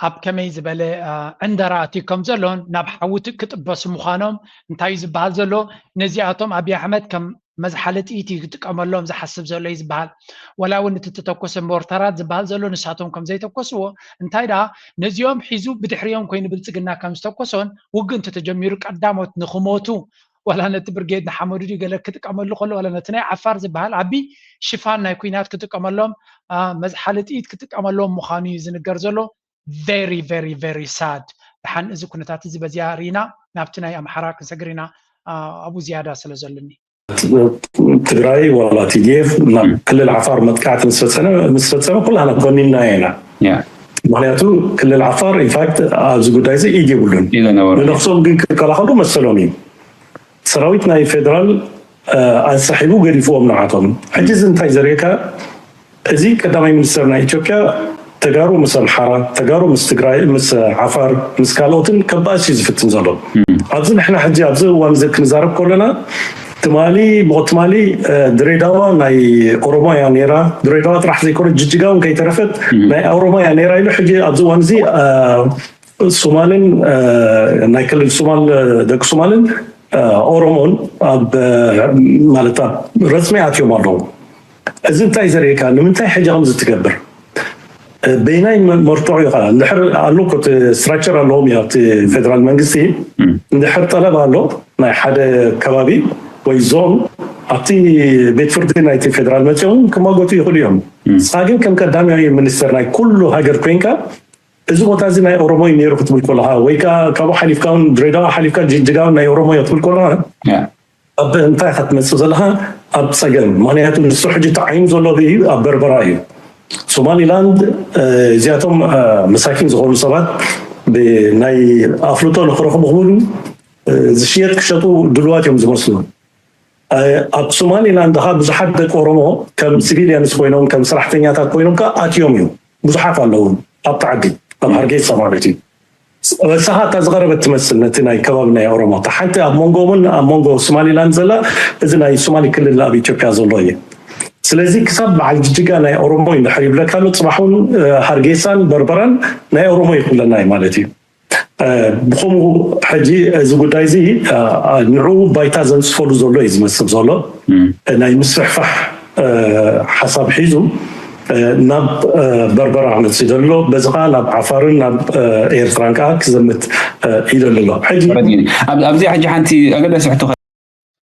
ኣብ ከመይ ዝበለ ዕንደራ ኣትዩ ከም ዘሎን ናብ ሓዊ ክጥበሱ ምዃኖም እንታይ እዩ ዝበሃል ዘሎ። ነዚኣቶም ኣብይ ኣሕመድ ከም መዝሓሊ ጥይት እዩ ክጥቀመሎም ዝሓስብ ዘሎ እዩ ዝበሃል። ወላ እውን እቲ ዝተተኮሰ ሞርተራት ዝበሃል ዘሎ ንሳቶም ከም ዘይተኮስዎ እንታይ ደኣ ነዚኦም ሒዙ ብድሕሪኦም ኮይኑ ብልፅግና ከም ዝተኮሶን ውግእ እንተተጀሚሩ ቀዳሞት ንክሞቱ ዋላ ነቲ ብርጌድ ንሓመዱ ድዩ ገለ ክጥቀመሉ ከሎ ዋላ ነቲ ናይ ዓፋር ዝበሃል ዓቢ ሽፋን ናይ ኩናት ክጥቀመሎም መዝሓሊ ጥይት ክጥቀመሎም ምዃኑ እዩ ዝንገር ዘሎ። Very very very sad። ደሓን እዚ ኩነታት እዚ በዚኣ ርኢና ናብቲ ናይ ኣምሓራ ክንሰግር ኢና። ኣብኡ ዝያዳ ስለ ዘለኒ ትግራይ ዋላ ቲዲኤፍ ናብ ክልል ዓፋር መጥቃዕቲ ምስ ፈፀመ ኩላና ኮኒንና ኢና። ምክንያቱ ክልል ዓፋር ኢንፋክት ኣብዚ ጉዳይ እዚ ኢድ የብሉን። ንነፍሶም ግን ክከላኸሉ መሰሎም እዩ። ሰራዊት ናይ ፌደራል ኣሳሒቡ ገዲፍዎም ንዓቶም። ሕጂ እዚ እንታይ ዘርእየካ፣ እዚ ቀዳማይ ሚኒስተር ናይ ኢትዮጵያ ተጋሩ ምስ ኣምሓራ፣ ተጋሩ ምስ ትግራይ፣ ምስ ዓፋር፣ ምስ ካልኦትን ከባእስ እዩ ዝፍትን ዘሎ። ኣብዚ ንሕና ሕጂ ኣብዚ እዋን እዚ ክንዛረብ ከለና ትማሊ ብትማሊ ድሬዳዋ ናይ ኦሮሞ እያ ነይራ፣ ድሬዳዋ ጥራሕ ዘይኮነ ጅጅጋ እውን ከይተረፈት ናይ ኦሮሞ እያ ነይራ ኢሉ ሕጂ ኣብዚ እዋን እዚ ሶማልን ናይ ክልል ሶማል ደቂ ሶማልን ኦሮሞን ኣብ ማለት ኣብ ረፅሚ ኣትዮም ኣለዉ። እዚ እንታይ ዘርእየካ ንምንታይ ሕጂ ከምዚ ትገብር በይናይ መርትዖ ኢኻ እንድሕር ኣሎ እኮ እቲ ስትራክቸር ኣለዎም እዩ ኣብቲ ፌደራል መንግስቲ እንድሕር ጠለብ ኣሎ ናይ ሓደ ከባቢ ወይ ዞን ኣብቲ ቤት ፍርዲ ናይቲ ፌደራል መፅኦም ክማገቱ ይኽእሉ እዮም። ንስኻ ግን ከም ቀዳማዊ ሚኒስተር ናይ ኩሉ ሃገር ኮይንካ እዚ ቦታ እዚ ናይ ኦሮሞ እዩ ነይሩ ክትብል ከለኻ ወይ ከዓ ካብኡ ሓሊፍካ እውን ድሬዳዋ ሓሊፍካ ጅጅጋ እውን ናይ ኦሮሞ እዩ ክትብል ከለኻ ኣብ እንታይ ኢኻ ትመፅእ ዘለኻ ኣብ ፀገም። ምክንያቱ ንሱ ሕጂ ተዓይኑ ዘሎ ኣብ በርበራ እዩ። ሶማሊላንድ እዚኣቶም መሳኪን ዝኾኑ ሰባት ናይ ኣፍልጦ ንክረኽቡ ክብሉ ዝሽየጥ ክሸጡ ድልዋት እዮም ዝመስሉ። ኣብ ሶማሊላንድ ከዓ ብዙሓት ደቂ ኦሮሞ ከም ሲቪሊያንስ ኮይኖም ከም ሰራሕተኛታት ኮይኖም ከዓ ኣትዮም እዮም። ብዙሓት ኣለዉ ኣብቲ ዓዲ ኣብ ሃርጌሳ ማለት እዩ። በሳኻ እታ ዝቐረበት ትመስል ነቲ ናይ ከባቢ ናይ ኦሮሞ እታ ሓንቲ ኣብ መንጎምን ኣብ መንጎ ሶማሊላንድ ዘላ እዚ ናይ ሶማሊ ክልል ኣብ ኢትዮጵያ ዘሎ እዩ። ስለዚ ክሳብ በዓል ጅጅጋ ናይ ኦሮሞ እዩ እንድሕር ይብለካ ኣሎ፣ ፅባሕ እውን ሃርጌሳን በርበራን ናይ ኦሮሞ ይክብለና እዩ ማለት እዩ። ብከምኡ ሕጂ እዚ ጉዳይ እዚ ንዑ ባይታ ዘንፅፈሉ ዘሎ እዩ ዝመስል ዘሎ ናይ ምስፍሕፋሕ ሓሳብ ሒዙ ናብ በርበራ ክመፅእ ዘሎ፣ በዚ ከዓ ናብ ዓፋርን ናብ ኤርትራን ከዓ ክዘምት ይደሊ ኣሎ። ሕጂ ኣብዚ ሕጂ ሓንቲ ኣገዳሲ ሕቶ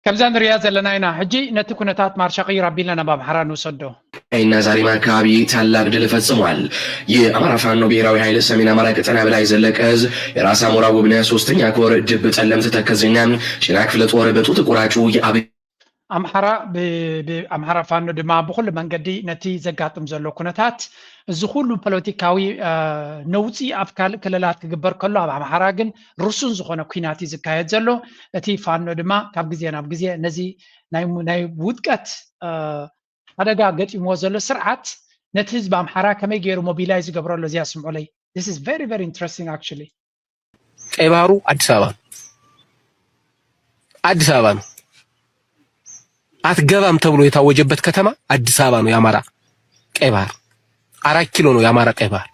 ከምዛ ንሪያ ዘለና ኢና። ሕጂ ነቲ ኩነታት ማርሻ ቅይር ኣቢልና ናብ ኣምሓራ ንውሰዶ። ናዛሪማ አካባቢ ታላቅ ድል ፈጽሟል። የአማራ ፋኖ ብሔራዊ ኃይል ሰሜን አማራ ቀጠና በላይ ዘለቀ እዝ የራስ አሞራ ውብነ ሶስተኛ ኮር ድብ ጠለምት ተከዜና ጭና ክፍለ ጦር በጡት ቆራጩ የአብ ኣምሓራ ኣምሓራ ፋኖ ድማ ብኩሉ መንገዲ ነቲ ዘጋጥም ዘሎ ኩነታት እዚ ኩሉ ፖለቲካዊ ነውፂ ኣብ ካልእ ክልላት ክግበር ከሎ ኣብ ኣምሓራ ግን ርሱን ዝኾነ ኩናት እዩ ዝካየድ ዘሎ። እቲ ፋኖ ድማ ካብ ግዜ ናብ ግዜ ነዚ ናይ ውድቀት ሓደጋ ገጢምዎ ዘሎ ስርዓት ነቲ ህዝቢ ኣምሓራ ከመይ ገይሩ ሞቢላይዝ ይገብሮ ኣሎ እዚኣ ስምዑለይ። This is very very interesting actually። ቀይ ባህሩ አዲስ አበባ ነው። አዲስ አበባ ነው። አትገባም ተብሎ የታወጀበት ከተማ አዲስ አበባ ነው። የአማራ ቀይ ባህር አራት ኪሎ ነው። የአማራ ቀይ ባህር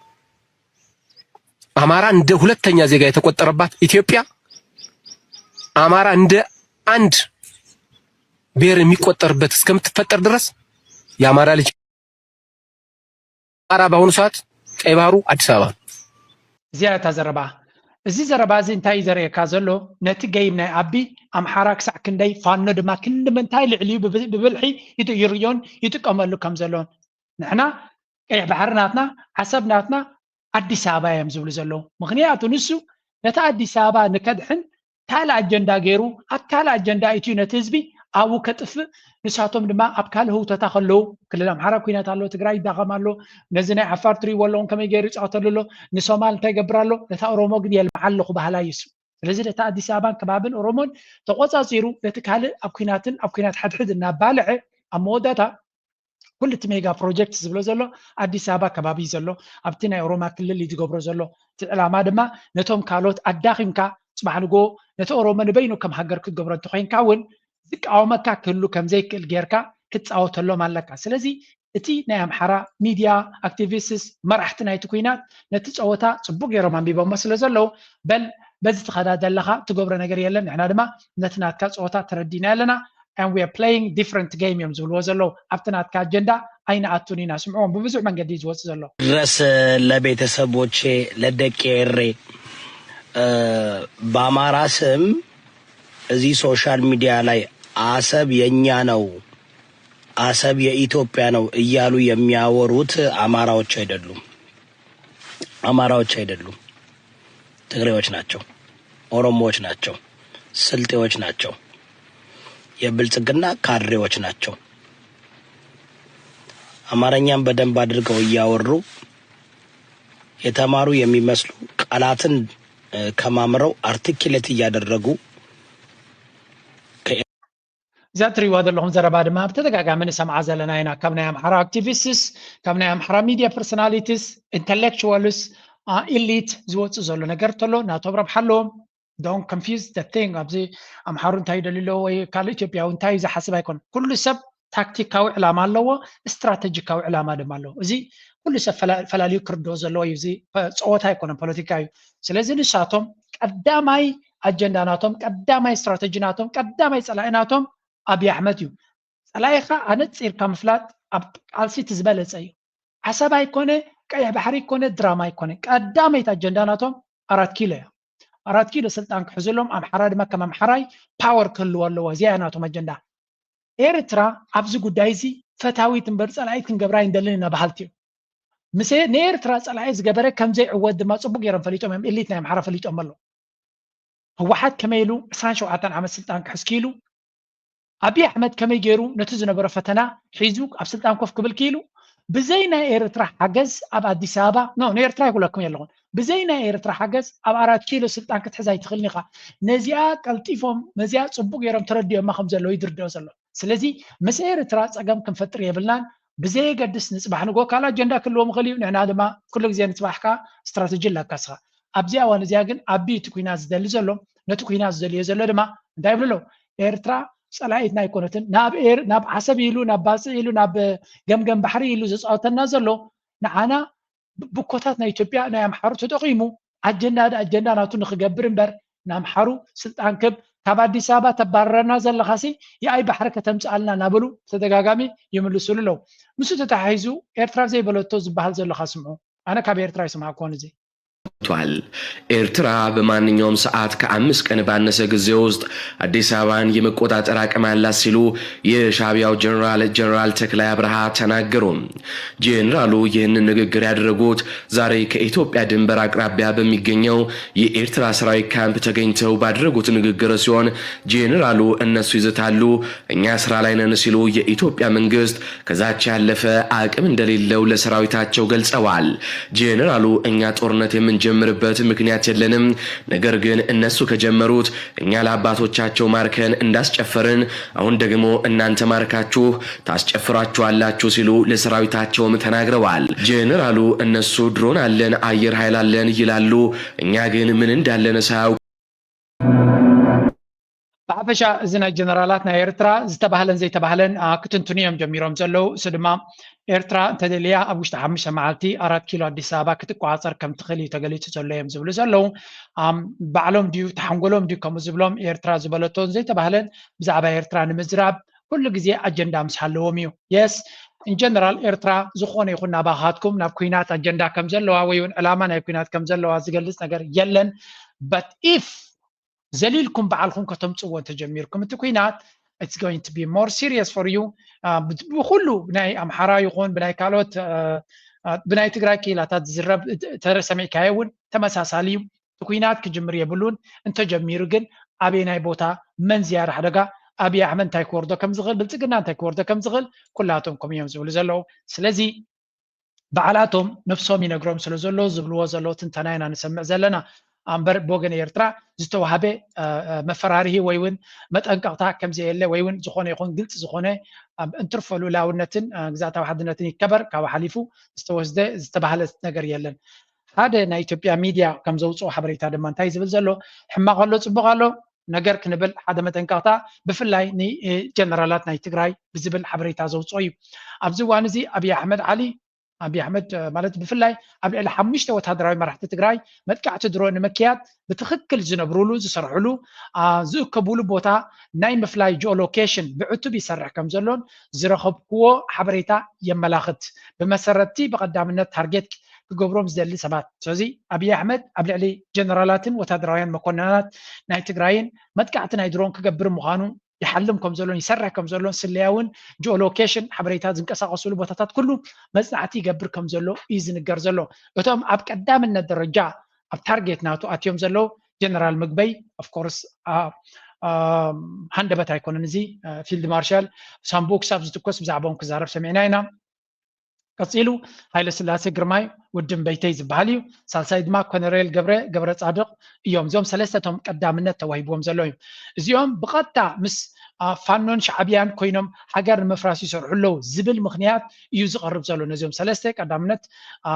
አማራ እንደ ሁለተኛ ዜጋ የተቆጠረባት ኢትዮጵያ አማራ እንደ አንድ ብሔር የሚቆጠርበት እስከምትፈጠር ድረስ የአማራ ልጅ አማራ በአሁኑ ሰዓት ቀይ ባህሩ አዲስ አበባ ነው። እዚኣ እታ ዘረባ። እዚ ዘረባ እዚ እንታይ እዩ ዘርእየካ ዘሎ? ነቲ ገይም ናይ ኣቢ ኣምሓራ ክሳዕ ክንደይ ፋኖ ድማ ክንዲ ምንታይ ልዕሊኡ ብብልሒ ይርዮን ይጥቀመሉ ከም ዘሎን። ንሕና ቀይሕ ባሕሪ ናትና፣ ዓሰብ ናትና፣ ኣዲስ ኣበባ እዮም ዝብሉ ዘለዉ። ምክንያቱ ንሱ ነቲ ኣዲስ ኣበባ ንከድሕን ካልእ ኣጀንዳ ገይሩ ኣብ ካልእ ኣጀንዳ ኢትዩ ነቲ ህዝቢ ኣብኡ ከጥፍእ፣ ንሳቶም ድማ ኣብ ካልእ ህውተታ ከለዉ ክልል ኣምሓራ ኩናት ኣሎ፣ ትግራይ ይዳኸም ኣሎ፣ ነዚ ናይ ዓፋር ትሪእዎ ኣለኹም ከመይ ገይሩ ይፃወተሉ ኣሎ፣ ንሶማል እንታይ ይገብር ኣሎ፣ ነታ ኦሮሞ ግን የልምዓ ኣለኹ በሃላይ እዩ እሱ። ስለዚ ነታ ኣዲስ ኣበባን ከባብን ኦሮሞን ተቆፃፂሩ ነቲ ካልእ ኣብ ኩናትን ኣብ ኩናት ሓድሕድ እናባልዐ ኣብ መወዳእታ ኩሉ እቲ ሜጋ ፕሮጀክት ዝብሎ ዘሎ ኣዲስ ኣበባ ከባቢ እዩ ዘሎ፣ ኣብቲ ናይ ኦሮማ ክልል እዩ ዝገብሮ ዘሎ። እቲ ዕላማ ድማ ነቶም ካልኦት ኣዳኺምካ ፅባሕ ንጎ ነቲ ኦሮሞ ንበይኑ ከም ሃገር ክትገብሮ እንተኮይንካ እውን ዝቃወመካ ክህሉ ከምዘይክእል ጌርካ ክትፃወተሎም ኣለካ። ስለዚ እቲ ናይ ኣምሓራ ሚድያ ኣክቲቪስትስ መራሕቲ ናይቲ ኩናት ነቲ ፀወታ ፅቡቅ ገይሮም ኣንቢቦሞ ስለ ዘለዉ በል በዚ ትኸዳ ዘለካ ትገብሮ ነገር የለን፣ ንሕና ድማ ነቲ ናትካ ፀወታ ተረዲና ኣለና። And we are playing different game እዮም ዝብልዎ ዘለዉ። ኣብቲ ናትካ ኣጀንዳ ኣይንኣቱን ኢና። ስምዕዎም፣ ብብዙሕ መንገዲ እዩ ዝወፅእ ዘሎ። ድረስ ለቤተሰቦቼ ለደቂ ኤሬ በአማራ ስም እዚህ ሶሻል ሚዲያ ላይ አሰብ የኛ ነው፣ አሰብ የኢትዮጵያ ነው እያሉ የሚያወሩት አማራዎች አይደሉም። አማራዎች አይደሉም፣ ትግሬዎች ናቸው፣ ኦሮሞዎች ናቸው፣ ስልጤዎች ናቸው፣ የብልጽግና ካድሬዎች ናቸው። አማርኛን በደንብ አድርገው እያወሩ የተማሩ የሚመስሉ ቃላትን ከማምረው አርቲኪሌት እያደረጉ እዛ እትሪእዋ ዘለኹም ዘረባ ድማ ብተደጋጋሚ ንሰምዓ ዘለና ኢና። ካብ ናይ ኣምሓራ ኣክቲቪስትስ፣ ካብ ናይ ኣምሓራ ሚድያ ፐርሶናሊቲስ፣ ኢንተሌክቹዋልስ፣ ኢሊት ዝወፅእ ዘሎ ነገር ተሎ ናቶም ረብሓ ኣለዎም። Don't confuse the thing። ኣብዚ ኣምሓሩ እንታይ ይደልዩ ኣለዎ ወይ ካልእ ኢትዮጵያዊ እንታይ እዩ ዝሓስብ ኣይኮነን። ኩሉ ሰብ ታክቲካዊ ዕላማ ኣለዎ፣ ስትራተጂካዊ ዕላማ ድማ ኣለዎ። እዚ ኩሉ ሰብ ፈላልዩ ክርድኦ ዘለዎ እዩ። እዚ ፀወታ ኣይኮነን፣ ፖለቲካ እዩ። ስለዚ ንሳቶም ቀዳማይ ኣጀንዳ ናቶም፣ ቀዳማይ ስትራተጂ ናቶም፣ ቀዳማይ ፀላኢ ናቶም ኣብይ ኣሕመድ እዩ። ፀላኢኻ ኣነፂርካ ምፍላጥ ኣብ ቃልሲ እቲ ዝበለፀ እዩ። ዓሰብ ኣይኮነ፣ ቀይሕ ባሕሪ ኣይኮነ፣ ድራማ ኣይኮነ። ቀዳመይቲ ኣጀንዳ ናቶም ኣራት ኪሎ እያ። ኣራት ኪሎ ስልጣን ክሕዝሎም፣ ኣምሓራ ድማ ከም ኣምሓራይ ፓወር ክህልዎ ኣለዎ። እዚኣ እያ ናቶም ኣጀንዳ። ኤርትራ ኣብዚ ጉዳይ እዚ ፈታዊት እምበር ፀላኢት ክንገብራ ኣይንደልን ኢና በሃልቲ እዮም። ምስ ንኤርትራ ፀላኢ ዝገበረ ከምዘይዕወት ድማ ፅቡቅ ገይሮም ፈሊጦም እዮም። ኢሊት ናይ ኣምሓራ ፈሊጦም ኣለዉ። ህወሓት ከመይ ኢሉ ዕስራን ሸውዓተን ዓመት ስልጣን ክሕዝ ክኢሉ፣ ኣብይ ኣሕመድ ከመይ ገይሩ ነቲ ዝነበሮ ፈተና ሒዙ ኣብ ስልጣን ኮፍ ክብል ክኢሉ፣ ብዘይ ናይ ኤርትራ ሓገዝ ኣብ ኣዲስ ኣበባ፣ ኖ፣ ንኤርትራ ይብለኩም የለኹን። ብዘይ ናይ ኤርትራ ሓገዝ ኣብ ኣራት ኪሎ ስልጣን ክትሕዝ ኣይትኽእልን ኢኻ። ነዚኣ ቀልጢፎም፣ ነዚኣ ጽቡቅ ገይሮም ተረዲኦማ ከም ዘለዉ ይድርድኦ ዘሎ። ስለዚ ምስ ኤርትራ ጸገም ክንፈጥር የብልናን። ብዘየገድስ ንጽባሕ ንግሆ ካልእ ኣጀንዳ ክህልዎም ይኽእል እዩ። ንሕና ድማ ኩሉ ግዜ ንጽባሕካ ስትራተጂ ኣለካ እስኻ። ኣብዚ እዋን እዚኣ ግን ኣቢ እቲ ኩናት ዝደሊ ዘሎ፣ ነቲ ኩናት ዝደልዮ ዘሎ ድማ እንታይ ይብሉ ኣለዉ? ኤርትራ ጸላኢትና ኣይኮነትን። ናብ ኤር-፣ ናብ ዓሰብ ኢሉ፣ ናብ ባጽዕ ኢሉ፣ ናብ ገምገም ባሕሪ ኢሉ ዘጻወተና ዘሎ ንዓና ብ-፣ ብኮታት ናይ ኢትዮጵያ ናይ ኣምሓሩ ተጠቒሙ ኣጀንዳ ኣጀንዳ ናቱ ንኽገብር እምበር ንኣምሓሩ ስልጣን ክብ ካብ ኣዲስ ኣበባ ተባረረና ዘለኻሲ የኣይ ባሕሪ ከተምጽኣልና እናበሉ ተደጋጋሚ ይምልሱሉ ኣለዉ። ምስኡ ተተሓሒዙ ኤርትራ ዘይበለቶ ዝበሃል ዘለኻ ስምዑ። ኣነ ካብ ኤርትራ ይሰማዕኩዎን እዚ። ቷል። ኤርትራ በማንኛውም ሰዓት ከአምስት ቀን ባነሰ ጊዜ ውስጥ አዲስ አበባን የመቆጣጠር አቅም አላት ሲሉ የሻዕቢያው ጀነራል ጀነራል ተክላይ አብርሃ ተናገሩ። ጀነራሉ ይህንን ንግግር ያደረጉት ዛሬ ከኢትዮጵያ ድንበር አቅራቢያ በሚገኘው የኤርትራ ሰራዊት ካምፕ ተገኝተው ባደረጉት ንግግር ሲሆን ጀነራሉ እነሱ ይዝታሉ፣ እኛ ስራ ላይ ነን ሲሉ የኢትዮጵያ መንግስት ከዛቻ ያለፈ አቅም እንደሌለው ለሰራዊታቸው ገልጸዋል። ጀነራሉ እኛ ጦርነት የምንጀምርበት ምክንያት የለንም፣ ነገር ግን እነሱ ከጀመሩት እኛ ለአባቶቻቸው ማርከን እንዳስጨፈርን አሁን ደግሞ እናንተ ማርካችሁ ታስጨፍራችኋላችሁ ሲሉ ለሰራዊታቸውም ተናግረዋል። ጀነራሉ እነሱ ድሮን አለን፣ አየር ኃይል አለን ይላሉ፣ እኛ ግን ምን እንዳለን ሳያውቁ ብሓፈሻ እዚ ናይ ጀነራላት ናይ ኤርትራ ዝተባህለን ዘይተባህለን፣ አ፣ ክትንትኑ እዮም ጀሚሮም ዘለዉ። እሱ ድማ ኤርትራ እንተደልያ ኣብ ውሽጢ ሓሙሽተ መዓልቲ ኣራት ኪሎ ኣዲስ ኣበባ ክትቆጻጸር ከም ትኽእል እዩ ተገሊጹ ዘሎ እዮም ዝብሉ ዘለዉ። ኣም፣ ባዕሎም ድዩ ተሓንጎሎም ድዩ ከምኡ ዝብሎም ኤርትራ ዝበለቶን ዘይተባህለን ብዛዕባ ኤርትራ ንምዝራብ ኩሉ ግዜ ኣጀንዳ ምስ ሃለዎም እዩ። የስ፣ ኢን ጀነራል ኤርትራ ዝኾነ ይኹን ናባኻትኩም ናብ ኩናት ኣጀንዳ ከም ዘለዋ ወይ እውን ዕላማ ናይ ኩናት ከም ዘለዋ ዝገልጽ ነገር የለን። But if ዘሊልኩም ባዕልኹም ከተምጽእዎ እንተጀሚርኩም እቲ ኩናት it's going to be more serious for you። አ፣ ብ-፣ ብኹሉ ብናይ ኣምሓራ ይኹን ብናይ ካልኦት፣ አ፣ አ፣ ብናይ ትግራይ ክኢላታት ዝዝረብ ተ-፣ ተረ ሰሚዕካዮ እውን ተመሳሳሊ እዩ። እቲ ኩናት ክጅምር የብሉን። እንተጀሚሩ ግን ኣበየናይ ቦታ መን ዝያዳ ሓደጋ ኣብይ ኣሕመድ እንታይ ክወርዶ ከም ዝኽእል ብልጽግና እንታይ ክወርዶ ከም ዝኽእል ኩላቶም ከምኡ እዮም ዝብሉ ዘለዉ። ስለዚ ባዕላቶም ነብሶም ይነግሮም ስለ ዘሎ ዝብልዎ ዘለዉ ትንተና ኢና ንሰምዕ ዘለና። ኣምበር ብወገን ኤርትራ ዝተዋህበ፣ እ፣ እ፣ መፈራርሂ ወይ እውን መጠንቀቕታ ከም ዘየለ ወይ እውን ዝኾነ ይኹን ግልፂ ዝኾነ፣ እ፣ እንትርፎ ልኡላውነትን፣ እ፣ ግዝኣታዊ ሓድነትን ይከበር ካብ ሓሊፉ ዝተወስደ ዝተባህለ ነገር የለን። ሓደ ናይ ኢትዮጵያ ሚድያ ከም ዘውፅኦ ሓበሬታ ድማ እንታይ ዝብል ዘሎ፣ ሕማቕ ኣሎ፣ ፅቡቕ ኣሎ፣ ነገር ክንብል ሓደ መጠንቀቕታ ብፍላይ ንጀነራላት ናይ ትግራይ ብዝብል ሓበሬታ ዘውፅኦ እዩ። ኣብዚ እዋን እዚ ኣብይ ኣሕመድ ዓሊ፣ ኣብይ ኣሕመድ፣ እ፣ ማለት ብፍላይ ኣብ ልዕሊ ሓሙሽተ ወታደራዊ መራሕቲ ትግራይ መጥቃዕቲ ድሮ ንምክያድ ብትኽክል ዝነብሩሉ፣ ዝሰርሕሉ፣ አ፣ ዝእከቡሉ ቦታ ናይ ምፍላይ ጂኦሎኬሽን ብዕቱብ ይሰርሕ ከም ዘሎን ዝረኸብክዎ ሓበሬታ የመላኽት። ብመሰረትቲ ብቐዳምነት ታርጌት ክገብሮም ዝደሊ ሰባት። ስለዚ ኣብይ ኣሕመድ ኣብ ልዕሊ ጀነራላትን ወታደራውያን መኮንናት ናይ ትግራይን መጥቃዕቲ ናይ ድሮን ክገብር ምዃኑ ይሓልም ከም ዘሎን ይሰርሕ ከም ዘሎን ስለያውን ጂኦሎኬሽን ሓበሬታ ዝንቀሳቐስሉ ቦታታት ኩሉ መጽናዕቲ ይገብር ከም ዘሎ እዩ ዝንገር ዘሎ። እቶም ኣብ ቀዳምነት ደረጃ ኣብ ታርጌት ናቱ ኣትዮም ዘለዉ ጀነራል ምግበይ፣ of course፣ አ፣ አ፣ ሃንደበት ኣይኮነን። እዚ፣ አ፣ ፊልድ ማርሻል ሳምቡኡ ክሳብ ዝትኮስ ብዛዕባኦም ክዛረብ ሰሚዕና ኢና። ቀጺሉ ሃይለ ስላሴ ግርማይ ውድን በይተይ ዝበሃል እዩ። ሳልሳይ ድማ ኮነሬል ገብረ ገብረ ጻድቕ እዮም። እዚኦም ሰለስተ እቶም ቀዳምነት ተዋሂብዎም ዘሎ እዩ። እዚኦም ብቐጥታ ምስ፣ አ፣ ፋኖን ሻዕብያን ኮይኖም ሃገር ንምፍራስ ይሰርሑ ኣለዉ ዝብል ምኽንያት እዩ ዝቐርብ ዘሎ። ነዚኦም ሰለስተ ቀዳምነት፣ አ፣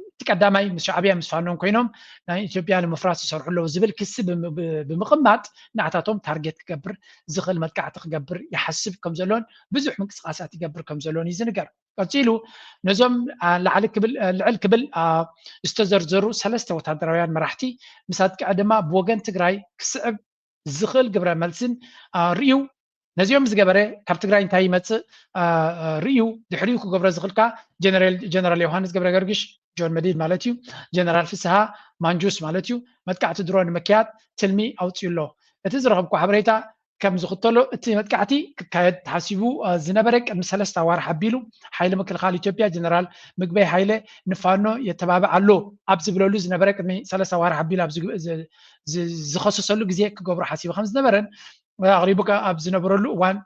እቲ ቀዳማይ ምስ ሻዕብያ ምስ ፋኖን ኮይኖም ናይ ኢትዮጵያ ንምፍራስ ይሰርሑ ኣለዉ ዝብል ክሲ ብም-፣ ብ-፣ ብምቕማጥ ንዓታቶም ታርጌት ክገብር ዝኽእል መጥቃዕቲ ክገብር ይሓስብ ከም ዘሎን ብዙሕ ምንቅስቓሳት ይገብር ከም ዘሎን እዩ ዝንገር። ቀጺሉ ነዞም፣ አ፣ ላዕሊ ክብል፣ አ፣ ልዕል ክብል፣ አ፣ ዝተዘርዘሩ ሰለስተ ወታደራውያን መራሕቲ ምስ ኣጥቅዐ ድማ ብወገን ትግራይ ክስዕብ ዝኽእል ግብረ መልስን፣ አ፣ ርእዩ ነዚኦም ዝገበረ ካብ ትግራይ እንታይ ይመጽእ፣ አ፣ አ፣ ርእዩ ድሕሪኡ ክገብሮ ዝኽእል ከኣ ጀነራል፣ ጀነራል ዮሃንስ ገብረ ገርግሽ፣ ጆን መዲድ ማለት እዩ፣ ጀነራል ፍስሃ ማንጁስ ማለት እዩ፣ መጥቃዕቲ ድሮ ንምክያድ ትልሚ ኣውጺኡ ኣሎ። እቲ ዝረኸብኩ ሓበሬታ ከም ዝኽተሎ፣ እቲ መጥቃዕቲ ክካየድ ተሓሲቡ፣ አ፣ ዝነበረ ቅድሚ ሰለስተ ኣዋርሕ ኣቢሉ ሓይሊ ምክልኻል ኢትዮጵያ ጀነራል ምግበይ ሃይለ ንፋኖ የተባብዕ ኣሎ ኣብ ዝብለሉ ዝነበረ ቅድሚ ሰለስተ ኣዋርሕ ኣቢሉ ኣብ ዝግ-፣ ዝ-፣ ዝ-፣ ዝኸሰሰሉ ግዜ ክገብሮ ሓሲቡ ከም ዝነበረን ኣቕሪቡ ከ-፣ ኣብ ዝነበረሉ እዋን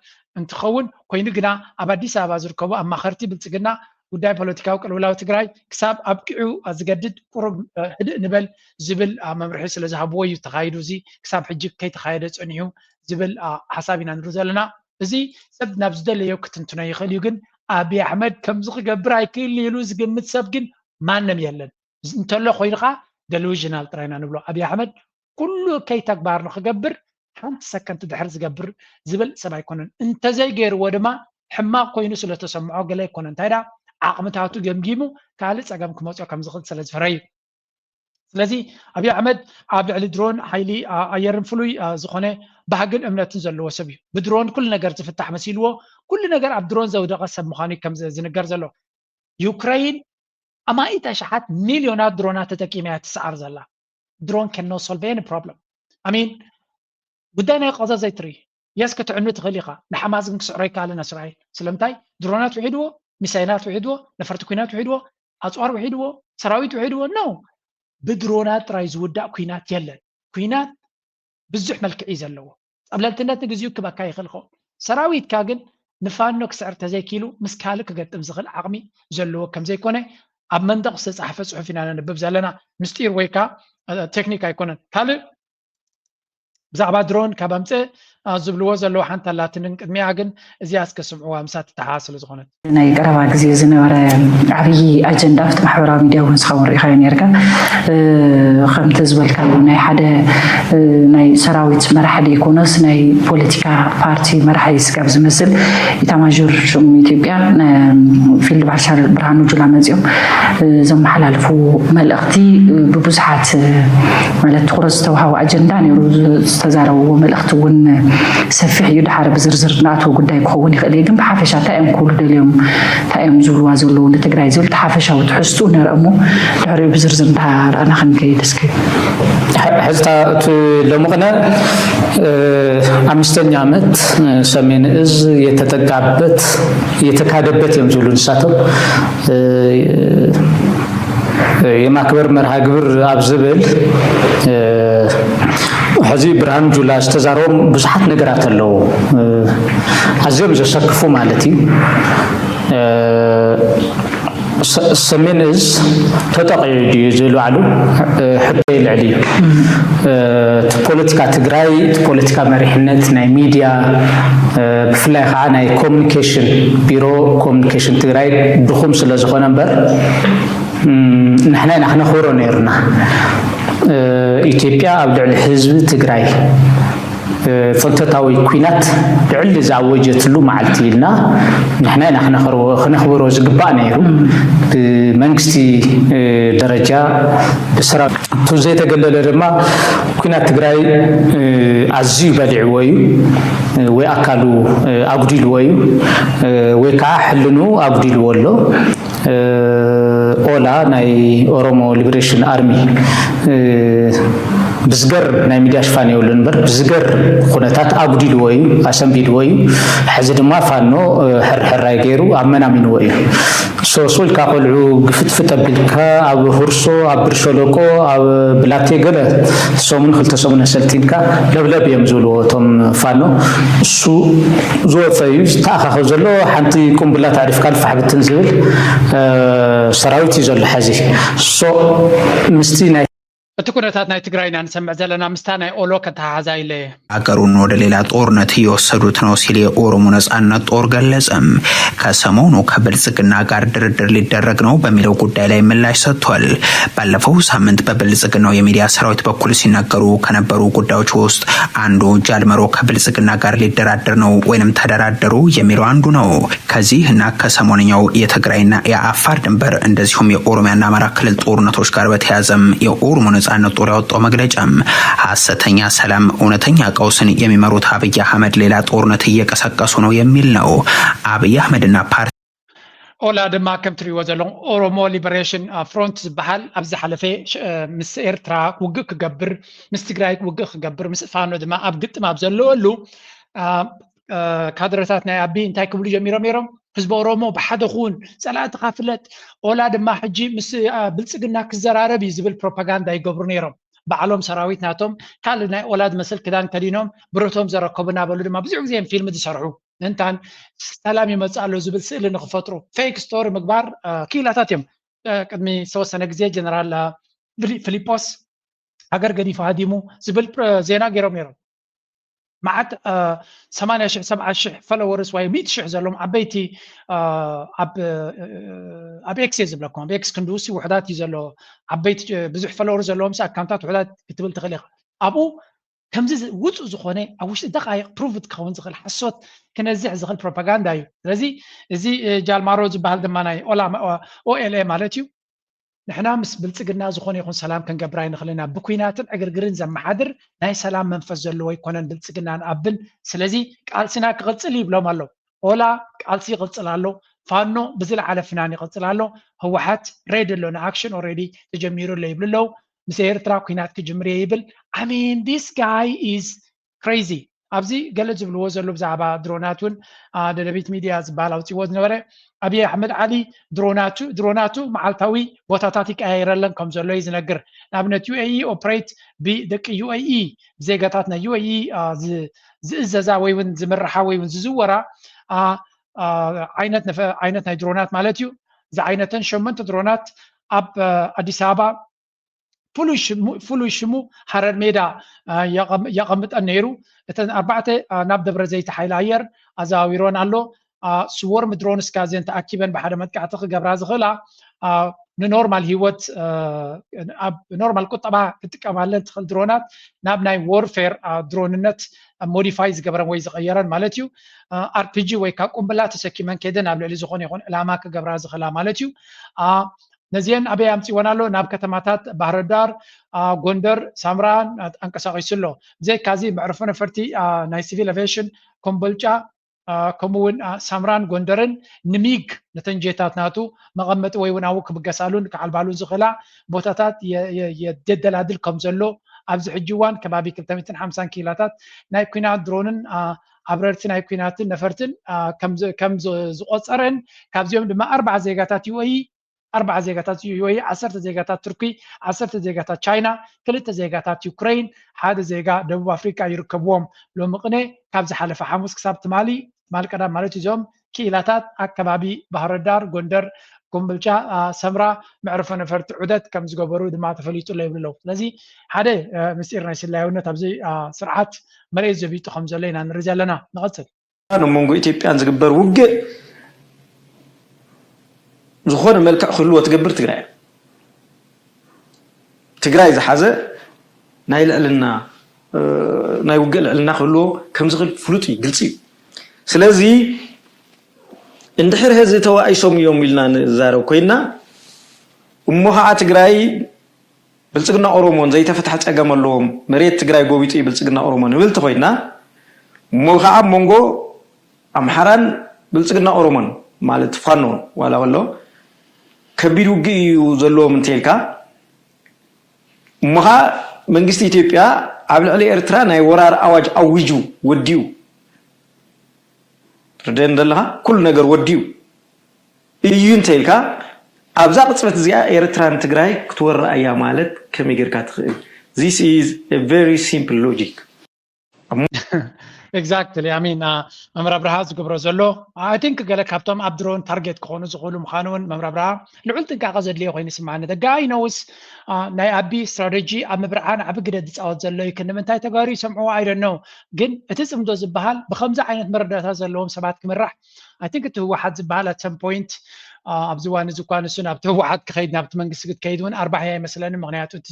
እንትኸውን፣ ኮይኑ ግና ኣብ ኣዲስ ኣበባ ዝርከቡ ኣማኸርቲ ብልጽግና ጉዳይ ፖለቲካዊ ቅልውላው ትግራይ ክሳብ ኣብቂዑ ዝገድድ ቁሩብ ህድእ ንበል ዝብል መምርሒ ስለ ዝሃብዎ እዩ ተኻይዱ። እዚ ክሳብ ሕጂ ከይተኻየደ ፀኒሑ ዝብል ሓሳብ ኢና ንርኢ ዘለና። እዚ ሰብ ናብ ዝደለዮ ክትንትኖ ይኽእል እዩ፣ ግን ኣብይ ኣሕመድ ከምዚ ክገብር ኣይክእል ኢሉ ዝግምት ሰብ ግን ማንም የለን። እንተሎ ኮይኑ ከዓ ደሉዥናል ጥራይ ኢና ንብሎ። ኣብይ ኣሕመድ ኩሉ ከይ ተግባር ንክገብር ሓንቲ ሰከንድ ድሕር ዝገብር ዝብል ሰብ ኣይኮነን። እንተዘይገይርዎ ድማ ሕማቕ ኮይኑ ስለተሰምዖ ገለ ኣይኮነን። እንታይ ዳ ዓቕምታቱ ገምጊሙ ካልእ ፀገም ክመፅኦ ከም ዝኽእል ስለ ዝፈረዩ። ስለዚ ኣብይ ኣሕመድ ኣብ ልዕሊ ድሮን ሓይሊ ኣየርን ፍሉይ ዝኾነ ባህግን እምነትን ዘለዎ ሰብ እዩ። ብድሮን ኩሉ ነገር ዝፍታሕ መሲልዎ ኩሉ ነገር ኣብ ድሮን ዘውደቐ ሰብ ምዃኑ እዩ ከም ዝንገር ዘሎ። ዩክረይን ኣማኢት ኣሽሓት ሚልዮናት ድሮናት ተጠቂማ እያ ትስዓር ዘላ። ድሮን can not solve any problem። I mean ጉዳይ ናይ ቃዛ ዘይትርኢ የስ ክትዕኑ ትኽእል ኢኻ። ንሓማስ ግን ክስዕሮ ይከኣልን እስራኤል። ስለምንታይ ድሮናት ውሒድዎ፣ ሚሳይላት ውሒድዎ፣ ነፈርቲ ኩናት ውሒድዎ፣ ኣፅዋር ውሒድዎ፣ ሰራዊት ውሒድዎ። ኖ ብድሮናት ጥራይ ዝውዳእ ኩናት የለን። ኩናት ብዙሕ መልክዕ እዩ ዘለዎ። ፀብለልትነት ንግዚኡ ክበካ ይኽእል ኸውን። ሰራዊትካ ግን ንፋኖ ክስዕር ተዘይኪሉ ምስ ካልእ ክገጥም ዝኽእል ዓቕሚ ዘለዎ ከም ዘይኮነ ኣብ መንደቕ ዝተፃሕፈ ፅሑፍ ኢና ነንብብ ዘለና። ምስጢር ወይ ከዓ ቴክኒክ ኣይኮነን። ካልእ ብዛዕባ ድሮን ካብ ኣምፅእ ዝብልዎ ዘለዉ ሓንቲ ኣላትንን ቅድሚያ ግን እዚኣ እስከ ስምዕዋ ምሳት ትተሓ ስለ ዝኾነት። ናይ ቀረባ ግዜ ዝነበረ ዓብዪ ኣጀንዳ ኣብቲ ማሕበራዊ ሚድያ እውን ንስኻ እውን ርኢኻዮ ነርካ። ከምቲ ዝበልካሉ ናይ ሓደ ናይ ሰራዊት መራሒ ዘይኮነስ ናይ ፖለቲካ ፓርቲ መራሒ ስጋብ ዝመስል ኢታማዦር ሹም ኢትዮጵያ ፊልድ ማርሻል ብርሃኑ ጁላ መፂኦም ዘመሓላልፍዎ መልእኽቲ ብብዙሓት ማለት ትኹረት ዝተውሃቦ ኣጀንዳ ነይሩ። ዝተዛረብዎ መልእኽቲ እውን ሰፊሕ እዩ። ድሓር ብዝርዝር ንኣትዎ ጉዳይ ክኸውን ይኽእል እዩ። ግን ብሓፈሻ እንታይ እዮም ክብሉ ደልዮም፣ እንታይ እዮም ዝብልዋ ዘለዉ ንትግራይ ዝብል ሓፈሻዊ ትሕዝትኡ ንርእ እሞ ድሕሪኡ ብዝርዝር እንዳረኣና ክንከይድ እስኪ። ሕዝታ እቲ ሎሚ ቅነ ኣምስተኛ ዓመት ሰሜን እዝ የተጠቃበት የተካደበት እዮም ዝብሉ ንሳቶም የማክበር መርሃ ግብር ኣብ ዝብል ሕዚ ብርሃኑ ጁላ ዝተዛረቦም ብዙሓት ነገራት ኣለዉ፣ ኣዝዮም ዘሰክፉ ማለት እዩ። ሰሜን እዝ ተጠቂዑ ድዩ ዝብል ባዕሉ ሕቶ የልዕል እዩ። እቲ ፖለቲካ ትግራይ፣ እቲ ፖለቲካ መሪሕነት፣ ናይ ሚድያ፣ ብፍላይ ከዓ ናይ ኮሚኒኬሽን ቢሮ ኮሚኒኬሽን ትግራይ ድኹም ስለ ዝኾነ እምበር ንሕና ኢና ክነኽብሮ ነይሩና። ኢትዮጵያ ኣብ ልዕሊ ህዝቢ ትግራይ ፅንተታዊ ኲናት ልዕሊ ዝኣወጀትሉ መዓልቲ ኢልና ንሕና ኢና ክነኽብሮ ዝግባእ ነይሩ። ብመንግስቲ ደረጃ ብሰራዊት ዘይተገለለ ድማ ኲናት ትግራይ ኣዝዩ በሊዕዎ እዩ ወይ ኣካሉ ኣጉዲልዎ እዩ ወይ ከዓ ሕልኑ ኣጉዲልዎ ኣሎ። ኦላ ናይ ኦሮሞ ሊበሬሽን ኣርሚ ብዝገር ናይ ሚድያ ሽፋን የብሉን እምበር ብዝገር ኩነታት ኣጉዲልዎ እዩ፣ ኣሰንቢድዎ እዩ። ሕዚ ድማ ፋኖ ሕርሕራይ ገይሩ ኣመናሚንዎ እዩ። ሶ ኢልካ ቆልዑ ግፍጥፍጥ ኣቢልካ ኣብ ሁርሶ ኣብ ብር ሸለቆ ኣብ ብላቴ ገለ ሰሙን ክልተ ሰሙን ኣሰልቲንካ ለብለብ እዮም ዝብልዎ እቶም ፋኖ። እሱ ዝወፀ እዩ ዝተኣኻኸብ ዘሎ። ሓንቲ ቁምብላ ታሪፍካ ልፋሕ ብትን ዝብል ሰራዊት እዩ ዘሎ ሕዚ። ሶ ምስቲ ናይ እቲ ኩነታት ናይ ትግራይ ኢና ንሰምዕ ዘለና፣ ምስታ ናይ ኦሎ ከተሓሓዛ ኢለ እየ። ሀገሩን ወደ ሌላ ጦርነት እየወሰዱት ነው ሲል የኦሮሞ ነጻነት ጦር ገለጸም። ከሰሞኑ ከብልጽግና ጋር ድርድር ሊደረግ ነው በሚለው ጉዳይ ላይ ምላሽ ሰጥቷል። ባለፈው ሳምንት በብልጽግናው የሚዲያ ሰራዊት በኩል ሲነገሩ ከነበሩ ጉዳዮች ውስጥ አንዱ ጃልመሮ ከብልጽግና ጋር ሊደራደር ነው ወይንም ተደራደሩ የሚለው አንዱ ነው። ከዚህ እና ከሰሞንኛው የትግራይና የአፋር ድንበር እንደዚሁም የኦሮሚያና አማራ ክልል ጦርነቶች ጋር በተያያዘም የኦሮሞ ነጻነት ጦር ያወጣው መግለጫም ሐሰተኛ ሰላም እውነተኛ ቀውስን የሚመሩት አብይ አህመድ ሌላ ጦርነት እየቀሰቀሱ ነው የሚል ነው። አብይ አህመድና ፓርቲ ኦላ ድማ ከም ትሪእዎ ዘለኹም ኦሮሞ ሊበሬሽን ፍሮንት ዝበሃል ኣብ ዝሓለፈ ምስ ኤርትራ ውግእ ክገብር ምስ ትግራይ ውግእ ክገብር ምስ ፋኖ ድማ ኣብ ግጥም ኣብ ዘለወሉ ካድረታት ናይ ኣቢ እንታይ ክብሉ ጀሚሮም ነይሮም? ህዝቢ ኦሮሞ ብሓደ ኩን፣ ፀላእትኻ ፍለጥ፣ ኦላ ድማ ሕጂ ምስ ብልፅግና ክዘራረብ እዩ ዝብል ፕሮፓጋንዳ ይገብሩ ነይሮም። ባዕሎም ሰራዊት ናቶም ካልእ ናይ ኦላ ዝመስል ክዳን ከዲኖም ብረቶም ዘረከቡ እናበሉ ድማ ብዙሕ ግዜ እዮም ፊልም ዝሰርሑ። እንታን ሰላም ይመፅእ ኣሎ ዝብል ስእሊ ንክፈጥሩ ፌክ ስቶሪ ምግባር ክኢላታት እዮም። ቅድሚ ዝተወሰነ ግዜ ጀነራል ፊሊጶስ ሃገር ገዲፉ ሃዲሙ ዝብል ዜና ገይሮም ነይሮም። መዓት ሰማንያ ሽሕ ሰብዓ ሽሕ ፎሎወርስ ወይ ሚእቲ ሽሕ ዘለዎም ዓበይቲ ኣብ ኤክስ እየ ዝብለኩም፣ ኣብ ኤክስ ክንድውሲ ውሕዳት እዩ ዘሎ። ዓበይቲ ብዙሕ ፎሎወር ዘለዎም ኣካውንታት ውሕዳት ክትብል ትኽእል ኢኻ። ኣብኡ ከምዚ ውፁእ ዝኾነ ኣብ ውሽጢ ደቃይቕ ፕሩቭ ክኸውን ዝኽእል ሓሶት ክነዝሕ ዝኽእል ፕሮፓጋንዳ እዩ። ስለዚ እዚ ጃልማሮ ዝበሃል ድማ ናይ ኦላ ኦኤልኤ ማለት እዩ። ንሕና ምስ ብልፅግና ዝኾነ ይኹን ሰላም ክንገብር ኣይንኽእልን ኢና። ብኲናትን ዕግርግርን ዘመሓድር ናይ ሰላም መንፈስ ዘለዎ ኣይኮነን ብልፅግና ንኣብል። ስለዚ ቃልስና ክቕፅል ይብሎም ኣሎ። ኦላ ቃልሲ ይቕፅል ኣሎ። ፋኖ ብዝለዓለ ፍናን ይቕፅል ኣሎ። ህወሓት ሬዲ ኣሎ፣ ንኣክሽን ኦልሬዲ ተጀሚሩ ኣሎ ይብሉ ኣለዉ። ምስ ኤርትራ ኲናት ክጅምር እየ ይብል። I mean, this guy is crazy። ኣብዚ ገለ ዝብልዎ ዘሎ ብዛዕባ ድሮናት እውን ደደቢት ሚድያ ዝበሃል ኣውፅዎ ዝነበረ ኣብይ ኣሕመድ ዓሊ ድሮናቱ ድሮናቱ መዓልታዊ ቦታታት ይቀያየረለን ከም ዘሎ እዩ ዝነግር። ንኣብነት ዩ ኤ ኢ ኦፕሬት ብደቂ ዩ ኤ ኢ ብዜጋታት ናይ ዩ ኤ ኢ ዝእዘዛ ወይ እውን ዝምርሓ ወይ እውን ዝዝወራ ዓይነት ዓይነት ናይ ድሮናት ማለት እዩ። ዝዓይነተን ሸመንተ ድሮናት ኣብ ኣዲስ ኣበባ ፍሉይ ሽሙ ሃረር ሜዳ የቐምጠን ነይሩ። እተን ኣርባዕተ ናብ ደብረ ዘይት ሓይሊ ኣየር ኣዘዋዊሮን ኣሎ። ስወርም ድሮንስ ካዜን ተኣኪበን ብሓደ መጥቃዕቲ ክገብራ ዝኽእላ ንኖርማል ህይወት ኣብ ኖርማል ቁጠባ ክጥቀማለን ትኽእል ድሮናት ናብ ናይ ዎርፌር ድሮንነት ሞዲፋይ ዝገብረን ወይ ዝቐየረን ማለት እዩ። ኣር ፒ ጂ ወይ ካብ ቁምብላ ተሰኪመን ከይደን ኣብ ልዕሊ ዝኾነ ይኹን ዕላማ ክገብራ ዝኽእላ ማለት እዩ። ነዚአን ኣበይ ኣምፅወን ኣሎ? ናብ ከተማታት ባህርዳር፣ ጎንደር፣ ሳምራን ኣንቀሳቂሱ ኣሎ። ብዘይካዚ መዕርፎ ነፈርቲ ናይ ሲቪል ኣቪዬሽን ኮምቦልጫ ከምኡ እውን ሳምራን ጎንደርን ንሚግ ነተን ጄታት ናቱ መቐመጢ ወይ እውን ኣብኡ ክብገሳሉን ክዓልባሉን ዝኽእላ ቦታታት የደላድል ከም ዘሎ ኣብዚ ሕጂ እዋን ከባቢ ክልተ ሚእትን ሓምሳን ኪላታት ናይ ኲናት ድሮንን ኣብረርቲ ናይ ኲናትን ነፈርትን ከም ዝቆፀረን ካብዚኦም ድማ ኣርባዓ ዜጋታት ዩ ኤ ኢ ኣርባዓ ዜጋታት ዩ ኤ ኢ፣ ዓሰርተ ዜጋታት ቱርኪ፣ ዓሰርተ ዜጋታት ቻይና፣ ክልተ ዜጋታት ዩክረይን፣ ሓደ ዜጋ ደቡብ ኣፍሪቃ ይርከብዎም። ሎሚ ቅነ ካብ ዝሓለፈ ሓሙስ ክሳብ ትማሊ ትማሊ ቀዳም ማለት እዞም ክኢላታት ኣብ ከባቢ ባህርዳር፣ ጎንደር፣ ኮምቦልቻ፣ ሰምራ መዕርፎ ነፈርቲ ዑደት ከም ዝገበሩ ድማ ተፈሊጡ ኣሎ ይብሉ ኣለዉ። ስለዚ ሓደ ምስጢር ናይ ስለያውነት ኣብዚ ስርዓት መሬት ዘቢጡ ከም ዘሎ ኢና ንርኢ ዘለና። ንቐፅል። ኣብ መንጎ ኢትዮጵያን ዝግበር ውግእ ዝኾነ መልክዕ ክህልዎ ትገብር ትግራይ እያ። ትግራይ ዝሓዘ ናይ ልዕልና ናይ ውግእ ልዕልና ክህልዎ ከም ዝኽእል ፍሉጥ እዩ፣ ግልፂ እዩ። ስለዚ እንድሕር ሕዚ ተባኢሶም እዮም ኢልና ንዛረብ ኮይና እሞ ከዓ ትግራይ ብልፅግና ኦሮሞን ዘይተፈትሐ ፀገም ኣለዎም፣ መሬት ትግራይ ጎቢጡ እዩ ብልፅግና ኦሮሞ ንብል እንተኾይንና፣ እሞ ከዓ ኣብ መንጎ ኣምሓራን ብልፅግና ኦሮሞን ማለት ፋኖን ዋላ ከሎ ከቢድ ውግእ እዩ ዘለዎም እንተኢልካ፣ እሞ ከዓ መንግስቲ ኢትዮጵያ ኣብ ልዕሊ ኤርትራ ናይ ወራር ኣዋጅ ኣዊጁ ወዲኡ፣ ትርደን ዘለኻ፣ ኩሉ ነገር ወዲኡ እዩ እንተ ኢልካ ኣብዛ ቅፅበት እዚኣ ኤርትራ ንትግራይ ክትወርኣ እያ ማለት ከመይ ጌርካ ትኽእል? This is a very simple logic. Exactly. I mean, መምህር ኣብርሃ ዝገብሮ ዘሎ I think ገለ ካብቶም ኣብ ድሮን ታርጌት ክኾኑ ዝኽእሉ ምዃኑ እውን መምህር ኣብርሃ ልዑል ጥንቃቐ ዘድልዮ ኮይኑ ይስምዓኒ። The guy knows ናይ ኣቢ ስትራተጂ ኣብ ምብርዓን ዓቢ ግደ ዝፃወት ዘሎ እዩ። ክንዲ ምንታይ ተጋሩ ይሰምዕዎ I don't know። ግን እቲ ፅምዶ ዝበሃል ብከምዚ ዓይነት መረዳእታ ዘለዎም ሰባት ክምራሕ I think እቲ ህወሓት ዝበሃል at some point ኣብዚ እዋን እዚ እኳ ንሱ ናብቲ ህወሓት ክኸይድ ናብቲ መንግስቲ ክትከይድ እውን ኣርባሒ ኣይመስለንን። ምክንያቱ እቲ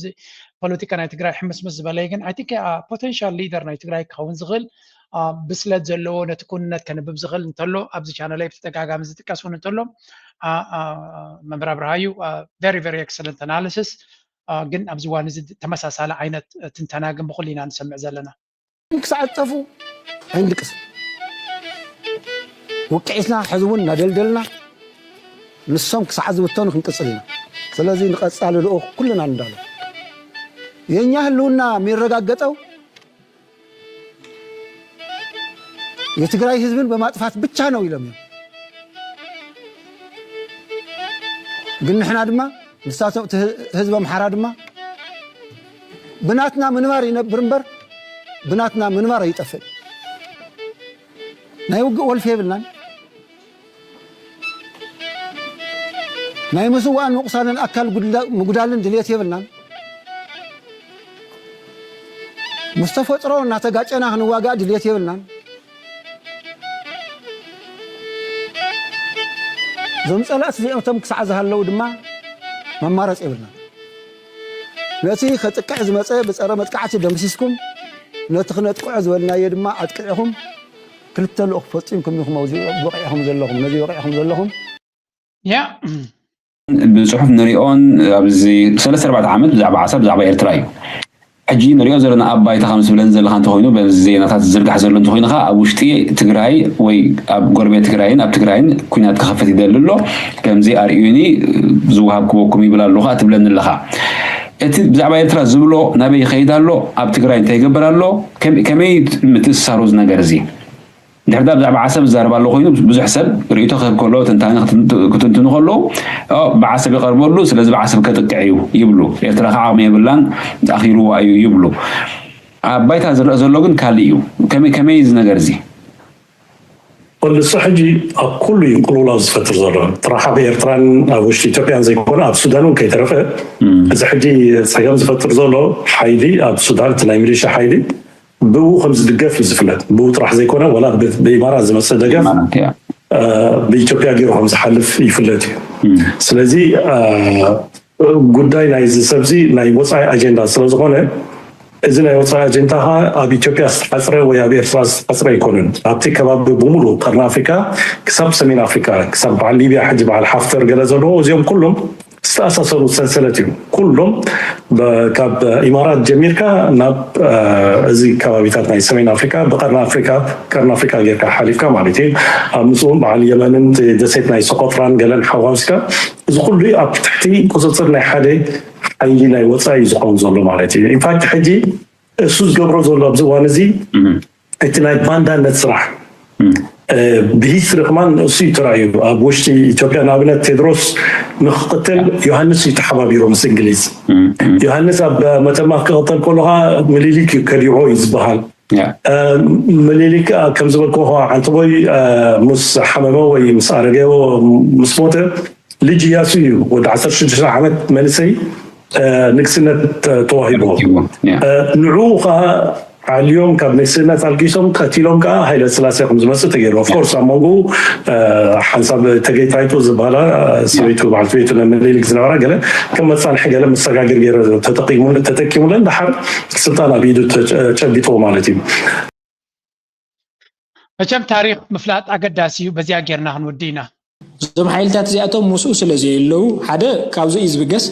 ፖለቲካ ናይ ትግራይ ሕምስምስ ዝበለ እዩ። ግን I think potential leader ናይ ትግራይ ክኸውን ዝኽእል ብስለት ዘለዎ ነቲ ክውንነት ከንብብ ዝኽእል እንተሎ ኣብዚ ቻነለይ ብተደጋጋሚ ዝጥቀስ እውን እንተሎ መምህር ኣብርሃ እዩ። Very very excellent analysis። ግን ኣብዚ እዋን እዚ ተመሳሳሊ ዓይነት ትንተና ግን ብኩሉ ኢና ንሰምዕ ዘለና። ክሳዕ ዝጠፍኡ ኣይንድቅስ። ውቅዒስና ሕዚ እውን እናደልደልና ንሶም ክሳዕ ዝብተኑ ክንቅፅል ኢና። ስለዚ ንቐፃሊ ልኡኽ ኩልና ንዳሎ። የኛ ህልውና የሚረጋገጠው የትግራይ ህዝብን በማጥፋት ብቻ ነው ኢሎም እዮም። ግን ንሕና ድማ ንሳቶም እቲ ህዝቢ ኣምሓራ ድማ ብናትና ምንባር ይነብር እምበር ብናትና ምንባር ኣይጠፍእን። ናይ ውግእ ወልፊ የብልናን። ናይ ምስዋእን ምቑሳልን ኣካል ምጉዳልን ድልየት የብልናን። ምስ ተፈጥሮ እናተጋጨና ክንዋጋእ ድልየት የብልናን። እዞም ጸላእቲ እዚኦቶም ክሳዕ ዝሃለዉ ድማ መማረፂ የብልናን። ነቲ ከጥቅዕ ዝመፀ ብፀረ መጥቃዕቲ ደምሲስኩም፣ ነቲ ክነጥቅዖ ዝበልናዮ ድማ ኣጥቂዕኹም፣ ክልተ ልኡኽ ፈፂምኩም ኢኹም ኣብዚ በቂዕኹም ዘለኹም፣ ነዚ በቂዕኹም ዘለኹም። ያ ብፅሑፍ ንሪኦን ኣብዚ ሰለስተ ኣርባዕተ ዓመት ብዛዕባ ዓሰብ ብዛዕባ ኤርትራ እዩ። ሕጂ ንሪኦ ዘለና ኣብ ባይታ ከም ዝብለን ዘለካ እንተኮይኑ በዚ ዜናታት ዝዝርጋሕ ዘሎ እንተኮይኑ ከ ኣብ ውሽጢ ትግራይ ወይ ኣብ ጎረቤት ትግራይን ኣብ ትግራይን ኩናት ክኸፍት ይደሊ ኣሎ ከምዚ ኣርእዩኒ ዝወሃብ ክበኩም ይብል ኣለካ ትብለኒ ኣለካ። እቲ ብዛዕባ ኤርትራ ዝብሎ ናበይ ይኸይድ ኣሎ ኣብ ትግራይ እንታይ ይገብር ኣሎ ከመይ ምትእስሳሩ እዚ ነገር እዚ ድሕሪ ዳ ብዛዕባ ዓሰብ ዝዛረብ ኣሎ ኮይኑ ብዙሕ ሰብ ርእይቶ ክህብ ከሎ ትንታነ ክትንትኑ ከለዉ ብዓሰብ ይቐርበሉ ስለዚ ብዓሰብ ከጥቅዕ እዩ ይብሉ ኤርትራ ከዓ ዓቕሚ የብላን ኣኺርዋ እዩ ይብሉ ኣብ ባይታ ዝረአ ዘሎ ግን ካልእ እዩ ከመይ እዚ ነገር እዚ ንሱ ሕጂ ኣብ ኩሉ እዩ ቅልውላው ዝፈጥር ዘሎ ጥራሕ ኣብ ኤርትራን ኣብ ውሽጢ ኢትዮጵያን ዘይኮነ ኣብ ሱዳን እውን ከይተረፈ እዚ ሕጂ ፀገም ዝፈጥር ዘሎ ሓይሊ ኣብ ሱዳን እቲ ናይ ሚሊሻ ሓይሊ ብኡ ከም ዝድገፍ እዩ ዝፍለጥ። ብኡ ጥራሕ ዘይኮነ ወላ ብኢማራት ዝመፀ ደገፍ ብኢትዮጵያ ገይሩ ከም ዝሓልፍ ይፍለጥ እዩ። ስለዚ ጉዳይ ናይዚ ሰብዚ ናይ ወፃኢ ኣጀንዳ ስለዝኾነ እዚ ናይ ወፃኢ ኣጀንዳ ከዓ ኣብ ኢትዮጵያ ዝተሓፅረ ወይ ኣብ ኤርትራ ዝተሓፅረ ኣይኮነን። ኣብቲ ከባቢ ብምሉእ ቀርኒ ኣፍሪካ ክሳብ ሰሜን ኣፍሪካ ክሳብ በዓል ሊብያ ሕጂ በዓል ሓፍተር ገለ ዘለዎ እዚኦም ኩሎም ዝተኣሳሰሩ ሰንሰለት እዩ። ኩሎም ካብ ኢማራት ጀሚርካ ናብ እዚ ከባቢታት ናይ ሰሜን ኣፍሪካ ብቀርኒ ኣፍሪካ ቀርኒ ኣፍሪካ ጌርካ ሓሊፍካ ማለት እዩ። ኣብ ምስኡ በዓል የመንን ደሴት ናይ ሶቆጥራን ገለን ሓዋዊስካ እዚ ኩሉ ኣብ ትሕቲ ቁፅፅር ናይ ሓደ ሓይሊ ናይ ወፃኢ እዩ ዝኸውን ዘሎ ማለት እዩ። ኢንፋክት ሕጂ እሱ ዝገብሮ ዘሎ ኣብዚ እዋን እዚ እቲ ናይ ባንዳነት ስራሕ ብሂስትሪ ከማን ንእሱ እዩ ተራእዩ ኣብ ውሽጢ ኢትዮጵያ ንኣብነት ቴድሮስ ንክቅትል ዮሃንስ እዩ ተሓባቢሩ ምስ እንግሊዝ ዮሃንስ ኣብ መተማ ክቅተል ከሎ ከዓ ምኒሊክ እዩ ከዲዖ እዩ ዝበሃል ምኒሊክ ከም ዝበልኩ ከዓ ዓንተቦይ ምስ ሓመመ ወይ ምስ ኣረገ ምስ ሞተ ልጅ እያሱ እዩ ወዲ ዓሰርተ ሽዱሽተ ዓመት መንእሰይ ንግስነት ተዋሂብዎ ንዕኡ ከዓ ዓልዮም ካብ ንግስነት ኣልጊሶም ቀቲሎም ከዓ ሃይለ ስላሴ ከም ዝመፅእ ተገይሩ ኦፍኮርስ ኣብ መንጎ ሓንሳብ ተገይታይቱ ዝበሃላ ሰበይቱ በዓልቲ ቤቱ ምኒልክ ዝነበራ ገለ ከም መፃንሒ ገለ መሰጋግር ገይረ ተጠቂሙለን ደሓር ስልጣን ኣብ ኢዱ ጨቢጥዎ ማለት እዩ መቸም ታሪክ ምፍላጥ ኣገዳሲ እዩ በዚኣ ጌርና ክንወዲ ኢና እዞም ሓይልታት እዚኣቶም ምስኡ ስለ ዘየለዉ ሓደ ካብዚ እዩ ዝብገስ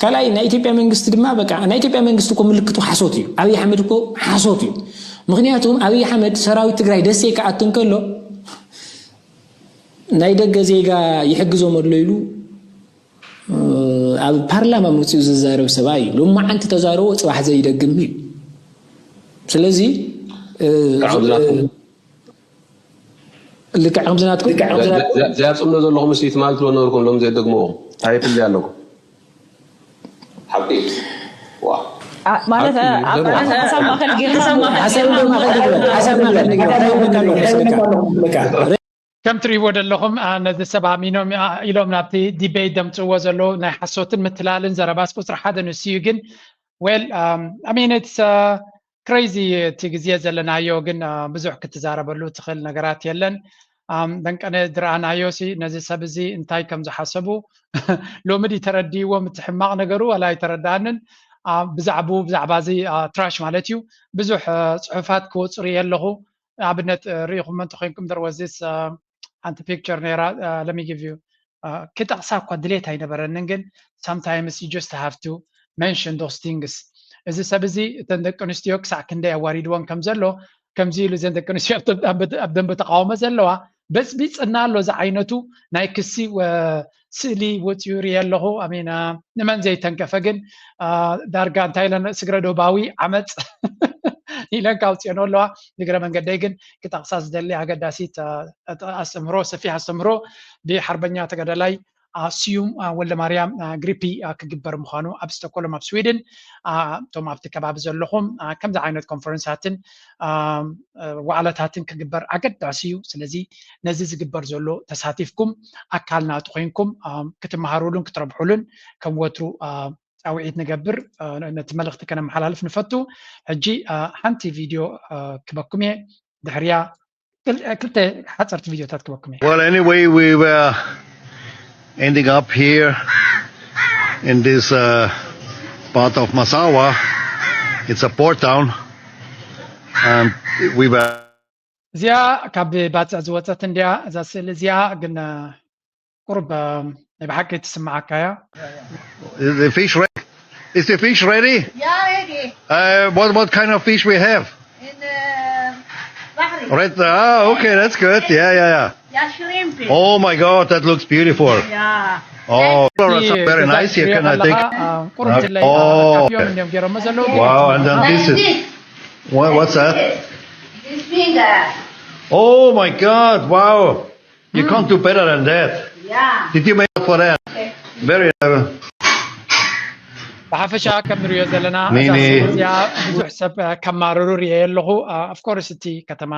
ካልኣይ ናይ ኢትዮጵያ መንግስቲ ድማ በቃ ናይ ኢትዮጵያ መንግስቲ እኮ ምልክቱ ሓሶት እዩ ኣብይ ኣሕመድ እኮ ሓሶት እዩ ምክንያቱም ኣብይ ኣሕመድ ሰራዊት ትግራይ ደሴ ክኣቱ እንከሎ ናይ ደገ ዜጋ ይሕግዞም ኣሎ ኢሉ ኣብ ፓርላማ መፅኡ ዝዛረብ ሰብኣይ እዩ ሎማዓንቲ ተዛረቦ ፅባሕ ዘይደግም እዩ ስለዚ ልክዕ ከምዚ ናትኩም ዘብፅምዶ ዘለኹም ስ ትማል ትብሎ ነበርኩም ሎም ዘየደግምዎ እንታይ ትብሊ ኣለኩም ሓቂ ማለት ኣብ ሓሳብ ማእከል ጌርና ከም ትሪእዎ ዘለኹም ነዚ ሰብ ኣሚኖም ኢሎም ናብቲ ዲቤት ደምፅዎ ዘለዉ ናይ ሓሶትን ምትላልን ዘረባስ ቁፅሪ ሓደ ንሱ እዩ ግን well I mean it's crazy እቲ ግዜ ዘለናዮ ግን ብዙሕ ክትዛረበሉ ትኽእል ነገራት የለን ደንቀነ ዝረኣናዮ ሲ ነዚ ሰብ እዚ እንታይ ከም ዝሓሰቡ ሎሚ ድዩ ተረዲእዎም እቲ ሕማቕ ነገሩ ዋላ ኣይተረዳኣንን ብዛዕቡ ብዛዕባ እዚ ትራሽ ማለት እዩ ብዙሕ ፅሑፋት ክወፅሩ የለኹ ኣብነት ርኢኹም እንተኮይንኩም there was this ሓንቲ picture ነይራ let me give you ክጠቕሳ እኳ ድሌት ኣይነበረንን ግን sometimes you just have to mention those things እዚ ሰብ እዚ እተን ደቂ ኣንስትዮ ክሳዕ ክንደይ ኣዋሪድወን ከም ዘሎ ከምዚ ኢሉ እዘን ደቂ ኣንስትዮ ኣብ ደንበ ተቃውሞ ዘለዋ በፅቢፅና ኣሎ እዚ ዓይነቱ ናይ ክሲ ስእሊ ወፂኡ ሪኤ ኣለኹ ኣሜና ንመን ዘይተንከፈ ግን ዳርጋ እንታይ ኢለን ስግረ ዶባዊ ዓመፅ ኢለን ካውፅኦን ኣለዋ ንግረ መንገደይ ግን ክጠቕሳ ዝደሊ ኣገዳሲት ኣስተምህሮ ሰፊሕ ኣስተምህሮ ብሓርበኛ ተጋዳላይ ስዩም ወልደማርያም ግሪፒ ክግበር ምዃኑ ኣብ ስቶኮሎም ኣብ ስዊድን፣ እቶም ኣብቲ ከባቢ ዘለኹም ከምዚ ዓይነት ኮንፈረንሳትን ዋዕላታትን ክግበር ኣገዳሲ እዩ። ስለዚ ነዚ ዝግበር ዘሎ ተሳቲፍኩም ኣካል ናቱ ኮይንኩም ክትመሃሩሉን ክትረብሑሉን ከም ወትሩ ፃውዒት ንገብር። ነቲ መልእኽቲ ከነመሓላልፍ ንፈቱ። ሕጂ ሓንቲ ቪድዮ ክበኩም እየ። ድሕርያ ክልተ ሓፀርቲ ቪድዮታት ክበኩም እየ። Well, anyway, we were ending up here in this uh, part of Massawa. It's a port town. And we were እዚኣ ካብ ባፅዕ ዝወፀት እንዲያ እዛ ስእሊ እዚኣ ግን ቁርብ ናይ ብሓቂ ትስምዓካ እያ። Is the fish ready? Is the fish ready? Yeah, ready. Uh, what what kind of fish we have? In uh, Bahri. Red. Ah, okay, that's good. Yeah, yeah, yeah. Yeah, shrimp. Oh my God, that looks beautiful. Yeah. Oh, flowers are very nice here. Can I take? ቁርብ ድለይ Oh, ካፊኦም okay. እንዲዮም ገይሮሞ ዘለዉ Wow, and then this is what, what's that? This finger. Oh my God! Wow, you can't do better than that. Yeah. Did you make for that? Very. Uh, ብሓፈሻ ከም ንሪኦ ዘለና እዛ ኒኒ። ስእሊ እዚኣ ብዙሕ ሰብ ከማርሩ ርየ ኣለኹ። ኦፍኮርስ እቲ ከተማ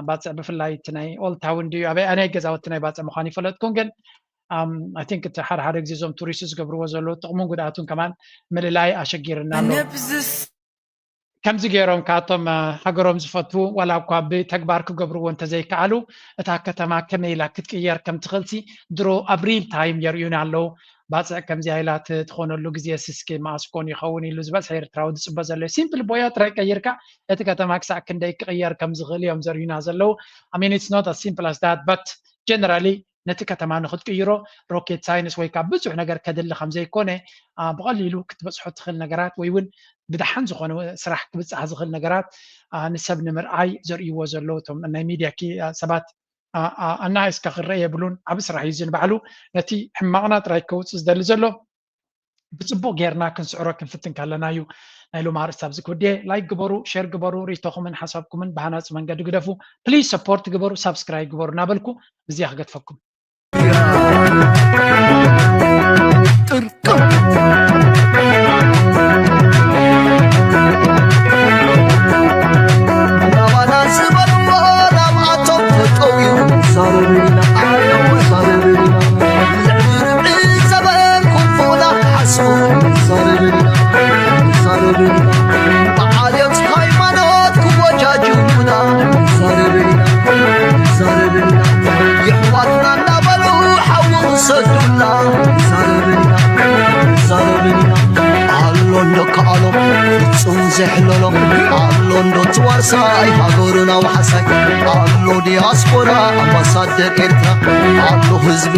ባፅዕ ብፍላይ እቲ ናይ ኦልድ ታውን ድዩ ኣበይ ኣነይ ገዛውቲ ናይ ባፅዕ ምዃን ይፈለጥኩን ግን ኣይ ቲንክ እቲ ሓደ ሓደ ግዜ እዞም ቱሪስት ዝገብርዎ ዘለዉ ጥቕሙን ጉድኣቱን ከማን ምልላይ ኣሸጊርና ኣሎ። ከምዚ ገይሮም ካብቶም ሃገሮም ዝፈትዉ ዋላ እኳ ብተግባር ክገብርዎ እንተዘይከኣሉ እታ ከተማ ከመይ ኢላ ክትቅየር ከም ትኽእልሲ ድሮ ኣብ ሪል ታይም የርእዩና ኣለዉ። ባፅዕ ከምዚኣ ኢላ ትኾነሉ ግዜ ስስኪ መኣስ ኮን ይኸውን ኢሉ ዝበዝሐ ኤርትራዊ ዝፅበ ዘሎ ሲምፕል ቦያ ጥራይ ቀይርካ እቲ ከተማ ክሳዕ ክንደይ ክቕየር ከም ዝኽእል እዮም ዘርእዩና ዘለዉ። I mean it's not as simple as that but generally ነቲ ከተማ ንክትቅይሮ ሮኬት ሳይንስ ወይ ካብ ብዙሕ ነገር ከድሊ ከም ዘይኮነ ብቐሊሉ ክትበፅሖ ትኽእል ነገራት ወይ እውን ብደሓን ዝኾነ ስራሕ ክብፃሕ ዝኽእል ነገራት ንሰብ ንምርኣይ ዘርእይዎ ዘለዉ እቶም ናይ ሚድያ ሰባት ኣናእስካ ክረአ የብሉን። ዓብ ስራሕ እዩ እዚ ንባዕሉ ነቲ ሕማቕና ጥራይ ከውፅእ ዝደሊ ዘሎ ብፅቡቕ ጌርና ክንስዕሮ ክንፍትን ከለና እዩ። ናይ ሎም ኣርእስቲ ኣብዚ ክውድየ። ላይክ ግበሩ፣ ሼር ግበሩ፣ ርእይቶኹምን ሓሳብኩምን ብሃናፂ መንገዲ ግደፉ። ፕሊዝ ሰፖርት ግበሩ፣ ሳብስክራይብ ግበሩ እናበልኩ እዚኣ ክገድፈኩም። ጥርቅም ናባና ዝበልዎ ናብኣቶም ተጠውዩ ይዛረብና ኣለዉ ይዛረብና ልዕሊ ርብዒ ዘበን ኩፉና ሓስቡ ይዛረብና ይዛረብና ብዓልዮት ሃይማኖት ክወጃጅቡና ይዛረብና ይዛረብና የሕዋትና እናበሉ ሓዊ ክሰዱና ይዛረብና ይዛረብና ኣሎ እንዶ ከኣሎም ፍጹም ዘሕለሎ ኣሎ እንዶ ትዋርሳይ ሃገሩና ውሓሳይ ኣሎ ዲያስፖራ ኣምባሳደር ኤርትራ ኣሎ ህዝቢ